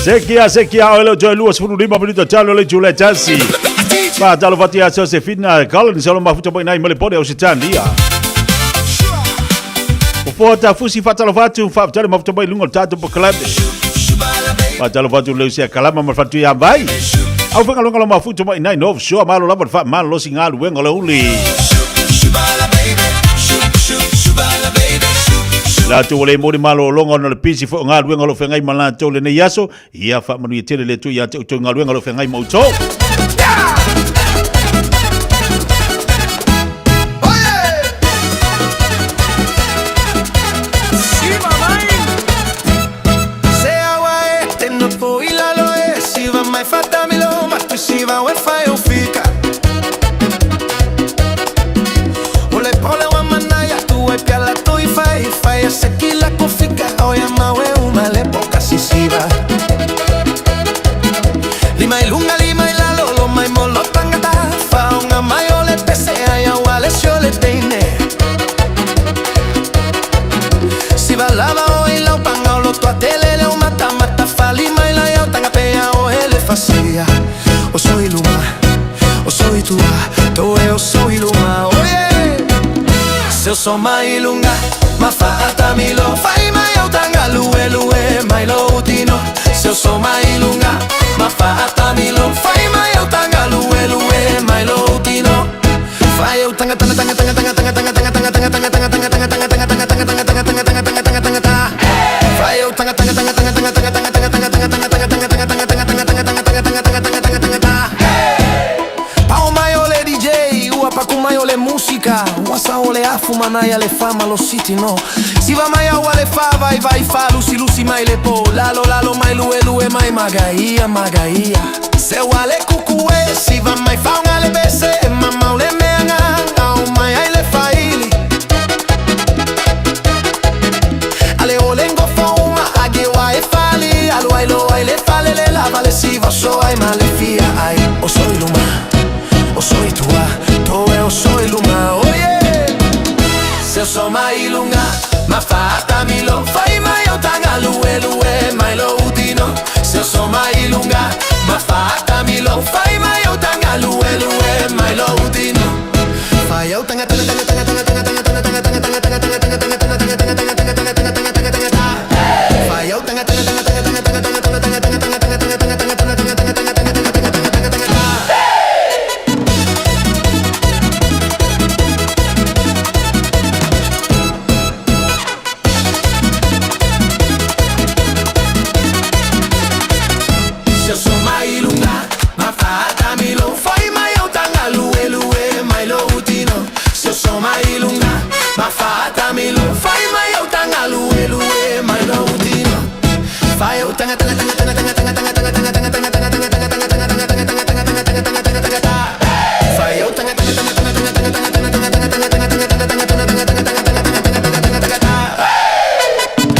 Sekia, sekia, oe leo toe 25 minuto talo le tule tasi. Pa talo fatia Josefina Collins olo mafuta mai nai male pone o Sitania. O fota fusi fatalo fatu fa talo mafuta mai lungo tato po club. Pa talo fatu le sia kalama ma fatu ya vai. Au whenga longa lo mafuta mai nai no sure malo lava fa malo lo singalu wenga le uli. Latou ua le mo le malologa ona o le pisi foi o galuega o lo o feagai ma latou i lenei aso. Ia faamanuia tele le Atua ia te outou i galuega o lo o feagai ma outou.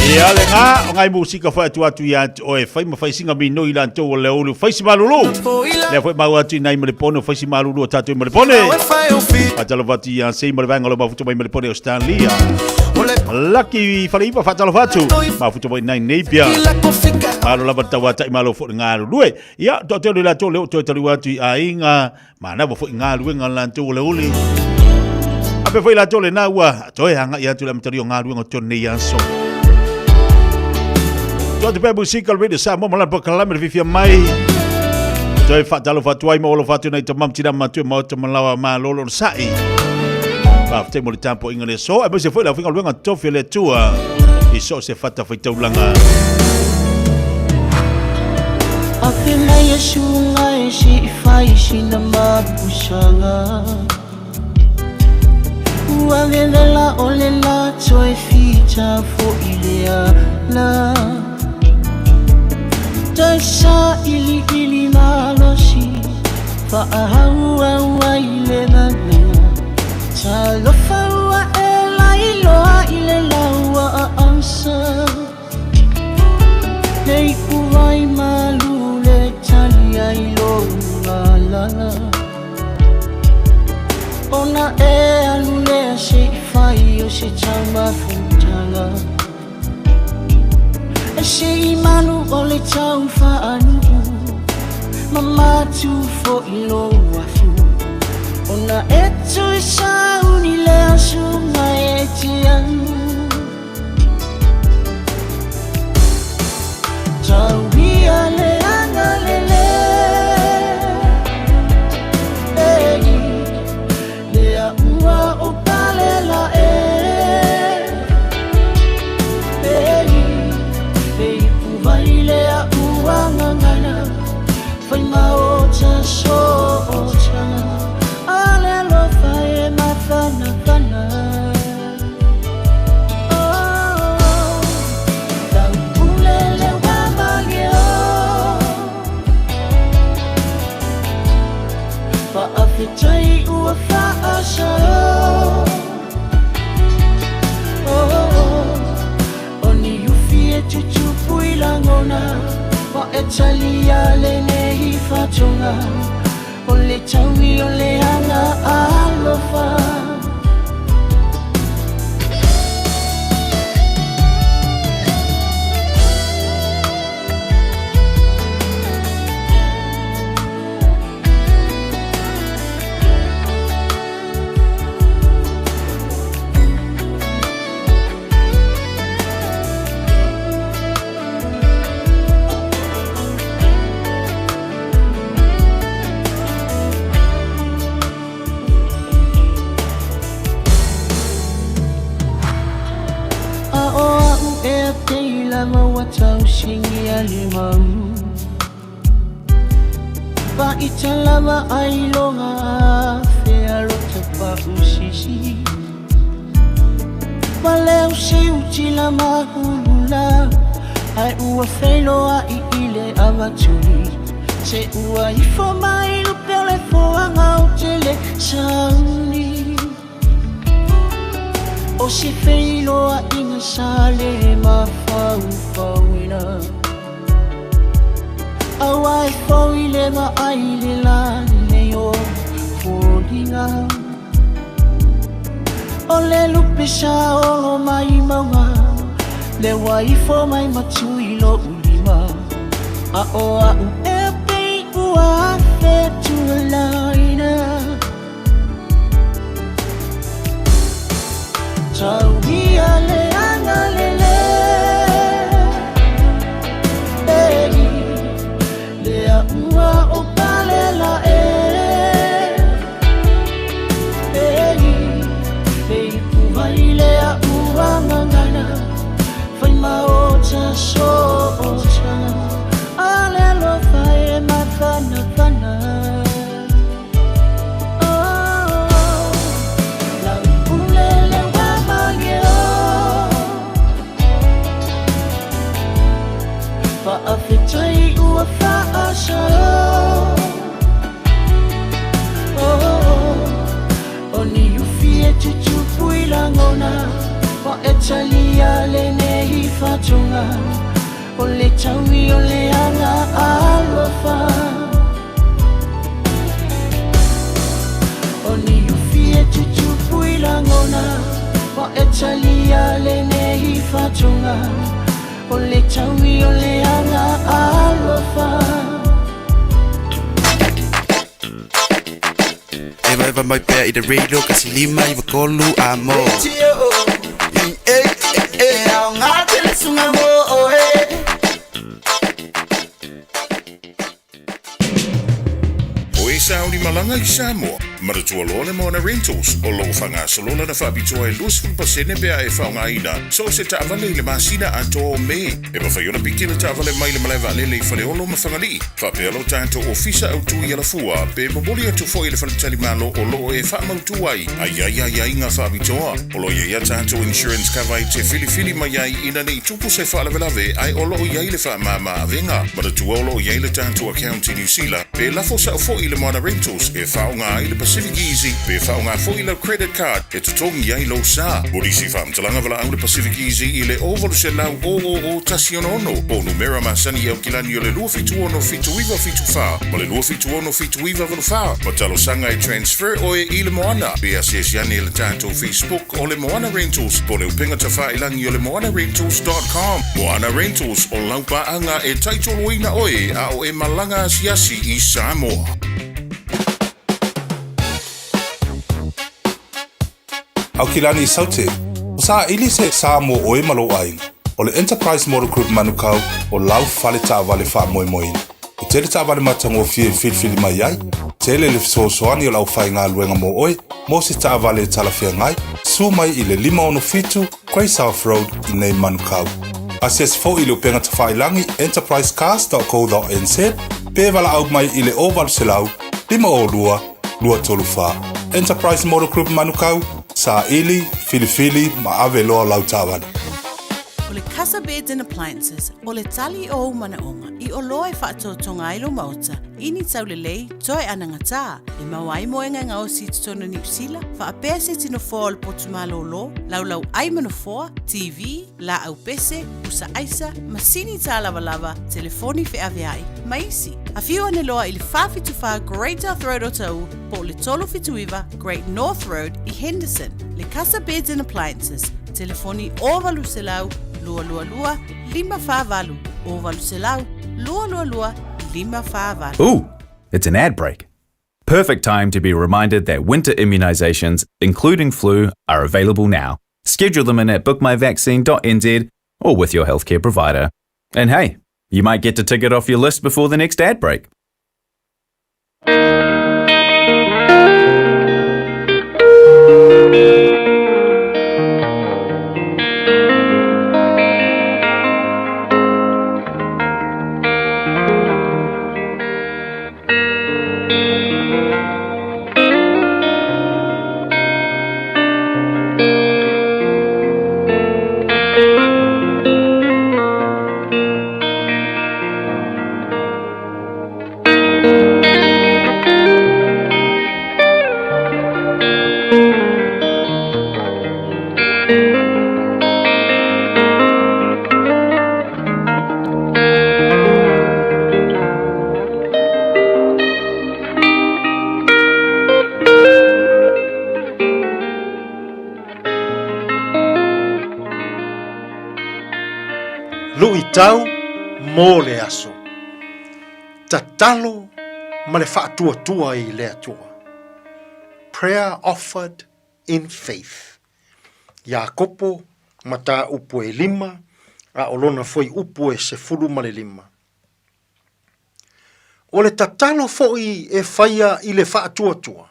Ia le ngā, o ngai musika whai atu atu ia atu oe, whai ma whai singa mi noi lan tō o le olu, whai si malulu. Lea whai mau atu i nai ma le pone, whai si malulu o tātou i ma le pone. Whatalo whatu ia sei ma le vanga lo mafuta mai ma le pone o Stanley. Lucky whareipa whatalo whatu, mafuta mai nai Napier. Malo lava tau atai malo fo ngā lue. Ia, tō te la tō leo tō talu atu i ainga, mana fo ngā lue ngā lan tō le uli. Ape foi la tō le nā ua, toe hanga i atu le amtari o ngā lue ngā tō nei aso. Tō te pē musika radio sa mo malan pokalame le fifia mai. Toe whatalo whatuai mo olo whatu nei tamam tina matu mo te malawa ma lolo sa'i. Whafte mo le tampo inga le so. E mo se foi la winga luenga tofi le tua. I so se whata whai taulanga. Ape mai a sunga e si whai sina mapusanga. Ua velela o le la toe fita fo i lea la. Toe sa ili ili malosi Whaahau au ai le mana. Talofa ua e la iloa i le laua a ansa. Nei uai malu le tali ai lo lala. Ona e alu lea se i whai o se taumafutanga. E se i manu o le le tau faanuu ma matu fo'i lou afu ona e tui sauni le asuga e tiau tauia le agalele ei lea ua o palela e ei le ipu vai lea ua gagana faima o tasootaga ale alofa e mafanafana. Oh, taupule ua malie o faafetai ua faasao. Oh, o ni ufi e tutupu i lagona ma e talia lenei fatoga o le taui o le aga alofa. A o a'u ea pei lava ua tausigia le mau fa'ita lava ai loga afea lota pa'usisi ma leu siutila mahulula ae ua feiloa'i i le avatuli se ua ifo mai lupe o le foaga o tele sauni o se feiloa'iga sa lē mafaufauina auā e foi le vaai le lalelei o foliga o le lupe sa olo mai mauga le ua ifo mai matui lo'u lima a o a'u ea pei ua afe tualaina tauia le agalele ei lea ua o palela e ei le ipu vai lea ua gagana faima o tasootaga ale alofa e mafanafana. Oh, laupule ua malie o faafetai ua faasao. Oh, o ni ufi e tutupu i lagona ma e talia lenei fatoga o le taui o le aga alofa. O ni ufi e tutupu i lagona ma e talia lenei fatoga o le taui o le aga alofa. Eva eva mai pea i te radio kasi lima i wakolu a mo. E ao ngā tele sunga mo o e. O e sauni malanga i Samoa, manatua loa le Moana Rentals, o loo whangasolola na whaapitoa e 20% pea e whaongaina, so se taavale i le masina atoa o Me. E mawhai ona piki le taavale mai le malae vaalele i Faleolo ma Fagalii. Faapea lo tātou ofisa au tui alafua, pe momoli atu foi le faletalimalo o loo e whaamautu ai, ai ai ai ai ngā whaapitoa. O lo ia ia tātou insurance cover i te filifili mai ai ina nei tupu se whaalavelave ai o loo iai le whaamama avenga. Manatua o loo iai le tātou account i New Zealand, pe lafo sa foi i le Moana Rentals e whaonga ai le Pacific Easy pe faaaoga foi lau credit card e totogi ai lou sa. Mo nisi faamatalaga valaau le Pacific Easy i le 0800 000 166 po o numera masani i Aukilani o le 276 7974 ma le 276 7984 ma talosaga e transfer oe i le Moana. Pe asiasi ane i le tatou Facebook o le Moana Rentals po o le upega tafailagi o le moanarentals.com. Moana Rentals, o lau paaga e taitoloina oe a o e malaga asiasi i Samoa. Aukilani i Saute, o saili se sa mo oe ma lou aiga. O le Enterprise Motor Group Manukau o lau fale taavale faamoemoeina. E tele taavale matagofie e filifili mai ai, tele le fesoasoani o le aufaigaluega mo oe, mo se taavale e talafeagai, susu mai i le 567 Grey South Road i nei Manukau. Asiasi foi i le upega tafailagi enterprisecars.co.nz pe valaau mai i le 0800 502 234. Enterprise Motor Group Manukau, saili, filifili ma ave loa lau taavale. O le Casa Beds and Appliances, o le tali o ou manaoga i oloa e faatotoga ai lou maota i ni taulelei toe anagatā e maua ai moega e gaosi i totonu o Niu Sila, faapea se tino foa o le potu malōlō, laulau ai ma nofoa, TV, laau pese, pusa aisa, masini tālavalava, telefoni feaveai, ma isi. Afio ane loa i le 474 Great South Road o Taʻu po o le 379 Great North Road i Henderson. Le Casa Beds and Appliances, telefoni 0800 222 548, 0800 222 548. Ooh, it's an ad break. Perfect time to be reminded that winter immunisations, including flu, are available now. Schedule them in at bookmyvaccine.nz or with your healthcare provider. And hey, you might get to tick it off your list before the next ad break. Luitau mo le aso. Tatalo ma le faatuatua i le Atua. Prayer offered in faith. Iakopo, mataupu e lima, a o lona foi upu e 15. O le tatalo foi e faia i le faatuatua,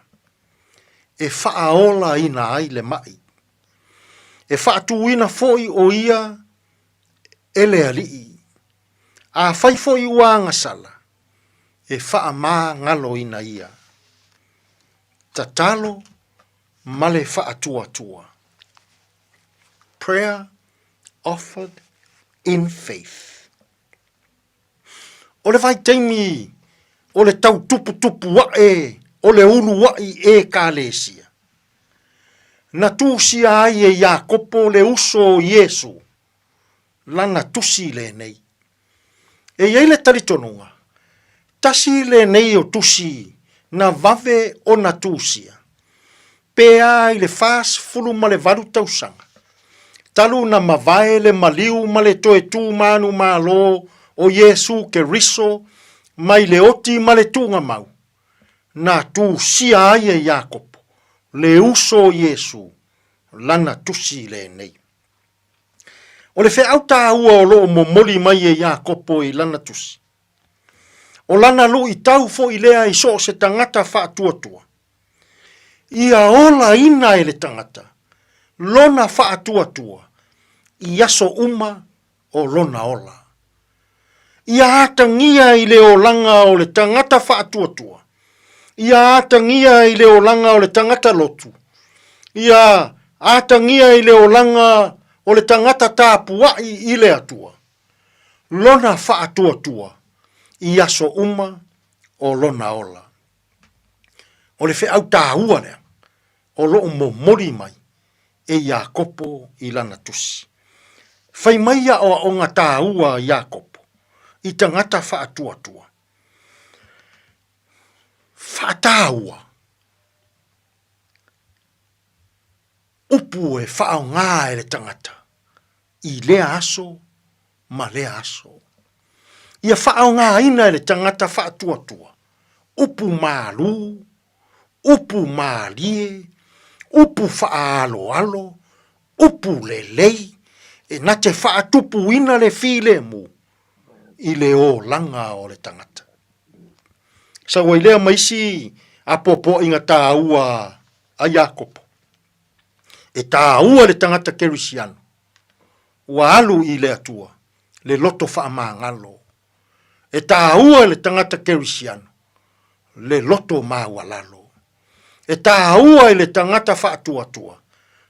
e faaolaina ai le maʻi. E faatuina foi o ia e le Alii. Afai foi ua agasala, e faamagaloina ia. Tatalo ma le faatuatua. Prayer offered in faith. O le vaitaimi o le tautuputupu aʻe o le uluaʻi Ekalesia, na tusia ai e Iakopo le uso o Iesu, lana tusi lenei. E i ai le talitonuga, tasi lenei o tusi na vave ona tusia, pe a i le 48 tausaga, talu na mavae le maliu ma le toe tū manumalo o Iesu Keriso mai le oti ma le tuugamau, na tusia ai e Iakopo le uso o Iesu lana tusi lenei. O le feau taua o lo o momoli mai e Iakopo i lana tusi, o lana luitau foi lea i so o se tagata faatuatua, ia olaina e le tagata lona faatuatua i aso uma o lona ola. Ia atagia i le olaga o le tagata faatuatua, ia atagia i le olaga o le tagata lotu, ia atagia i le olaga o le tagata tapuai i le Atua, lona faatuatua i aso uma o lona ola. O le feau tāua lea o lo o momoli mai e Iakopo i lana tusi. Fai mai aoaoga tāua a Iakopo i tagata faatuatua. Faataua upu e faaaoga e le tagata i lea aso ma lea aso. Ia faaaogaina e le tagata faatuatua upu malū, upu mālie, upu faaaloalo, upu lelei, e na te faatupuina le filemu i le olaga o le tagata. Sau ai lea ma isi apoapoaiga taua a Iakopo. E taua le tagata kerisiano ua alu i le Atua le loto faamagalo. E taua le tagata kerisiano le loto maualalo. E taua i le tagata faatuatua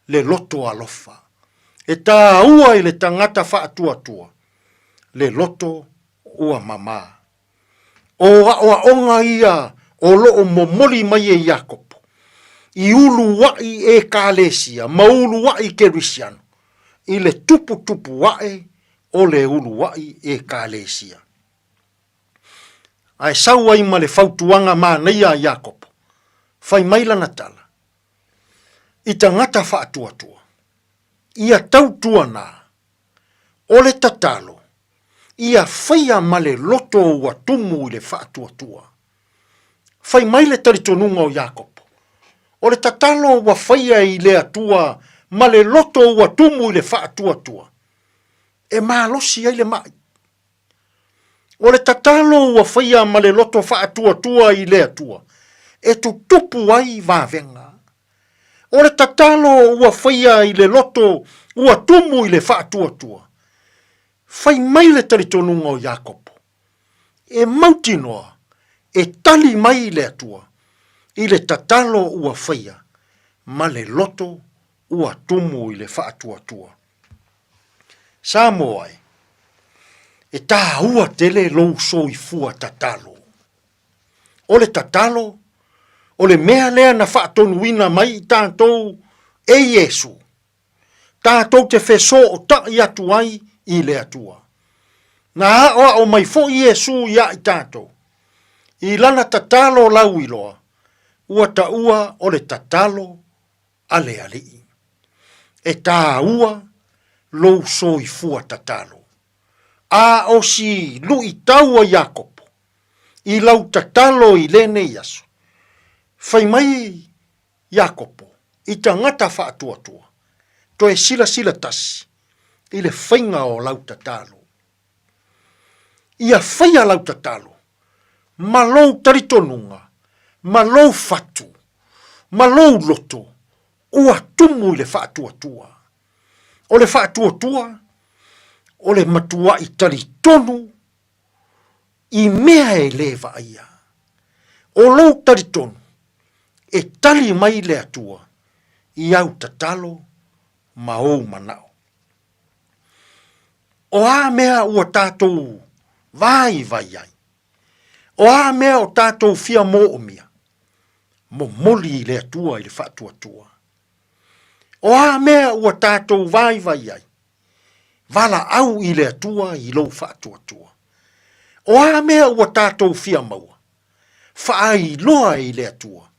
le loto alofa. E taua i le tagata faatuatua le loto ua mamā. O aoaoga ia o lo o momoli mai e Iakopo i uluaʻi Ekalesia ma uluaʻi Kerisiano i le tuputupu aʻe o le uluaʻi Ekalesia. Ae sau ai ma le fautuaga manaia a Iakopo, fai mai lana tala, I tagata faatuatua, ia tautuanā O le tatalo, ia faia ma le loto ua tumu i le faatuatua. Fai mai le talitonuga o Iakopo, o le tatalo ua faia i le Atua ma le loto ua tumu i le faatuatua, e malosi ai le maʻi. O le tatalo ua faia ma le loto faatuatua i le Atua, e tutupu ai vavega. O le tatalo ua faia i le loto ua tumu i le faatuatua. Fai mai le talitonuga o Iakopo, e mautinoa e tali mai le Atua i le tatalo ua faia ma le loto ua tumu i le faatuatua. Samoa e, e tāua tele lou soifua tatalo. O le tatalo, o le mea lea na faatonuina mai i tatou e Iesu, tatou te fesootai atu ai i le Atua. Na aoao mai foi Iesu iā i tatou, i lana tatalo lauiloa, ua taua o le tatalo a le Alii. E tāua lou soifua tatalo. A o si luitau a Iakopo, i lau tatalo i lenei aso, fai mai Iakopo i tagata faatuatua, toe silasila tasi i le faiga o lau tatalo. Ia faia lau tatalo ma lou talitonuga, ma lou fatu, ma lou loto, ua tumu i le faatuatua. O le faatuatua, o le matuaʻi talitonu i mea e lē vaaia. O lou talitonu, e tali mai le Atua i au tatalo ma ou manaʻo. O a mea ua tatou vaivai ai? O a mea o tatou fia moomia? Momoli i le Atua i le faatuatua. O a mea ua tatou vaivai ai? Valaau i le Atua i lou faatuatua. O a mea ua tatou fia maua? Faailoa i le Atua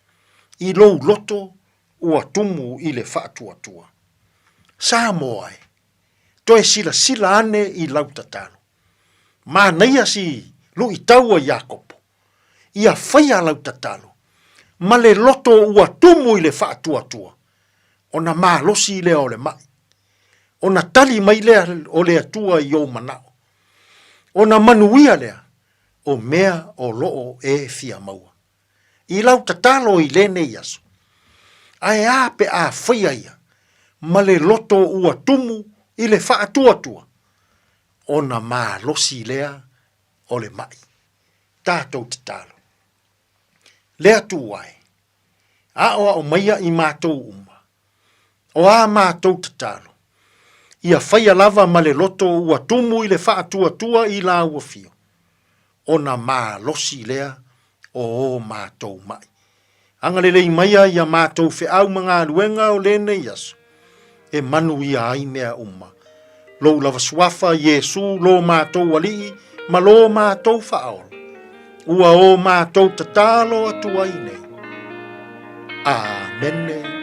i lou loto ua tumu i le faatuatua. Samoa e, toe silasila ane i lau tatalo. Manaia si luitau a Iakopo, ia faia lau tatalo, ma le loto ua tumu i le faatuatua, ona malosi lea o le maʻi, ona tali mai lea o le Atua i ou manaʻo, ona manuia lea o mea o lo o e fia maua. I lau tatalo i lenei aso, ae a pe a faia ia ma le loto ua tumu i le faatuatua, ona malosi lea o le maʻi. Tatou tatalo. Le Atua e, aʻoaʻo maia i matou uma, o a matou tatalo, ia faia lava ma le loto ua tumu i le faatuatua i lāua fio, ona malosi lea o ō matou maʻi. Agalelei maia ia matou feau ma galuega o lenei aso, e manuia ai mea uma. Lou lava suafa, Iesu, lo matou Alii ma lo matou Faaola, ua o matou tatalo atu ai nei. Amene.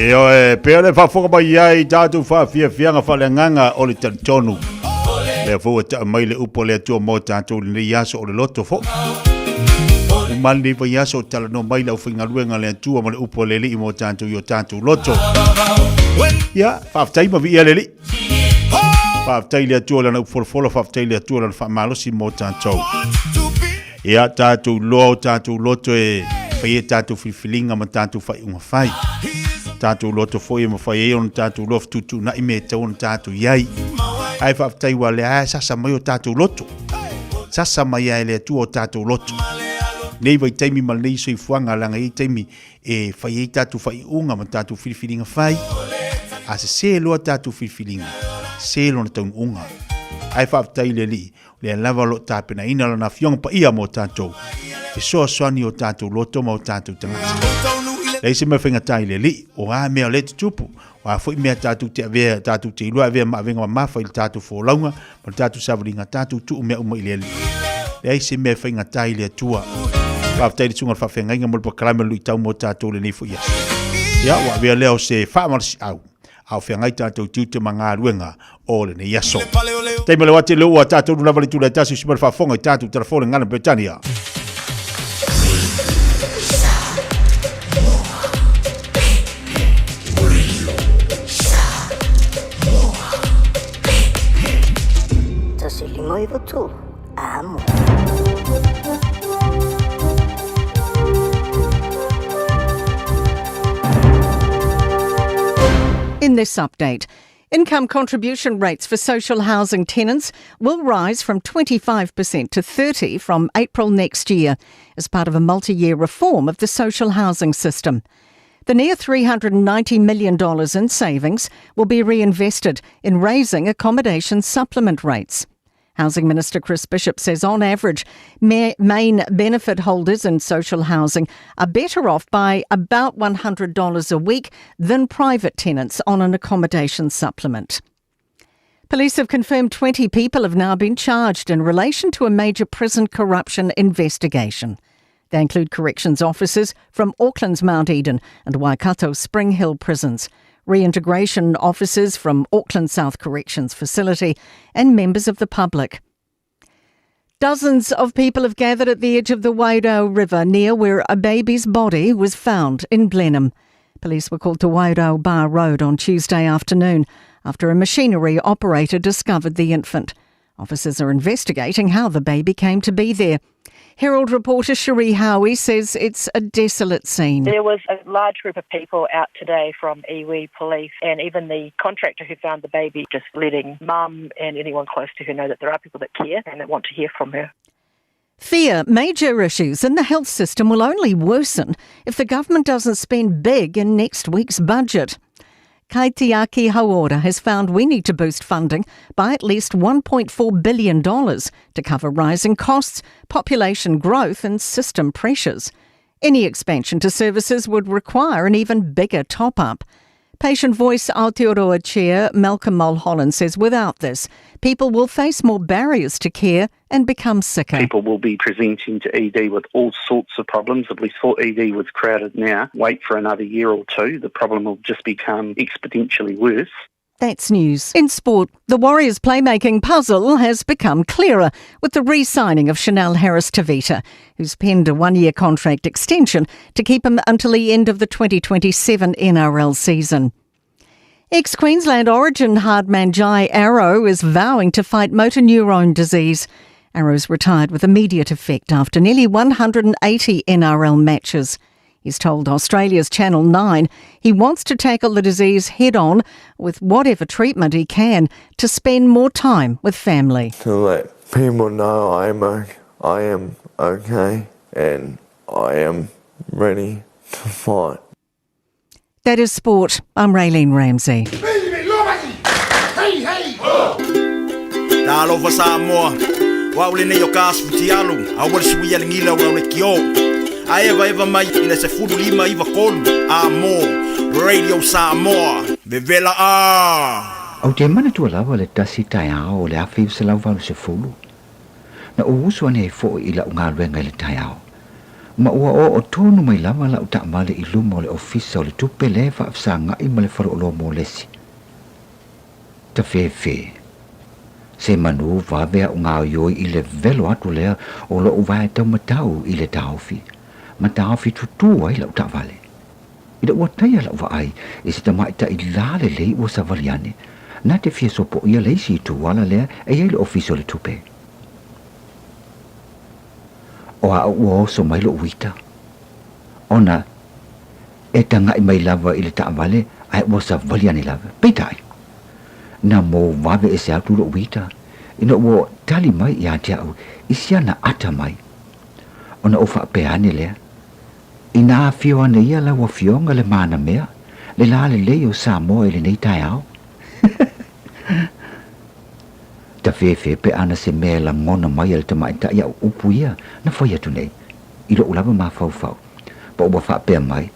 Ioe, pea le faafofoga mai ai i tatou faafiafiaga faaleagaga o le talitonu. Lea foi ua tau mai le upu a le Atua mo tatou i lenei aso o le loto foi. Uma lenei vaiaso o talanoa mai le aufaigaluega a le Atua ma le upu a le Alii mo tatou i o tatou loto. Ia, faafetai ma viia le Alii. Faafetai i le Atua i lana upu folafola, faafetai i le Atua i lana faamalosi mo tatou. Ia tatou loa o tatou loto e fai ai tatou filifiliga ma tatou faaiuga fai. Tatou loto foi e mafai ai ona tatou loa fetuutuunai mea e tatau ona tatou i ai. Ae faafetai ua lea lava e sasa mai o tatou loto. Sasa mai lava e le Atua o tatou loto. Nei vaitaimi ma lenei soifuaga leaga e i ai taimi e fai ai tatou faaiuga ma tatou filifiliga fai. A sese loa tatou filifiliga, sese lona taunuuga. Ae faafetai i le Alii Lea lava o lo o tapenaina Lana Afioga Paia mo tatou, fesoasoani i o tatou loto ma o tatou tagata. Leai se mea faigata i le Alii, o a mea o lea e tutupu, o a foi mea tatou te avea, tatou te iloa e avea ma avega mamafa i le tatou folauga ma le tatou savaliga, tatou tuu mea uma i le Alii. Leai se mea e faigata i le Atua. Faafetai i le susuga i le faafeagaiga mo le polokalame o le luitau mo tatou i lenei foi aso. Ia, ua avea lea o se faamalosiau a o feagai tatou tiute ma galuega o lenei aso. Taimi o le wati lea ua tatou lava le tula e tasi usi mai le faafofoga i tatou telefone ngana Peretania. Tasi lima iwa tolu. Amo. In this update, income contribution rates for social housing tenants will rise from 25% to 30 from April next year as part of a multi-year reform of the social housing system. The near $390 million in savings will be reinvested in raising accommodation supplement rates. Housing Minister Chris Bishop says on average, main benefit holders in social housing are better off by about $100 a week than private tenants on an accommodation supplement. Police have confirmed 20 people have now been charged in relation to a major prison corruption investigation. They include corrections officers from Auckland's Mount Eden and Waikato Spring Hill prisons, reintegration officers from Auckland South Corrections Facility, and members of the public. Dozens of people have gathered at the edge of the Wairau River near where a baby's body was found in Blenheim. Police were called to Wairau Bar Road on Tuesday afternoon after a machinery operator discovered the infant. Officers are investigating how the baby came to be there. Herald reporter Cherie Howie says it's a desolate scene. There was a large group of people out today from iwi police and even the contractor who found the baby just letting mum and anyone close to her know that there are people that care and that want to hear from her. Fear major issues in the health system will only worsen if the government doesn't spend big in next week's budget. Kaitiaki Hauora has found we need to boost funding by at least $1.4 billion to cover rising costs, population growth and system pressures. Any expansion to services would require an even bigger top-up. Patient Voice Aotearoa Chair Malcolm Mulholland says without this, people will face more barriers to care and become sicker. People will be presenting to ED with all sorts of problems. If we thought ED was crowded now, wait for another year or two, the problem will just become exponentially worse. That's news. In sport, the Warriors' playmaking puzzle has become clearer with the re-signing of Chanel Harris-Tavita, who's penned a one-year contract extension to keep him until the end of the 2027 NRL season. Ex-Queensland Origin hardman Jai Arrow is vowing to fight motor neurone disease. Arrow's retired with immediate effect after nearly 180 NRL matches. He's told Australia's Channel 9 he wants to tackle the disease head-on with whatever treatment he can to spend more time with family. To let people know I am okay and I am ready to fight. That is sport. I'm Raylene Ramsey. Talofa Samoa, o au lenei o ka asu futialu, aua le suia le gila o le kio. A eva eva mai i le 15 iva kolu, a mo, Radio Samoa, vevela a! Ou te manatua lava le tasi taeao o le 1980, na ou usu ane ai foi i la'u galuega i le taeao. Ma ua oo tonu mai lava lau taavale i luma o le ofisa o le tupe lea e faafesagai ma le faleoloa mo lesi. Tafefe. Se manu vave a'u gaoioi i le velo atu lea o lo'u vae taumatau i le taofi, ma taofi tutū ai la'u taavale. Ina ua taia la'u vaai i se tamaitai la lelei ua savali ane, na te fia sopoia le isi itu ala lea e i ai le ofisa o le tupe. O a'u ua oso mai lo'u ita, ona e taga'i mai lava i le taavale ae ua savali ane lava. Peitai, na mou vave ese atu lo'u ita ina ua tali mai ia te a'u i si ana ata mai. Ona ou faapea ane lea, Inā afio ane ia lau afioga le manamea, le lā lelei o Samoa i lenei taeao. Tafefe pe ana se mea e lagona mai e le tamaitai a'u upu ia na fai atu nei, i lo'u lava mafaufau, po ua faapea mai,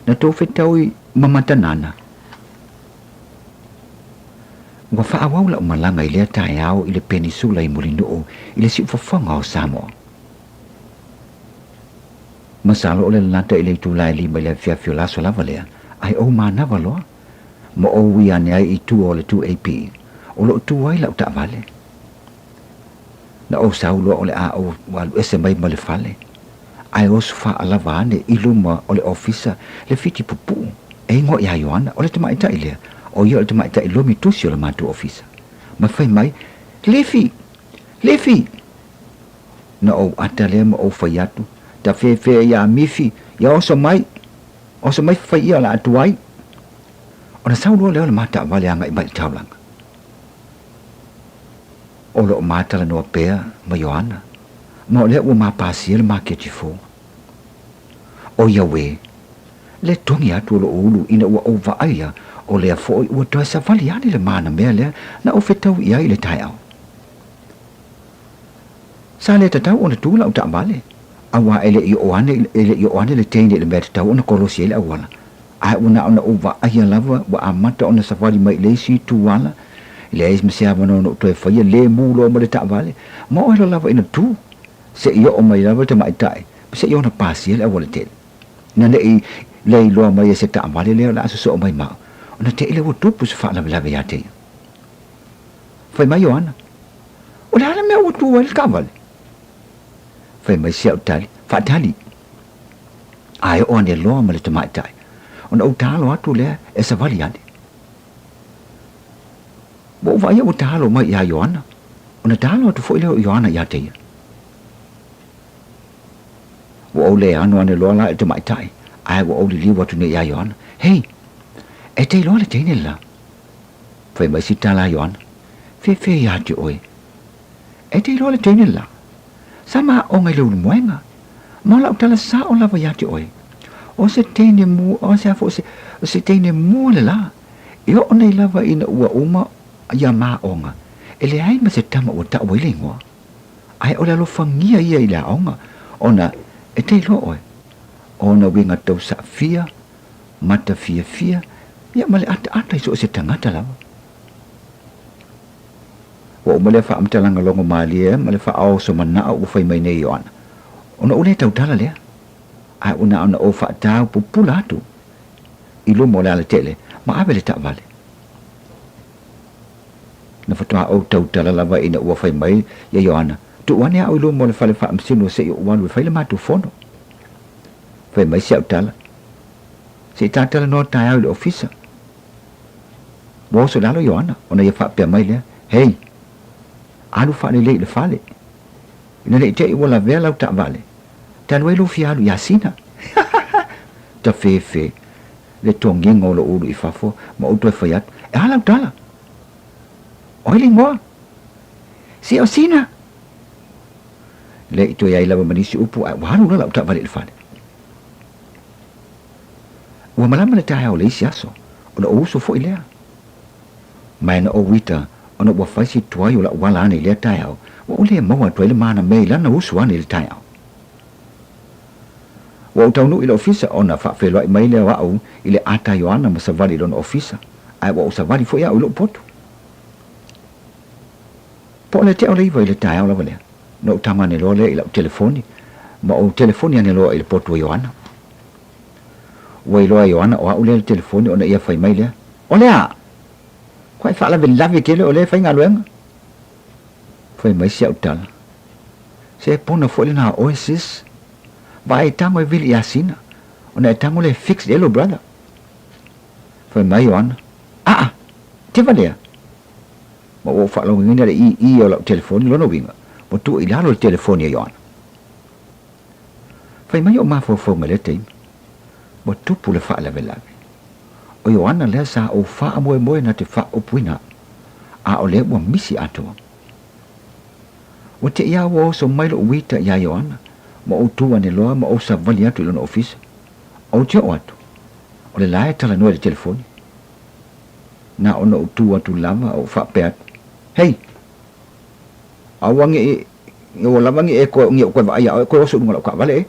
Na tou fetau i Mamatanana. Ua faaauau la'u malaga i lea taeao i le penisula i Mulinuu i le siufofoga o Samoa. Masalo o le lalata i le itula e lima i le afiafi o le aso lava lea, ae ou manava loa, ma ou ui ane ai i tua o le 2AP, o lo o tu ai lau taavale. Na ou sau loa o le a ou alu ese mai ma le fale, ae oso faalava ane i luma o le ofisa le fiti pupuu e igoa ia Ioana, o le tamaitai lea, o ia o le tamaitai lomi tusi o le matou ofisa. Ma fai mai, Lefi! Lefi! Na ou ata lea ma ou fai atu, Tafefe iā Mifi, ia oso mai! Oso mai fai ia o le a tuai! Ona sau loa lea o le ma taavale agai mai i le taulaga. O lo o ma talanoa pea ma Ioana, ma o lea ua ma pasia le maketi fou. O ia uē, le togi atu o lou ulu ina ua ou vaaia o lea foi ua toe savali ane le mana mea lea na ou fetau i ai i le taeao. Sa le tatau ona tu lau taavale, auā e le i oo ane, e le i oo ane le teine i le mea tatau ona kolosi ai le auala. Ae ua na ona ou vaaia lava ua amata ona savali mai i le isi itu ala, e leai ma se avanoa na ou toe faia, le mu loa ma le taavale, ma oe loa lava ina tu, se i oo mai lava le tamaitai, ma se i ona pasia le auala tele. Ina ne i le iloa mai e se taavale lea o le a sosoo mai ma au, ona te i lea ua tupu se faalavelave ia te ia. Fai mai Ioana, O le a le mea ua tu ai le taavale? Fai mai si au tali, Faatali! A e oo ane loa ma le tamaitai, ona ou taalo atu lea e savali ane. Ua ou vaaia ua taalo mai iā Ioana, ona taalo atu foi lea o Ioana ia te ia. Ua ou le ano ane loa la i le tamaitai, ae ua ou liliu atu nei iā Ioana, Hei! E te iloa le teine le la? Fai mai si tala a Ioana, Fefe ia te oe. E te iloa le teine le la. Sa ma aoga i le ulumoega. Ma o lau tala sao lava ia te oe. O se teine mua, o se a foi se, o se teine mua le la. E oo nei lava ina ua uma ia ma aoga, e leai ma se tama ua tau ai le igoa. Ae o le alofagia ia i le aoga, ona e te iloa oe. Ona uiga tau saafia, mata fiafia, ia ma le ataata i so o se tagata lava. Ua uma lea faamatalaga logo malie ma le faaoso manao ua fai mai nei Ioana, ona ou le tautala lea, ae ua na ona ou faatau pupula atu i luma o le alatele ma ave le taavale. Na faatoa ou tautala lava ina ua fai mai ia Ioana, Tuu ane au i luma o le fale faamasino se i ou alu e fai le matou fono. Fai mai si au tala, Se i ta talanoa taeao i le ofisa. Ua oso i lalo Ioana, ona ia faapea mai lea, Hei! Alu faalelei i le fale. Ina ne i te i ua lavea lau taavale, talu ai lou fia alu iā Sina. Tafefe le togiga o lou ulu i fafo ma ou toe fai atu, E a lau tala? O ai le igoa? Se o Sina! Le i toe ai lava ma nisi upu ae ua alu loa lau taavale i le fale. Ua malama le taeao o le isi aso, ona ou uso foi lea. Ma e na ou ita, ona ua fai si tuai o la'u ala ane i lea taeao, ua ou le maua atu ai le mana mea i lana usu ane i le taeao. Ua ou taunuu i le ofisa ona faafeiloai mai lea o a'u i le ata Ioana ma savali i lona ofisa, ae ua ou savali foi a'u i lo'u potu. Po o le tea o le iva i le taeao lava lea, na ou tago ane loa lea i la'u telefoni Ma ou telefoni ane loa i le potu o Ioana. Ua iloa e Ioana o a'u lea le telefoni ona ia fai mai lea, O le a? Kua e faalavelave tele o lea e faigaluega. Fai mai si a'u tala, Se pona fo'i lenā oe sis. Vaai e tago e vili iā Sina, ona e tago lea e fix i ai lou brother. Fai mai Ioana, Aa! Te valea! Ma ua ou faalogoina le ii o la'u telefoni lona uiga, ua tuu i lalo le telefoni a Ioana. Fai mai o'u mafaufauga i lea taimi, ua tupu le faalavelave. O Ioana lea sa ou faamoemoe na te faaupuina a'u, a o lea ua misi atoa. Ua te'i a ua oso mai lo'u uita iā Ioana, ma ou tu ane loa ma ou savali atu i lona ofisa. Ou te oo atu, o le la e talanoa i le telefoni. Na ona ou tu atu lava ou faapea atu, Hei! Aua ne i ua lava ni e koe ni ou koe vaai iā oe e koe oso i luga o lau taavale e.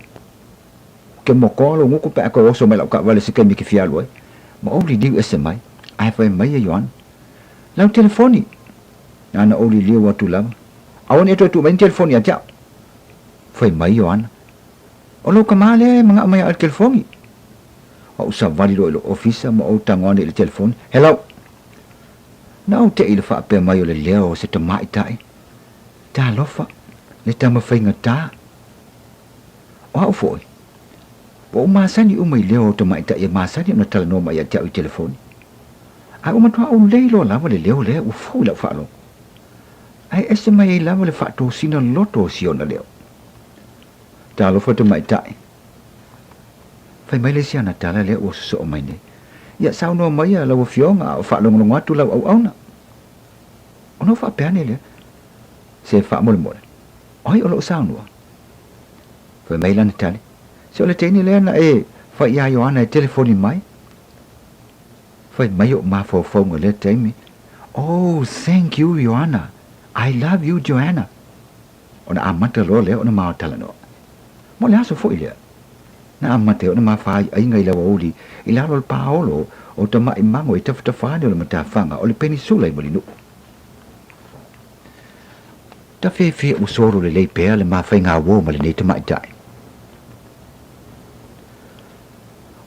Ke mokoa lou gutu pe a koe oso mai lau taavale se taimi e te fia alu ai. Ma ou liliu ese mai, ae fai mai e Ioana, Lau telefoni! Nāna ou liliu atu lava, Aua ne i toe tuu mai ni telefoni ia te au. Fai mai Ioana, O lou kamā lea e manao mai ia oe i le telefoni. Ou savali loa i lou ofisa ma ou tago ane i le telefoni, Hello! Na ou te'i i le faapea mai o le leo o se tamaitai, Talofa, le tama faigata. O a'u foi, ua ou masani uma i leo o tamaitai e masani ona talanoa mai ia te a'u i telefoni. Ae ua matua ou lei loa lava le leo lea ua fou i la'u faalogo. Ae ese mai ai lava le faatosina loto o si ona leo. Talofa tamaitai. Fai mai le isi ana tala lea ua sosoo mai nei. Ia saunoa mai a lau afioga a o faalogologo atu lau auauna. Ona ou faapea ane lea, Se faamolemole, o ai o lo o saunoa? Fai mai lana tali, Se o le teine lea na e fai iā Ioana e telefoni mai. Fai mai o'u mafaufauga i lea taimi, Oh, thank you Ioana, I love you Joanna. Ona amata loa lea ona ma talanoa. Mo le aso foi lea, na amata ai ona ma faaiaiga i le aoauli i lalo o le paolo o tama'i mago i tafatafa ane o le matafaga o le penisula i Mulinuu. Tafefe ua solo lelei pea le ma faigauo ma lenei tamaitai.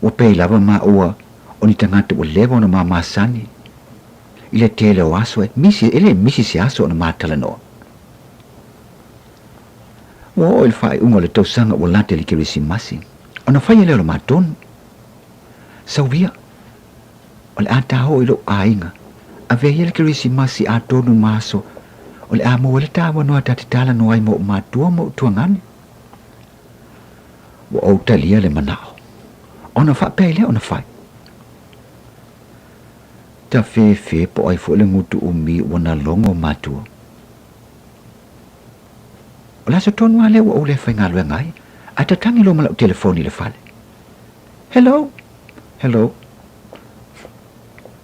Ua pei lava maua o ni tagata ua leva ona ma masani i le tele o aso e misi, e le misi se aso ona ma talanoa. Ua oo i le faaiuga o le tausaga ua lata i le Kerisimasi, ona faia lea o le matonu. Sauia, o le a tāo i lou aiga, avea ia le Kerisimasi atonu ma aso o le a maua ai le tāuanoa ta te talanoa ai ma ou matua ma ou tuagane. Ua ou talia le manao, ona faapea ai lea ona fai. Tafefe po o ai foi le gutu umi ua na logo matua. O le aso tonu lava lea ua ou le faigaluega ai, ae tatagi loa ma lau telefoni i le fale. Hello! Hello!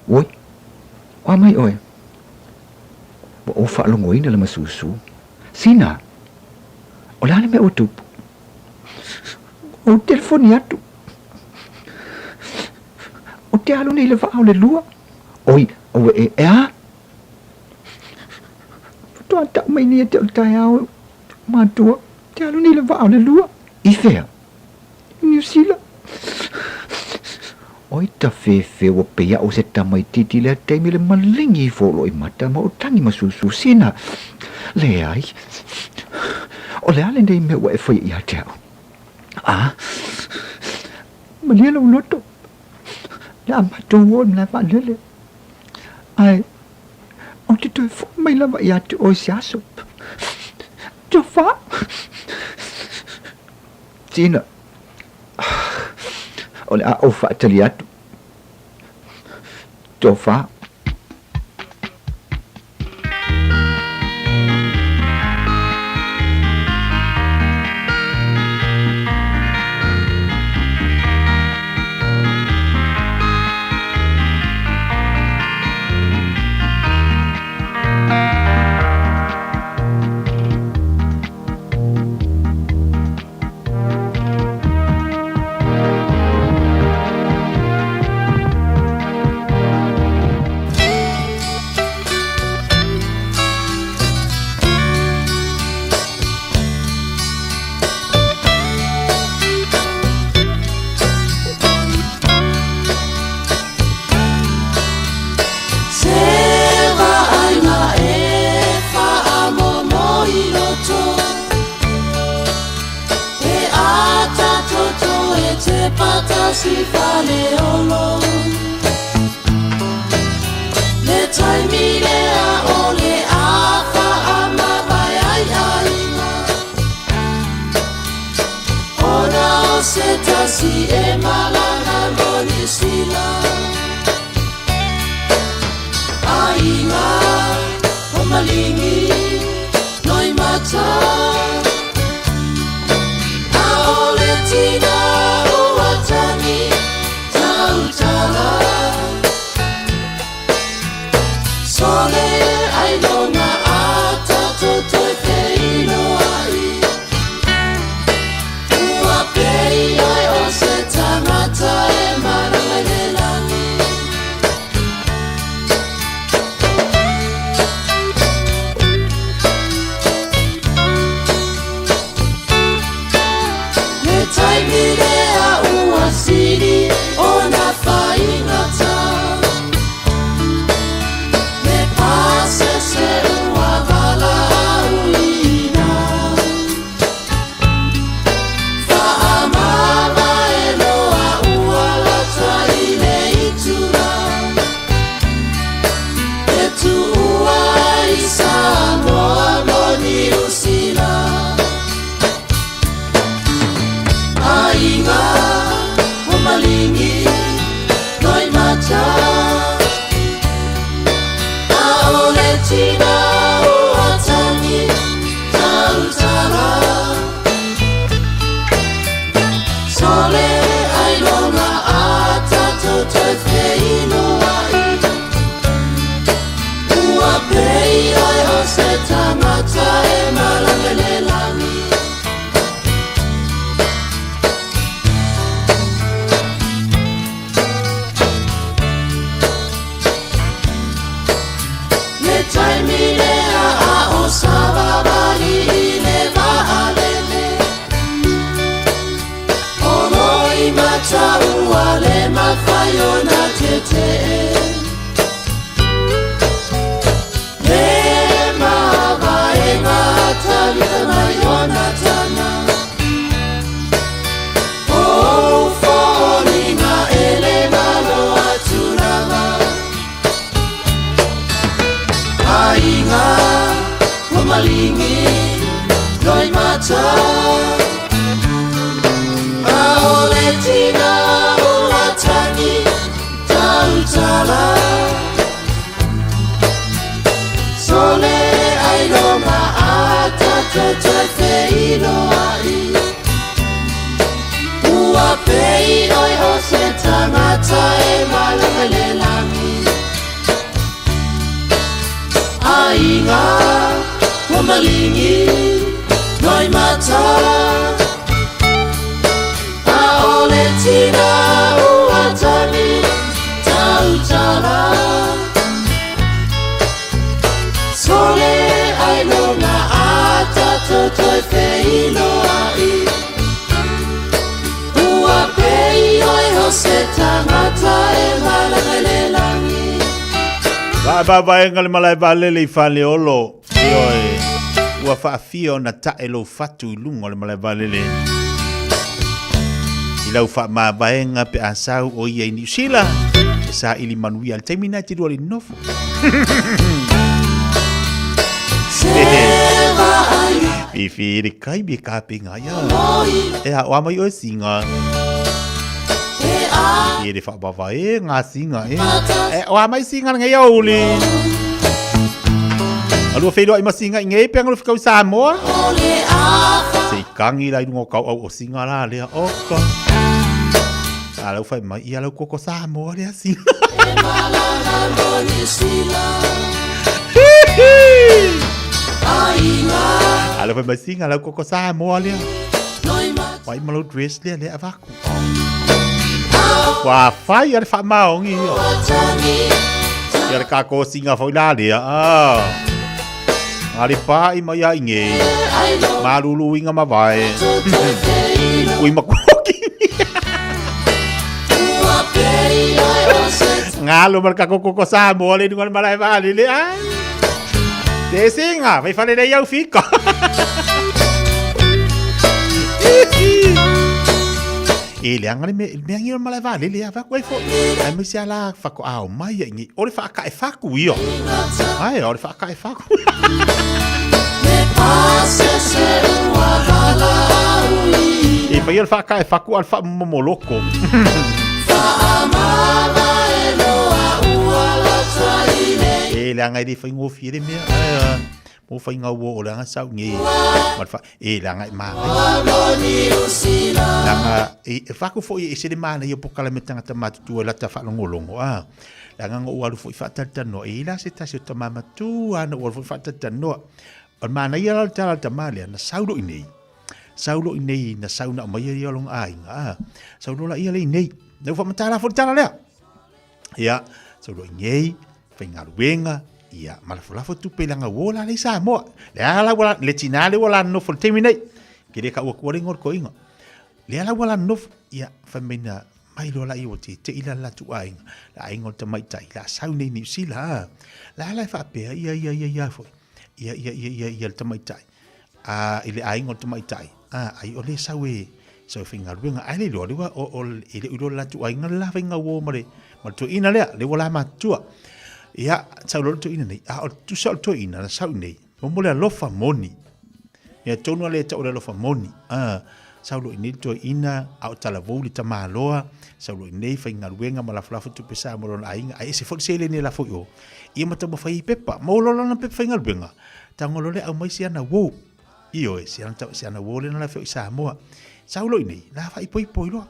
Oi! O a mai oe? Ua ou faalogoina le masusu. Sina! O le a le mea ua tupu? Ua ou telefoni atu. Ou te alu nei i le vaa o le lua. Oi, aue e, e a? Faatoa tau mai nei ia te au i le taeao, matua, te alu nei i le vaa o le lua. I fea? I Niu Sila. Oi tafefe ua pei a'u se tamaitiiti i lea taimi le maligi ifo o lou mata ma ou tagi masusu sina. Leai. O le a lenei mea ua e faia ia te au? A, malie lou loto. Le a matou o i le malae vaalele. Ae, ou te toe foi mai lava ia te oe se aso. Tofa! Tina, o le a ou faatali atu. Tofa! Le patasi fale olo Le taimi lea o le afa a mavae ai aiga Ona o se tasi e malaga mo Niu Sila Aiga o Maligi Loimata A o le tina ua tagi tautala Sole ailoga a tatou toe feiloai Ua pei oe o se tagata e malaga i le lagi Le taimi lea ua sili ona faigata Le pasese ua valaauina Faamavae loa ua lata i le itula E tuua ai Samoa mo Niu Sila Aiga o Maligi Loimata A o le tina ua tagi tautala Sole ailoga a tatou toe feiloai Ua pei oe o se tagata e malaga i le lagi Le taimi lea a o savavali i le vaalele O Loimata ua le mafai ona tetee Le mavaega a Tavita ma Ionatana O ou foliga e le galo atu lava Aiga o Maligi Loimata A o le tina ua tagi tautala Sole ailoga a tatou toe feiloai Ua pei oe o se tagata e malaga i le lagi Aiga o Maligi Loimata A o le tina ua tagi tautala Sole ailoga a tatou toe feiloai Ua pei oe o se tagata e malaga i le lagi Faavaevaega le malae vaalele i Faleolo. Ioe, ua faafia ona tae lou fatu i luga o le malae vaalele. I lau faamavaega pe a sau o ia i Niu Sila, e saili manuia i le taimi lena e te lua le nofo. Fifi le kai me ka penga ia. E a oa mai oe singa. E le whaapapa e ngā singa e. E oa mai singa ngai au uli. Alua whenua i masinga i ngei penga lu whikau Samoa. Se i kangi lai runga o kau au o singa la lea oka. A lau whai mai ia lau koko Samoa lea singa. A lau whai mai singa lau koko Samoa lea. Wai ma lau dress lea lea avaku. Ua whai a le whaamaongi ia. Ia le kako singa fo ila lea. Ah. Ngā le pā i mai a inge. Malulu inga mavae. Ui makoki. Ngalo ma le kako koko Samoa le lunga le malae vaalele. Ai. Te singa, fai fale lei au fika. E leaga le mea, mea ngi o le malae vaalele a vaku ai foi. Aemaise a la faatoa omai ia i nei. O le faakae faku ia. Ae, o le faakae faku. E fai o le faakae faku a le faamomoloko. E leaga e le faigofie le mea. Ae, mo faiga ua o leaga sau nge ma le fa e leaga e manaia leaga e, e faku foi e se le manaia po kala me tangata matutua e lata faalogologo a leaga na ou alu foi faatalitanoa e i la se tasi o tama matua na ou alu foi faatalitanoa o le manaia la o le tala a le tama lea na sau loa i nei sau loa i nei na sau na aumaia ia lona aiga a sau loa laia le i nei na ua faamatala foi le tala lea Ia, sau loa i nei, faigaluega, ia, ma lafolafo tupe leaga ua o la le i Samoa. Lea la ua, le tina lea ua la nonofo i le taimi nei. Ke le kau atua le igoa o le toeaina. Lea la ua la nonofo, ia, fai mai na, mai loa laia ua tete'i la le latou aiga, le aiga o le tamaitai, le a sau nei i Niu Sila, a. La la e faapea, ia, ia, ia, ia foi, ia, ia, ia, ia, ia le tamaitai, a, i le aiga o le tamaitai, a, ai o lea e sau e, sau e faigaluega. Ae le iloa, lea ua, o, o, e le o iloa le latou aiga le la faiga uo ma le, ma le toeaina lea, lea ua la matutua. Ia, sau loa le toeaina nei, a o le tusa o le toeaina na sau i nei, mo le alofa moni. Ia tonu lea e tau o le alofa moni. A, sau loa i nei le toeaina, a o talavou le tamaloa, sau loa i nei faigaluega ma lafolafo tupe sa mo lona aiga, ae ese foi le seleni e lafo i o. Ia ma taumafai ai pepa. Maua loa lana pepa faigaluega, tago loa lea aumai si ana uo. Ioe, si ana, si ana uo lea na lafo i Samoa. Sau loa i nei, la faaipoipo loa.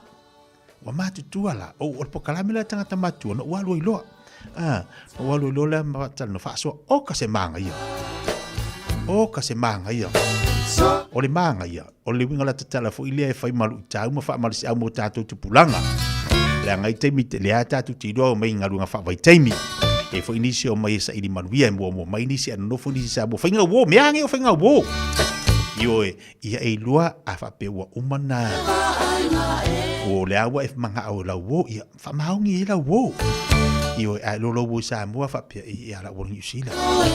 Ua matutua la, o, o le pokalame lea tagata matua, na ua alu ai loa. Ah, na ua alu ai loa lea ma talanoa faasoa, oka se magaia. Oka se magaia. O le magaia, o le uiga la tatala foi lea e fai ma luitau ma faamalosiau mo tatou tupulaga. Leaga i taimi te lea tatou te iloa o mai i galuega faavaitaimi. E foi nisi o mai e saili manuia e muamua mai nisi a nonofo nisi sa mua faiga uo, mea age o faiga uo. Ioe, ia e iloa a faapea ua uma na o le a ua e manao i lau uo, ia faamaoni ai lau uo. Ioe, ae loa lau uo i Samoa faapea e ala ua Niu Sila.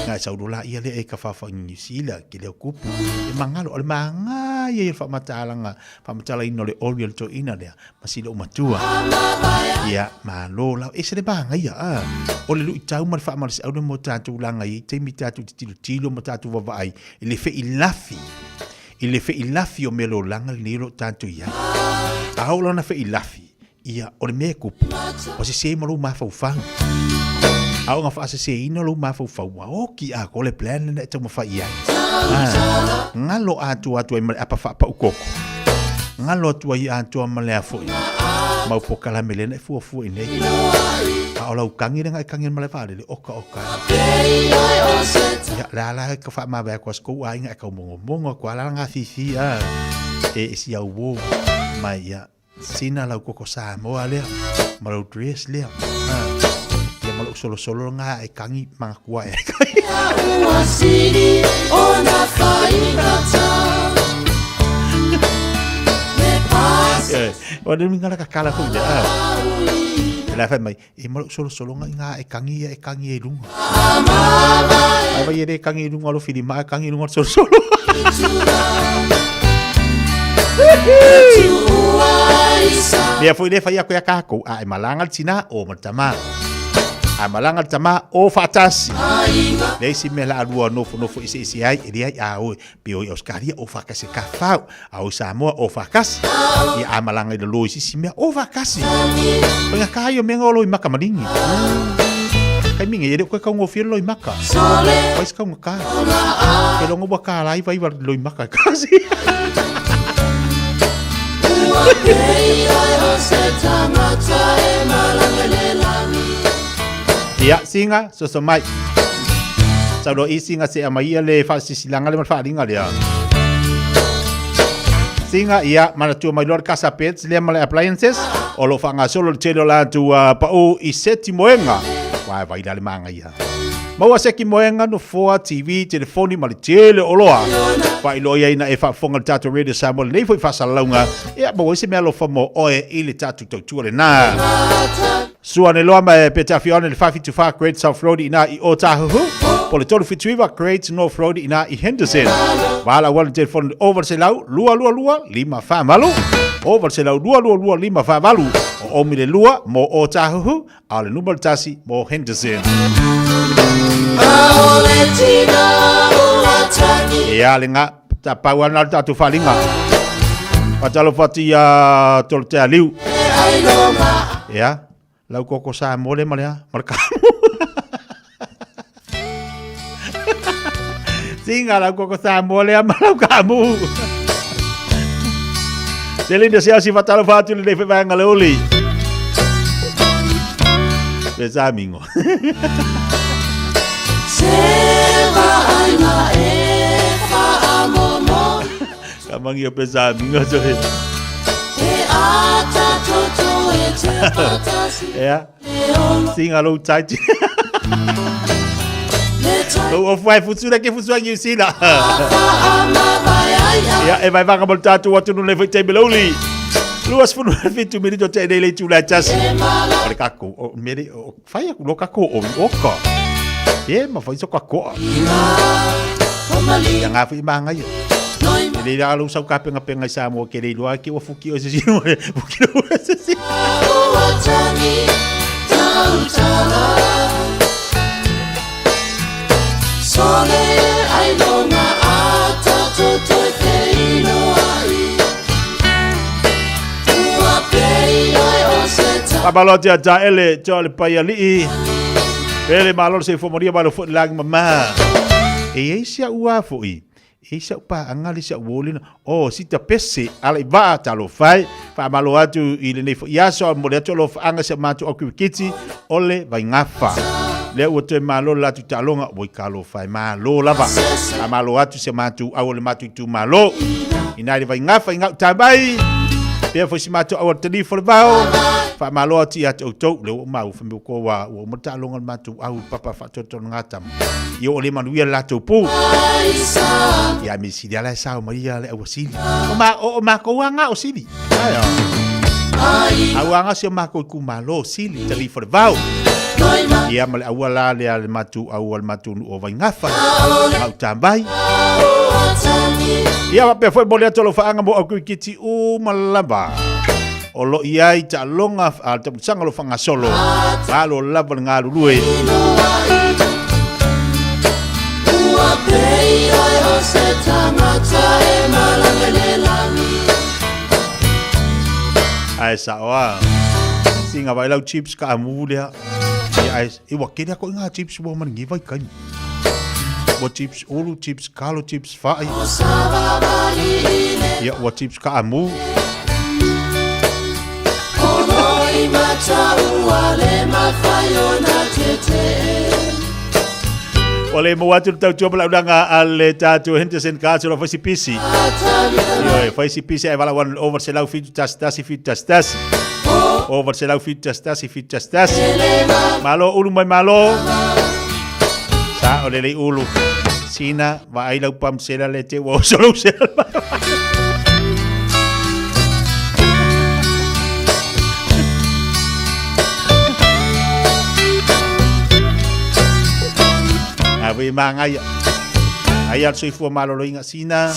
Ngai sau loa la ia lea e ka fafa i Niu Sila ke leo kupu. E mangalo, o le magaia ia o le faamatalaga, faamatalaina o le oli o le toeaina lea, ma si lou matua. Ia, malo lava. Ese le magaia, a. O le luitau ma le faamalosiau lea mo tatou laga i ai taimi tatou te tilotilo ma tatou vaavaai i le feilafi, i le feilafi o mealolaga lenei o lo o tatou i ai. A oo lana feilafi, ia, o le mea e kupu, ua sese ma lou mafaufau. A oo ina faaseseina lou mafaufau, ua oti atoa le plan lena e taumafai i ai. Ah, galo atoa atu ai ma le apa faapau koko. Galo atu ai atoa ma le a foi. Mau pokalame lena e fuafua i nei. A o lau kagi lena e kagi ma le vaalele, oka oka. Ia, le a la ka faamavae atu a si kou aiga e taumogomogo atu a la gafifi a e e si au uo mai ia sina lau koko Samoa lea ma lau dress lea a ia ma lou solosolo nga e kagi manatua e O le minga la kakala foi lea. La fai mai, E ma lou solosologa i ngā e tangi ia e tangi ai i lunga. Ai vai e le tangi i lunga o lo whirima, e tangi i lunga o le solosolo. Mea foi le whai a koe a kākou, a e malanga le tina o ma le tama. A e malanga le tama o whaatasi. Le isi mea la alua nofo nofo ise ise ai, e leai a oe, pe o i Australia o whaakasi ka whau, a o i Samoa o whaakasi. Ia a malanga i lalo i sisi mea o whaakasi. Painga ka ai o mea ngolo i maka malingi. Kai minga i le koe kaungofie lo i maka. Wai se kaunga ka. Ke longo ua ka lai vai wa lo i maka kasi. Ia, singa, soso mai. Sau loa i singa se ama ia le faasisilaga le ma le faaaliga lea. Singa, ia, manatua mai loa le Casa Pets lea ma le appliances, o lo o faagasolo le tele o latou pau i seti moega. Uae vai la le magaia. Maua seki moega, nofoa, TV, telefoni ma le tele o oloa. Faailoa ia ina e faafofoga i le tatou Radio Samoa lenei foi faasalalauga, ia maua ai se meaalofa mo oe i le tatou tautua lena. Sua ane loa ma e pe te awhi one le 474 Great South Road i nā i Ōtāhuhu. Po le 379 Great North Road ina i Henderson. Vala wala telefoni 0 222 548. 0 222 548. O omi le lua mo Ōtāhuhu, a o le numera tasi mo Henderson. Ia le ngā, ta pau ana le tātou whalinga. Whatalo whati a tolo te aliu. Ia, lau koko sa mole ma le a, ma le kamu. Singa lau koko sa mole a ma lau kamu. Se linda se asi whatalo whatu le nei whaivanga le uli. Pe sa mingo. Ka mangi o pe sa mingo so he. Ea. Singa lou taiti. Lou ofu ai futu le ke futu ai New Zealand. Ia, e vai vanga mo le tātou atunu le foi taimi lauli. 27 minute o tēnei le tū lai tasi. O le kako, o mere, o whai aku lo kako o oka. E, ma whai so kakoa. Ia ngā whi māngai. E le rā lou sau ka penga penga i Samoa ke rei loa ke ua fuki o se sino e fuki o se sino. Whamalo atu ia Taele, tō le pai ali'i. Pele malo se fo moria malo fo langi mama. E ei sia ua foi. E sa pa anga le sa wolina. O sita pese ala i vaa talo fai. Whamalo atu i le nei fo iaso mo le atu lo anga sa matu au kiti ole vai ngafa. Le ua toe malo la tu talonga oi ka lo fai malo lava. Whamalo atu se matu au le matu tu malo. Ina le vai ngafa i ngau tabai. Pea foi si matu au tani fo le vao. Whamalo atu i atu au tau le o mau whamio ko wa ua mata longa le matu au papa whaatoto ngā tama. I o le manuia le latou pu. Ia me sili ala e sao mai ia le aua sili. O ma o, o makou anga o sili. Ai o. Au anga si o makou ku malo sili tali for vau. Ia ma le aua la le ale matu au al matu nu o vaingafa. Mau tambai. Ia wa pe foi mo le atu lo whaanga mo au kiti u malava. O lo i ai taaloga a le tapusaga o lo faagasolo, malo lava le galulue. Ae sao a. Singa vai lau chips ka amu lea. Ia ai, e ua kere ako i ngā chips ua mani ngi vai kai. Ua chips ulu, chips kalo, chips whai. Ia, ua chips ka amu. Ua le maua atu le tautua ma launaga a le tatou Henderson Castle o Faisipisi. Ioe, Faisipisi ae valaau ane over 711 71. Over 711 71. Malo ulu mai malo. Sa o lelei ulu. Sina, vaai lau pam sela le te ua oso lau sela. Ave mangaia. Ai al soifua maloloina sina.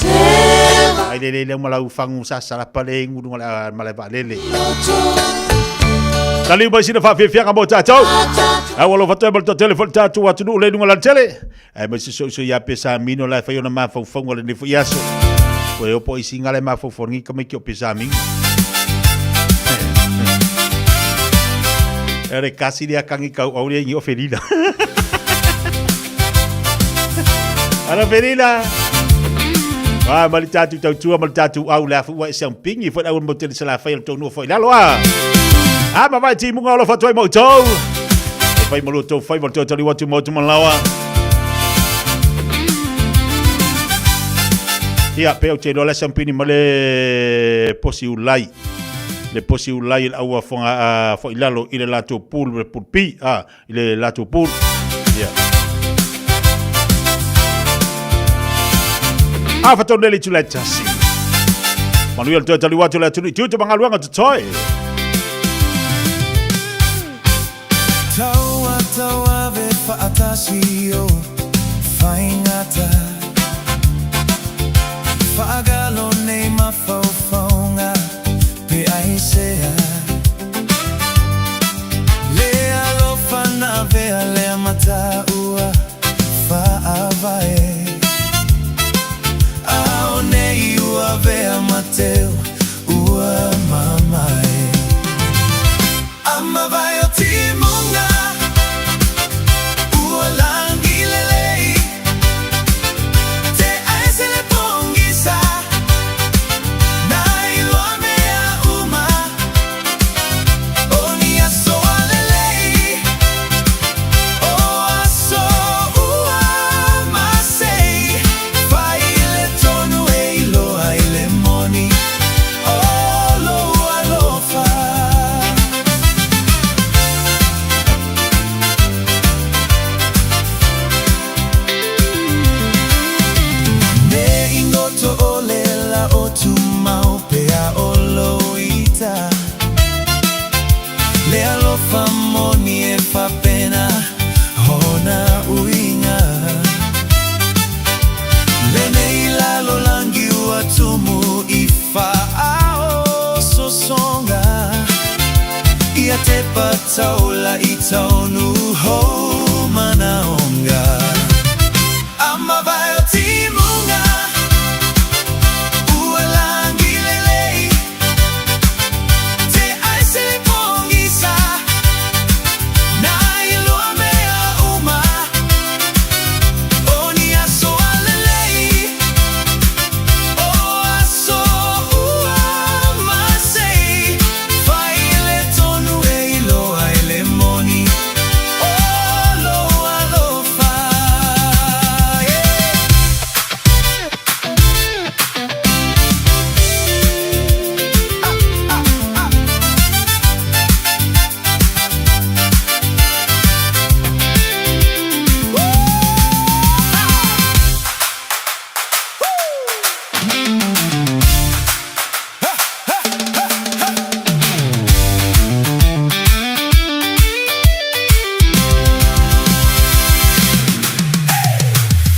Ai le le le malau fangu sa sala pale ngulu ngala mala valele. Taliu mai sina whawhiwhianga mō tātou. Au alofa toe mo le toatele fo le tātou atunuu le lunga la tele. Ai mai se soiso ia pesa mino la whai ona mawhauwhaunga le nefo iaso. Koe opo i singa le mawhauwhaungi ka mai ki o pesa mingo. Ere kasi rea kangi kau au rea ingi o Felina. Ana Felina. Ah, ma le tātou tautua, ma le tātou au le afu ua e seang pingi, fo au mo tele sala whai o tōnua fo i lalo a. Ah, ma vai ti munga olo whatuai mo tau. E whai mo tō whai mo tō tali watu mo tu malawa. Ia, pe au te lola seang pini ma le posi ulai. Le posi ulai le aua fonga fo i lalo i le latou pool, le pool pi, ah, i le latou pool. Ia. A whatau nele tu lai tasi. Manuia le toe tali watu le atunu i tū te mangaluanga te toi. Taua tauave whaatasi o. Faigata Faagalo nei mafaufauga Pe aisea Le alofa na avea lea mata ua Faavae A o nei ua avea ma teu ua mamae Amavae o timuga Ua lagi lelei Te aese le pogisa Na iloa mea uma O ni aso alelei O aso ua masei Fai le tonu e iloa ai le moni O lou alofa. Ne i goto o le la o tumau pea o lou ita Le alofa moni e faapena ona uiga Lenei lalolagi ua tumu i faaososoga Ia tepa taula i taunuu hou manaoga Amavae o timuga Ua lagi lelei Te aese le pogisa Na iloa mea uma O ni aso alelei O aso ua masei Fai le tonu e iloa ai le moni O lou alofa, yeah.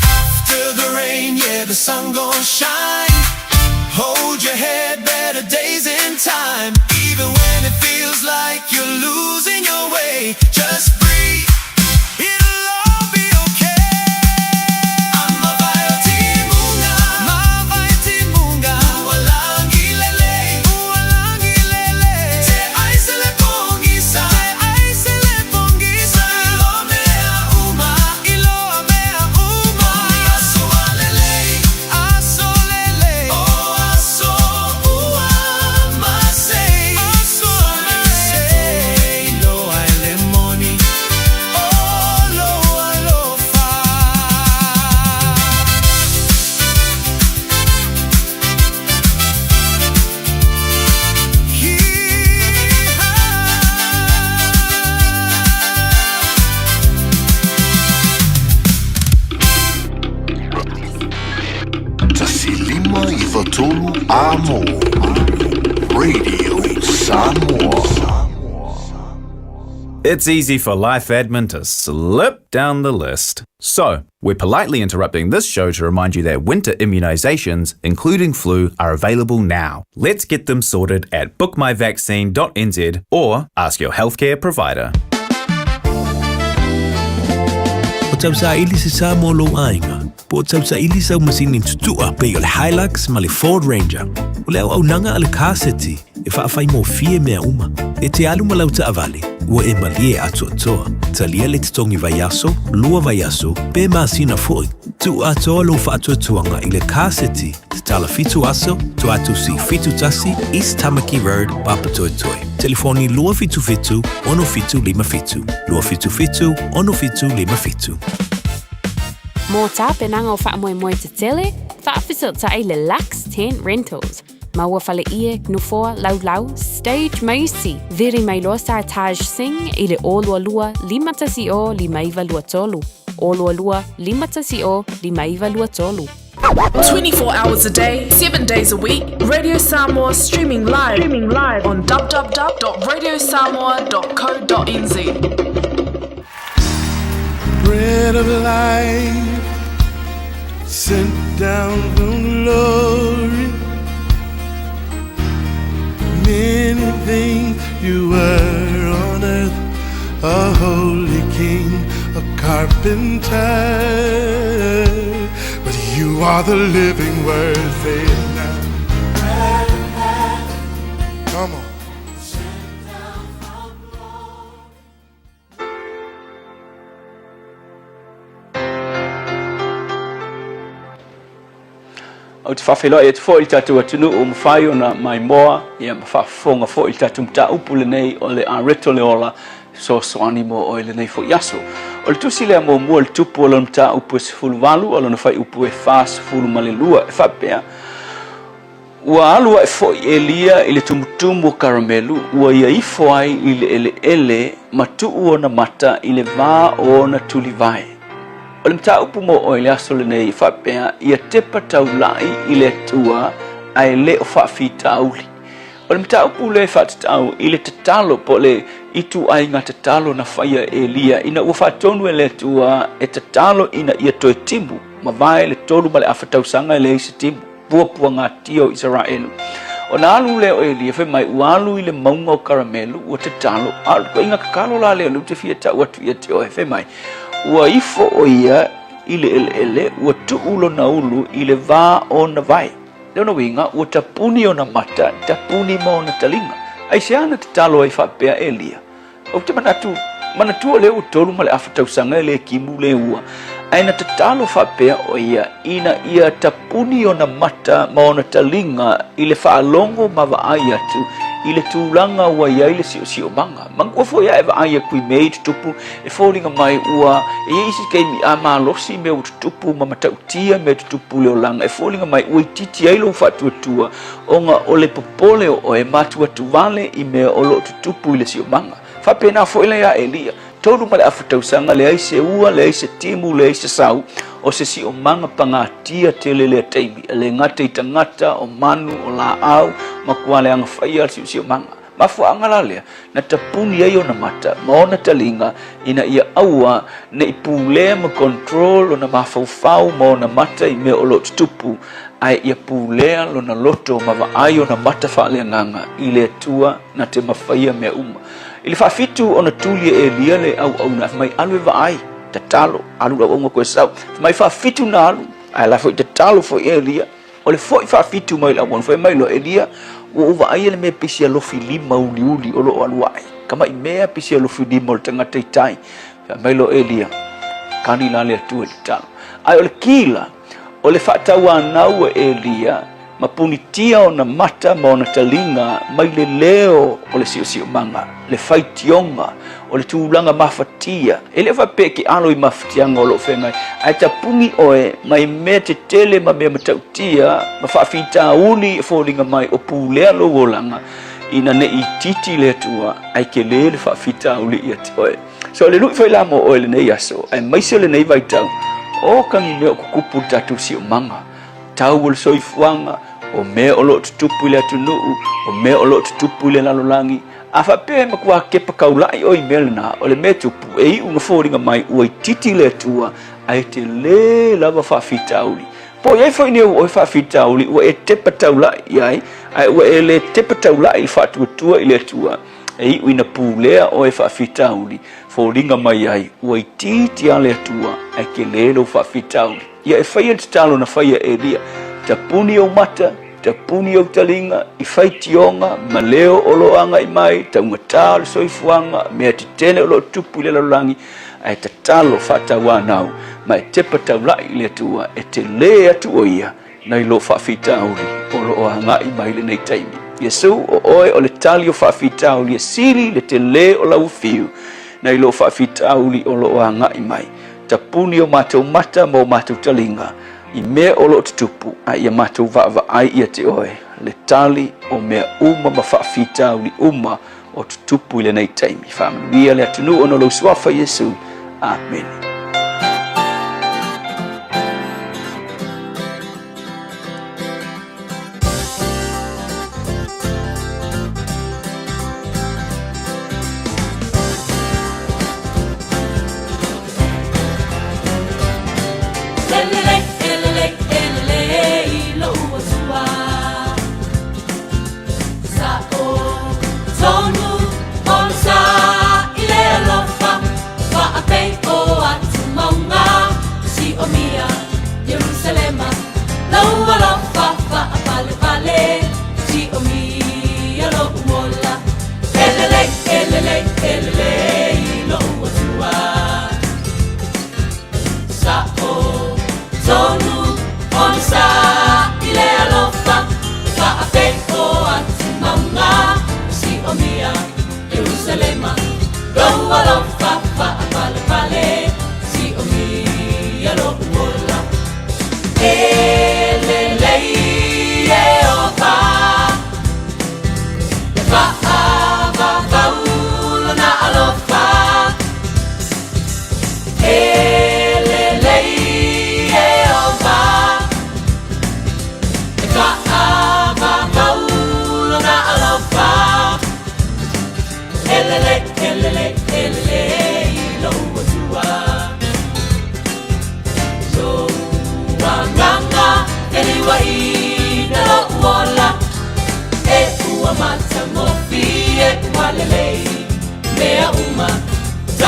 After the rain, yeah, the sun gon' shine. Hold your head, better days in time. Even when it feels like you're losing your way, just breathe. It'll all be okay. Amavae o timuga, mavae timuga. Ua lagi lelei, ua lagi lelei. Te aese le pogisa, te aese le pogisa. Iloa mea uma, iloa mea uma. O ni aso alelei, aso lelei. O aso ua masei, aso masei. Iloa ai le moni o lou alofa. 105 93 Amo Radio Samoa. It's easy for life admin to slip down the list. So, we're politely interrupting this show to remind you that winter immunisations, including flu, are available now. Let's get them sorted at bookmyvaccine.nz or ask your healthcare provider. O tausaili se sa mo lou aiga, po o tausaili sau masini tutua pei o le Hilux ma le Ford Ranger. O le auaunaga a le Car City e faafaigofie mea uma. E te alu ma lau taavale, ua e malie atoatoa. Talia le totogi vaiaso, 2 vaiaso, pe masina foi. Tuu atoa lou faatuatuaga i le Car City, tatala 7 aso, Toatusi 71 East Tamaki Road, Papatoetoe. Telefoni 277 6757. 277 6757. Mo tapenaga o faamoemoe tetele, faafesootai le Lux Tent Rentals. Maua faleie, nofoa, laulau, stage ma isi. Vili mai loa sa Taj Singh i le 022 510 5923. 022 510 5923. 24 hours a day, 7 days a week, Radio Samoa streaming live on www.radiosamoa.co.nz. Bread of life, Sent down from glory. Many things you were on earth, a holy king, a carpenter. But you are the living word, say it now. Come on. Ou te faafeiloai atu foi i le tatou atunuu ua mafai ona maimoa ia ma faafofoga foi i le tatou mataupu lenei o le Areto le Ola Fesoasoani mo oe i lenei foi aso. O le tusi lea muamua i le tupu o lona mataupu e 18 o lona fuaiupu e 42 e faapea, Ua alu ae foi Elia i le tumutumu o Karamelu, ua ia ifo ai i le eleele ma tuu ona mata i le va o ona tulivae. O le mataupu mo oe i le aso lenei e faapea, ia tepa taulai i le Atua ae le o faafitauli. O le mataupu lea e faatatau i le tatalo po o le ituaiga tatalo na faia e Elia ina ua faatonu e le Atua e tatalo ina ia toe timu, mavae le 3.5 tausaga e leai se timu. Puapuagatia o Isaraelu. Ona alu lea o Elia, fai mai, ua alu i le mauga o Karamelu, ua tatalo, a o le ituaiga tatalo la lea o lea ou te fia tau atu ia te oe, fai mai, ua ifo ʻo ia i le ʻeleʻele, ua tuu lona ulu i le va o ona vae. Lona uiga, ua tapuni ona mata, tapuni ma ona taliga. Aisea na tatalo ai faapea Elia? Ou te manatu, manatua lea ua 3.5 tausaga e le timu le ua, ae na tatalo faapea ʻo ia ina ia tapuni ona mata ma ona taliga i le faalogo ma vaai atu i le tulaga ua i ai le siosiomaga. Manatua foi a e vaai atu i mea i tutupu e foliga mai ua e i ai isi taimi a malosi mea ua tutupu ma matautia mea tutupu i le olaga e foliga mai ua itiiti ai lou faatuatua ona o le popole o oe matuatu wale i mea o loo tutupu i le siomaga. Faapena foi la iā Elia, 3.5 tausaga, leai se ua, leai se timu, leai se sau, o se siomaga pagatia tele lea taimi, e le gata i tagata, o manu, o laau, matua leaga faia le siosiomaga. Mafuaaga la lea, na tapuni ai ona mata ma ona taliga ina ia aua ne i pulea ma control lona mafaufau ma ona mata i mea o lo o tutupu, ae ia pulea lona loto ma vaai ona mata faaleagaga i le Atua na te mafaia mea uma. I le faafitu ona tuli e Elia le auauna, fai mai, Alu e vaai, tatalo, alu le auauna koe sau. Fai mai, faafitu na alu, ae la foi tatalo foi Elia. O le foi faafitu mai le auauna, fai mai loa Elia, Ua ou vaaia le mea pisi alofi lima uliuli o lo o alu ae, kamaʻi mea pisi alofi lima o le tagata i tai. Fai mai loa Elia, Kani la le Atua i le tatalo. Ae o le kila, O le faatauanau a Elia ma punitia ona mata ma ona taliga mai le leo o le siosiomaga, le faitioga, o le tulaga mafatia. E le o faapea e te alo i mafatiaga o lo o feagai, ae tapuni oe mai mea tetele ma mea matautia ma faafitauli e foliga mai o pulea lou olaga ina ne i itiiti le Atua ae tele le faafitauli ia te oe. So le lui foi la mo oe lenei aso, aemaise o lenei vaitau, o ka ni mea o tutupu i le tatou siomaga, tau o le soifuaga, o mea o lo o tutupu i le atunuu, o mea o lo o tutupu i le lalolagi. A faapea e matua kepa taula'i oe i mea lena, o le mea tupu, e iu na foliga mai ua itiiti le Atua, ae tele lava faafitauli. Po o i ai foi nei ua oe faafitauli ua e tepa taula'i i ai, ae ua e le tepa taula'i i le faatuatua i le Atua, E iu ina pulea oe faafitauli, foliga mai ai, ua itiiti lava le Atua, ae tele lou faafitauli. Ia e faia le tatalo na faia e Elia, Tapuni ou mata, tapuni ou taliga, i faitioga ma leo o lo o agai mai, taugata o le soifuaga, mea tetele o lo o tupu i le lalolagi, ae tatalo faatauanau ma e tepa taulai i le Atua, e tele atu o Ia nai lou faafitauli o lo o agai mai lenei taimi. Iesu, o oe o le tali o faafitauli e sili le telē o lau fiu nai lou faafitauli o lo o agai mai. Tapuni o matou mata ma o matou taliga i mea o lo o tutupu, a ia matou vaavaai ia te oe le tali o mea uma ma faafitauli uma o tutupu i lenei taimi. Faamanuia le atunuu ona o lou suafa Iesu. Amene.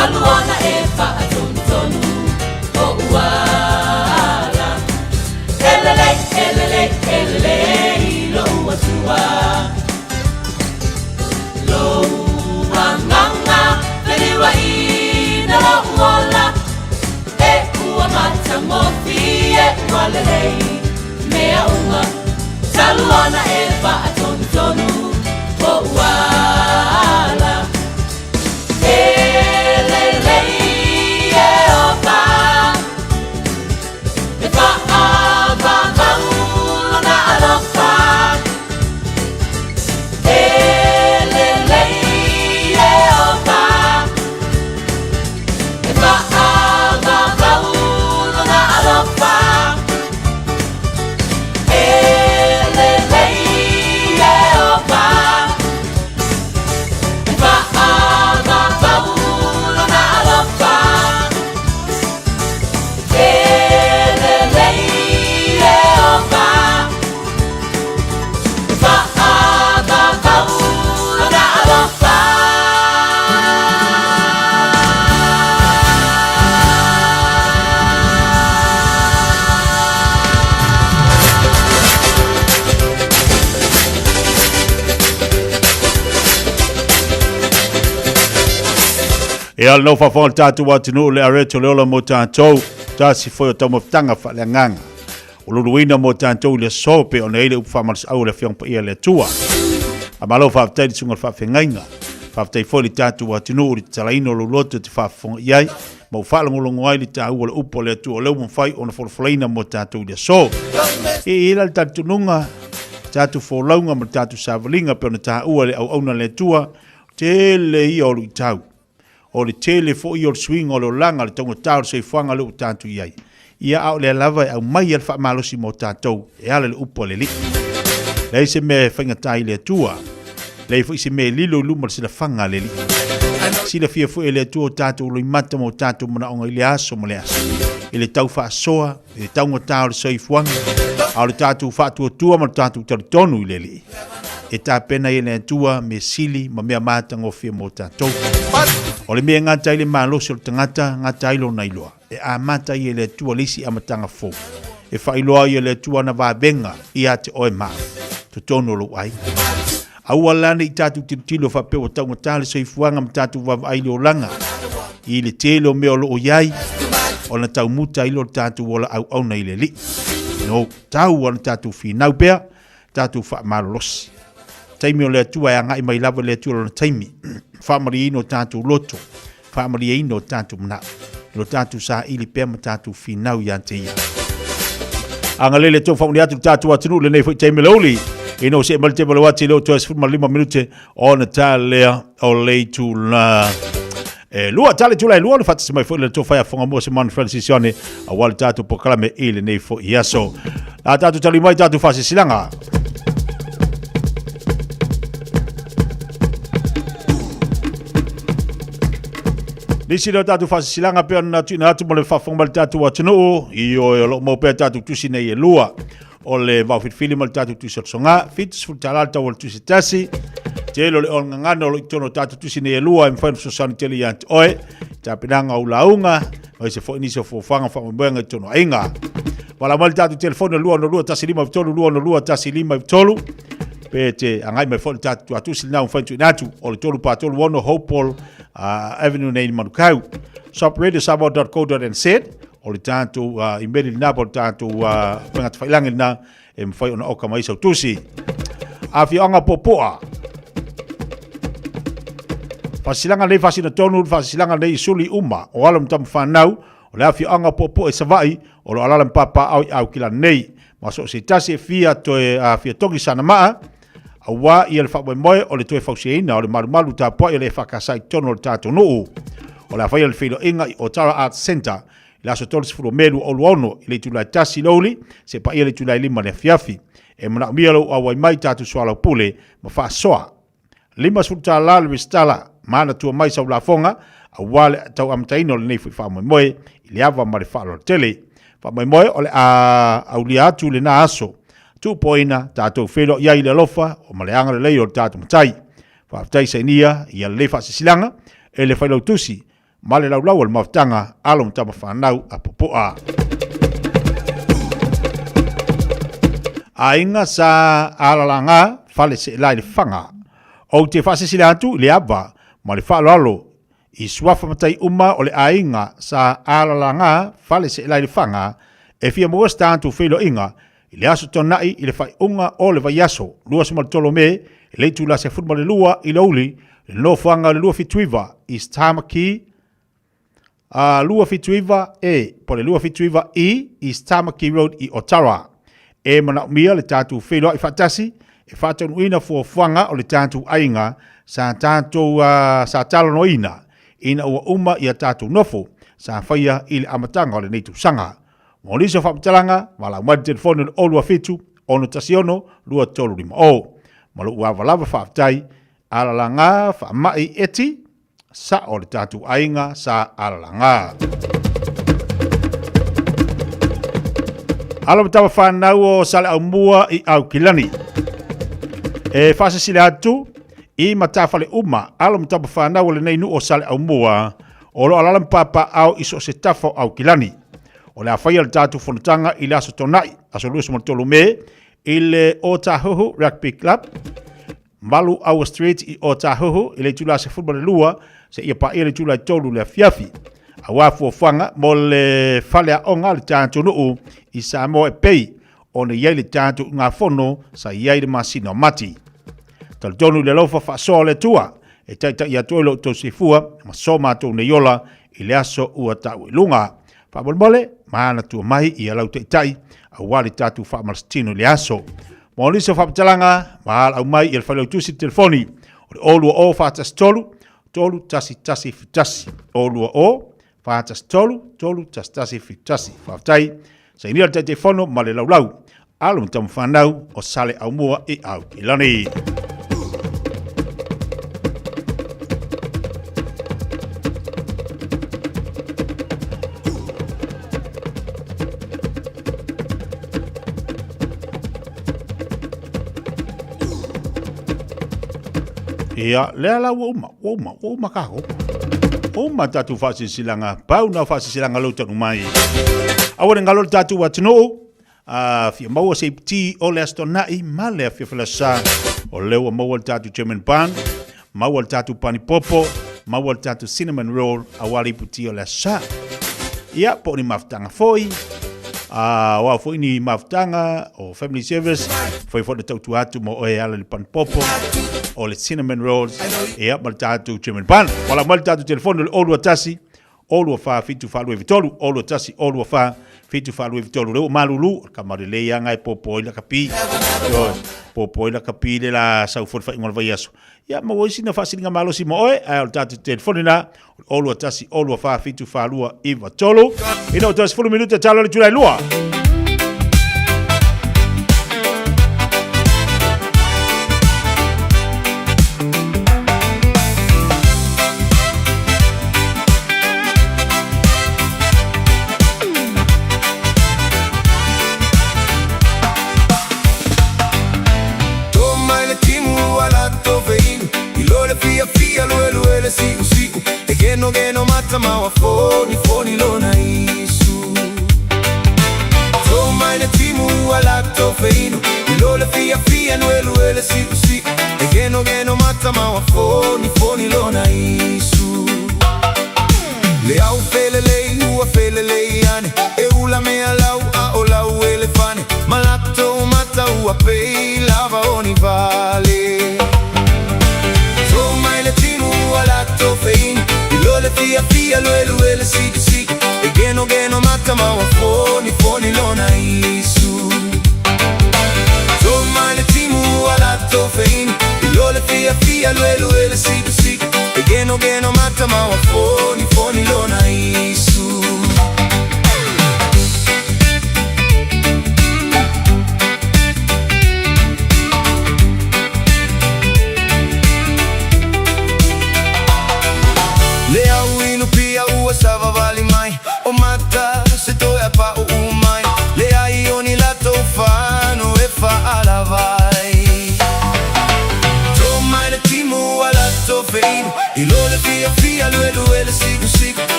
Talu ona e faatonutonu o uala. E lelei, e lelei, e lelei lou Atua. Lou agaga feliuaina lou ola, e ua matagofie ua lelei mea uma, talu ona e faatonutonu o uala. E lelei Ieova, e faavavau lona alofa. E lelei Ieova, e faavavau lona alofa. E lelei Ieova, e faavavau lona alofa. E lelei Ieova, e faavavau lona alofa. Ia le nofo faafofoga o le tatou atunuu le areto le ola mo tatou, tasi foi o taumafataga faaleagaga o luluina mo tatou i le aso pei ona i ai le upu faamalosiau a le Afioga Paia a le Atua. Faamalo faafetai i le susuga i le faafeagaiga. Faafetai foi i le tatou atunuu i le tatalaina o lou loto e te faafofoga i ai ma ua faalogologo ai i le taua o le upu a le Atua o lea ua mafai ona folafolaina mo tatou i le aso. E i ai la le talitonuga, tatou folauga ma le tatou savaliga pei ona taua e le auauna a le Atua, tele ia o luitau. O le tele foi ia o le suiga o le olaga, le taugata o le soifuaga lea ua tatou i ai. Ia, a o lea lava e aumai ai le faamalosi mo tatou e ala i le upu a le Alii. Leai se mea e faigata i le Atua, leai foi se mea e lilo i luma o le silafaga a le Alii. Silafia foi e le Atua o tatou loimata ma o tatou manaoga i le aso ma le aso, i le tau faasoa, i le taugata o le soifuaga, a o le tatou faatuatua ma le tatou talitonu i le Alii. E tapena ai e le Atua mea sili ma mea matagofie mo tatou. O le mea e gata ai le malosi o le tagata, gata ai lona iloa. E amata ai e le Atua le isi amataga fou. E faailoa ai e le Atua ana vavega ia te oe ma totonu o lou aiga. Aua la ne i tatou tilotilo faapea ua taugata le soifuaga ma tatou vaavaai i le olaga i le tele o mea o lo o i ai, ona taumuta ai lea o le tatou ola auauna i le Alii. No, tau ona tatou finau pea, tatou faamalolosi. Taimi o le Atua e agai mai lava le Atua lona taimi. Faamalieina o tatou loto, faamalieina o tatou manao, lo tatou saili pea ma tatou finau ia te ia. Agalelei le Atua faamanuia atu le tatou atunuu lenei foi taimi le uli. Ina ua see mai le teva o le uati leo toe 15 minute ona ta lea o le itula e lua tale tula e lua le faatasi mai foi le tofa ia fonga mua Simon Francis Sione aua le tatou polokalame i lenei foi aso. A tatou tali mai tatou faasilasilaga. Nisi lea o tatou faasilasilaga pei ona tuuina atu mo le faafofoga mai le tatou atunuu, ioe o lo o maua pea tatou tusi nei e lua. O le vaofilifili ma le tatou tusi o le soga, $70 le tau o le tusi tasi. Tele o le ologagana o lo o i totonu o tatou tusi nei e lua e mafai ona fesoasoani tele ia te oe. Tapenaga o lauga, aemaise foi nisi o fuafuaga ma faamoemoega i totonu o aiga. Valaau mai le tatou telefoni o 262 153 262 153 pe te agai mai foi le tatou tuatusi lena ua mafai ona tuuina atu o le 336 Hopewell Avenue nei i Manukau. shopradiosamoa.co.nz o le tatou email lena po o le tatou upegatafailagi lena e mafai ona oka mai sau tusi. Afioaga Popoa. Faasilasilaga nei faasina tonu, faasilasilaga nei suli uma o alo ma tama fanau o le afioaga o Popoa i Savaii o lo o alaala ma papaaao i Aukilani nei. Ma so o se tasi e fia toe fia togi sana maa, auā ia le faamoemoe o le toe fausiaina o le malumalu tapuai o le EFKS i totonu o le tatou nuu. O le a faia le feiloaiga i Otara Arts Centre i le aso 30 o Me 2026 i le itula e 1 i le aoauli seia paia le itula e 5 i le afiafi. E manaomia lou auai mai i tatou soalaupule ma faasoa. $50 le resitala, manatua mai sau lafoga aua le tau amataina o lenei foi faamoemoe i le ava ma le faaaloalo tele. Faamoemoe o le a aulia atu lena aso. Tuupoina, tatou feiloai ai i le alofa o ma le agalelei o le tatou Matai. Faafetai sainia ia lelei faasilasilaga e le Failautusi. ma le laulau a le mafutaga alo ma tama fanau a Pupu'a. Aiga sa alalaga fale seelai le faga. Ou te faasilasila atu i le ava ma le faaaloalo i suafa matai uma o le aiga sa alalaga fale seelai le faga e fia maua se tatou feiloaiga i le aso Tona'i i le faaiuga o le vaiaso 23 Me i le itula 12 i le aoauli i le nofoaga o le 279 East Tamaki 279A po o le 279E East Tamaki Road i Otara. E manaomia le tatou feiloai faatasi e faataunuuina fuafuaga o le tatou aiga sa tatou sa talanoaina ina ua uma ia tatou nofo sa faia i le amataga o lenei tausaga. Mo nisi o faamatalaga, valaau mai le telefoni o le 027 616 2350. Ma lou ava lava faafetai, alalaga faamai eti, sa'o le tatou aiga sa alalaga. Alo ma tama fanau o Saleaumua i Aukilani. E faasilasila atu i matafale uma alo ma tama fanau o lenei nuu o Saleaumua o lo o alaala ma papaaao i so o se tafa o Aukilani. O le a faia le tatou fonotaga i le aso Tona'i, aso 23 Me, i le Otahuhu Rugby Club, Malu Aua Street i Otahuhu i le itula 12 seia paia le itula e 3 le afiafi. Auā fuafuaga mo le faleaoga a le tatou nuu i Samoa e pei ona i ai le tatou ugafono sa i ai le masina o Mati. Talitonu i le alofa faasoa o le Atua e taitai atu ai lo outou soifua ma so matou nei ola i le aso ua ta'u i luga. Faamolemole, manatua mai ia lau taitai auā le tatou faamalasitino i le aso. Mo nisi o faamatalaga, valaau mai i le failautusi i le telefoni o le 020 413 3171 020 413 3171. Faafetai, sainia le Taitaifono ma le laulau alo ma tamafanau o Saleaaumua i Aukilani. Ia, lea la ua uma, ua uma, ua uma kākou. Ua uma tatou faasilasilaga, pau na o faasilasilaga lou tanu mai. Aua ne galo le tatou atunuu, a fia maua se iputi o le Aso Tona'i ma le afiafi o le Aso Sa. O lea ua maua le tatou German bun, maua le tatou pani popo, maua le tatou cinnamon roll aua le iputi o le Aso Sa. Ia, po o ni mafutaga foi, a o a foi ni mafutaga o family service, foi foi na tautua atu mo oe e ala i le pani popo, o le cinnamon rolls, ia, ma le tatou German bun. Valaau mai le tatou telefoni o le 021 024 7493 021 024 7493. Lea ua malulu, o le kama lelei lava na e popo ai lakapi. Ioe, popo ai lakapi le la sau foi le faaiuga o le vaiaso. Ia, maua ai sina faasiliga malosi mo oe, ae o le tatou telefoni lena, o le 021 024 7493. Ina ua toe 10 minute talo le itula e lua.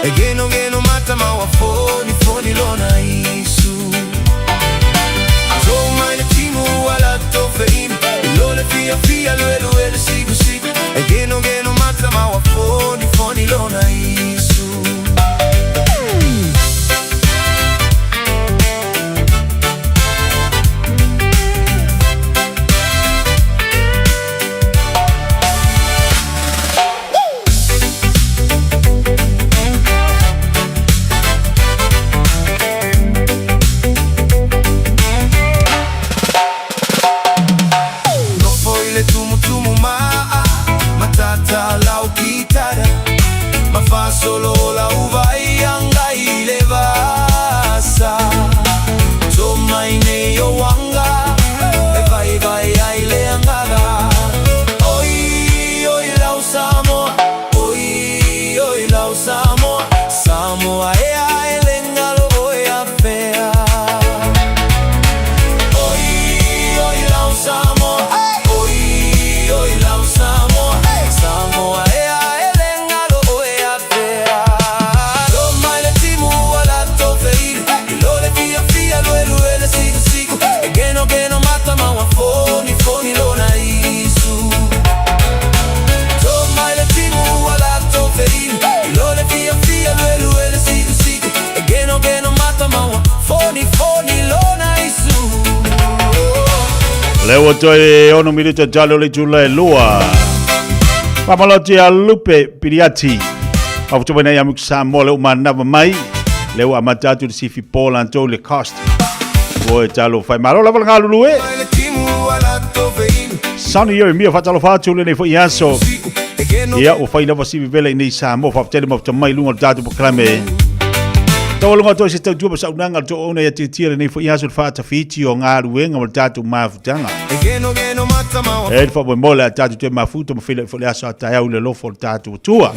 E genogeno mata ma ua fonifoni lona isu. Tou mai le timu ua latou feinu, I lo le fiafia luelue le sikusiku, E genogeno mata ma ua fonifoni lona isu. Nofo i le tumutumu maa, Matata lau kitara, Ma faasolo lau vai agai i le vasa. To mai nei o anga, E vaivai ai le agaga. Oi, oi lau Samoa, Oi, oi lau Samoa, Samoa ea e le galo oe afea. Oi, oi lau Samoa, Oi, oi lau Samoa, Samoa ea e le galo oe afea. To mai le timu ua latou feinu, I lo le fiafia luelue le sikusiku, E genogeno mata ma ua fonifoni lona isu. To mai le timu ua latou feinu, I lo le fiafia luelue le sikusiku, E genogeno mata ma ua fonifoni lona isu. Lea ua toe ono minuta talo le itula e lua. Faamalote a Lupe Piliati. Faafetai mai ia Muku Samoa le uma manava mai. Le ua amata atu le sifi po lantou le cost. Ua e talo whai malo lava le galulu e. Sonny Ieremia faatalofa atu lenei foi aso. Ia, ua fai lava sivi vela i nei Samoa faafetai le mafuta mai luga o le tatou polokalame. Taualuga atu ai se tautua ma saunoaga a le toouna ia tiatia lenei foi aso le faatafiti o galuega ma le tatou mafutaga. E le faamoemoe le a tatou toe mafuta ma feiloai foi le aso a taeao i le alofa o le tatou Atua.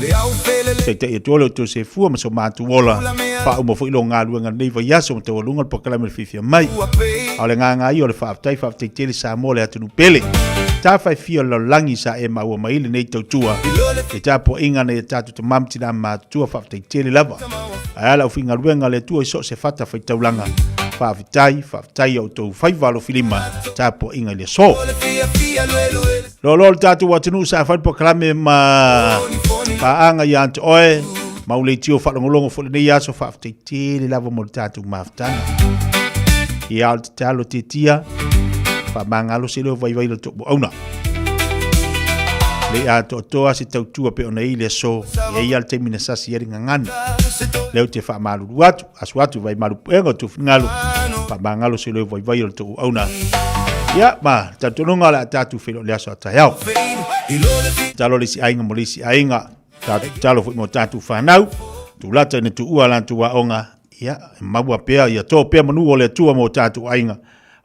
Taitai atu le outou sefua ma so matou ola. Faauma foi lo galuega lenei vaiaso ma taualuga le polokalame le fiafia mai. A o le agaga ia o le faafetai, faafetai tele Samoa le atunuu pele. Tafa e fia o le lalolagi sa e maua mai lenei tautua. Le tapuaiga a nai a tatou tama ma tina matutua faafetai tele lava. Ae a le aufaigaluega a le Atua i so o se fata faitaulaga. Faafetai, faafetai i a outou faiva alofilima, tapuaiga i le aso. Loaloa le tatou atunuu sa fai le polokalame ma paaga ia te oe ma ou leitio faalogologo foi lenei aso faafetai tele lava mo le tatou mafutaga. Ia o le tatalo tiatia faamagalo se leo vaivai le too auna. Le atoatoa se tautua pe ona i le aso, e ia le taimi na sasi ai le gagana. Lea ou te faamalulu atu, asu atu vai malu puega o tou finagalo, faamagalo se leo vaivai o le tou auauna. Ia, ma le talitonuga o le a tatou feiloai i le aso a taeao. Tatalo le isi aiga mo le isi aiga, tatou tatalo foi mo tatou fanau, tulata ina tuua latou aoga, ia, e maua pea, ia to pea manu o le Atua mo tatou aiga,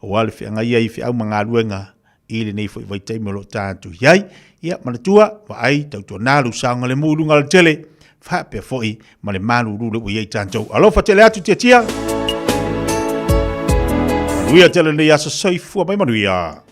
aua le feagai ai i feau ma galuega i lenei foi vaitaimi o lo o tatou i ai. Ia, manatua, vaai, tautuana lou saogalemu i luga o le tele, faapea foi ma le malulu le ua i ai tatou. Alofa tele atu tiatia. Manuia tele lenei aso soifua mai manuia.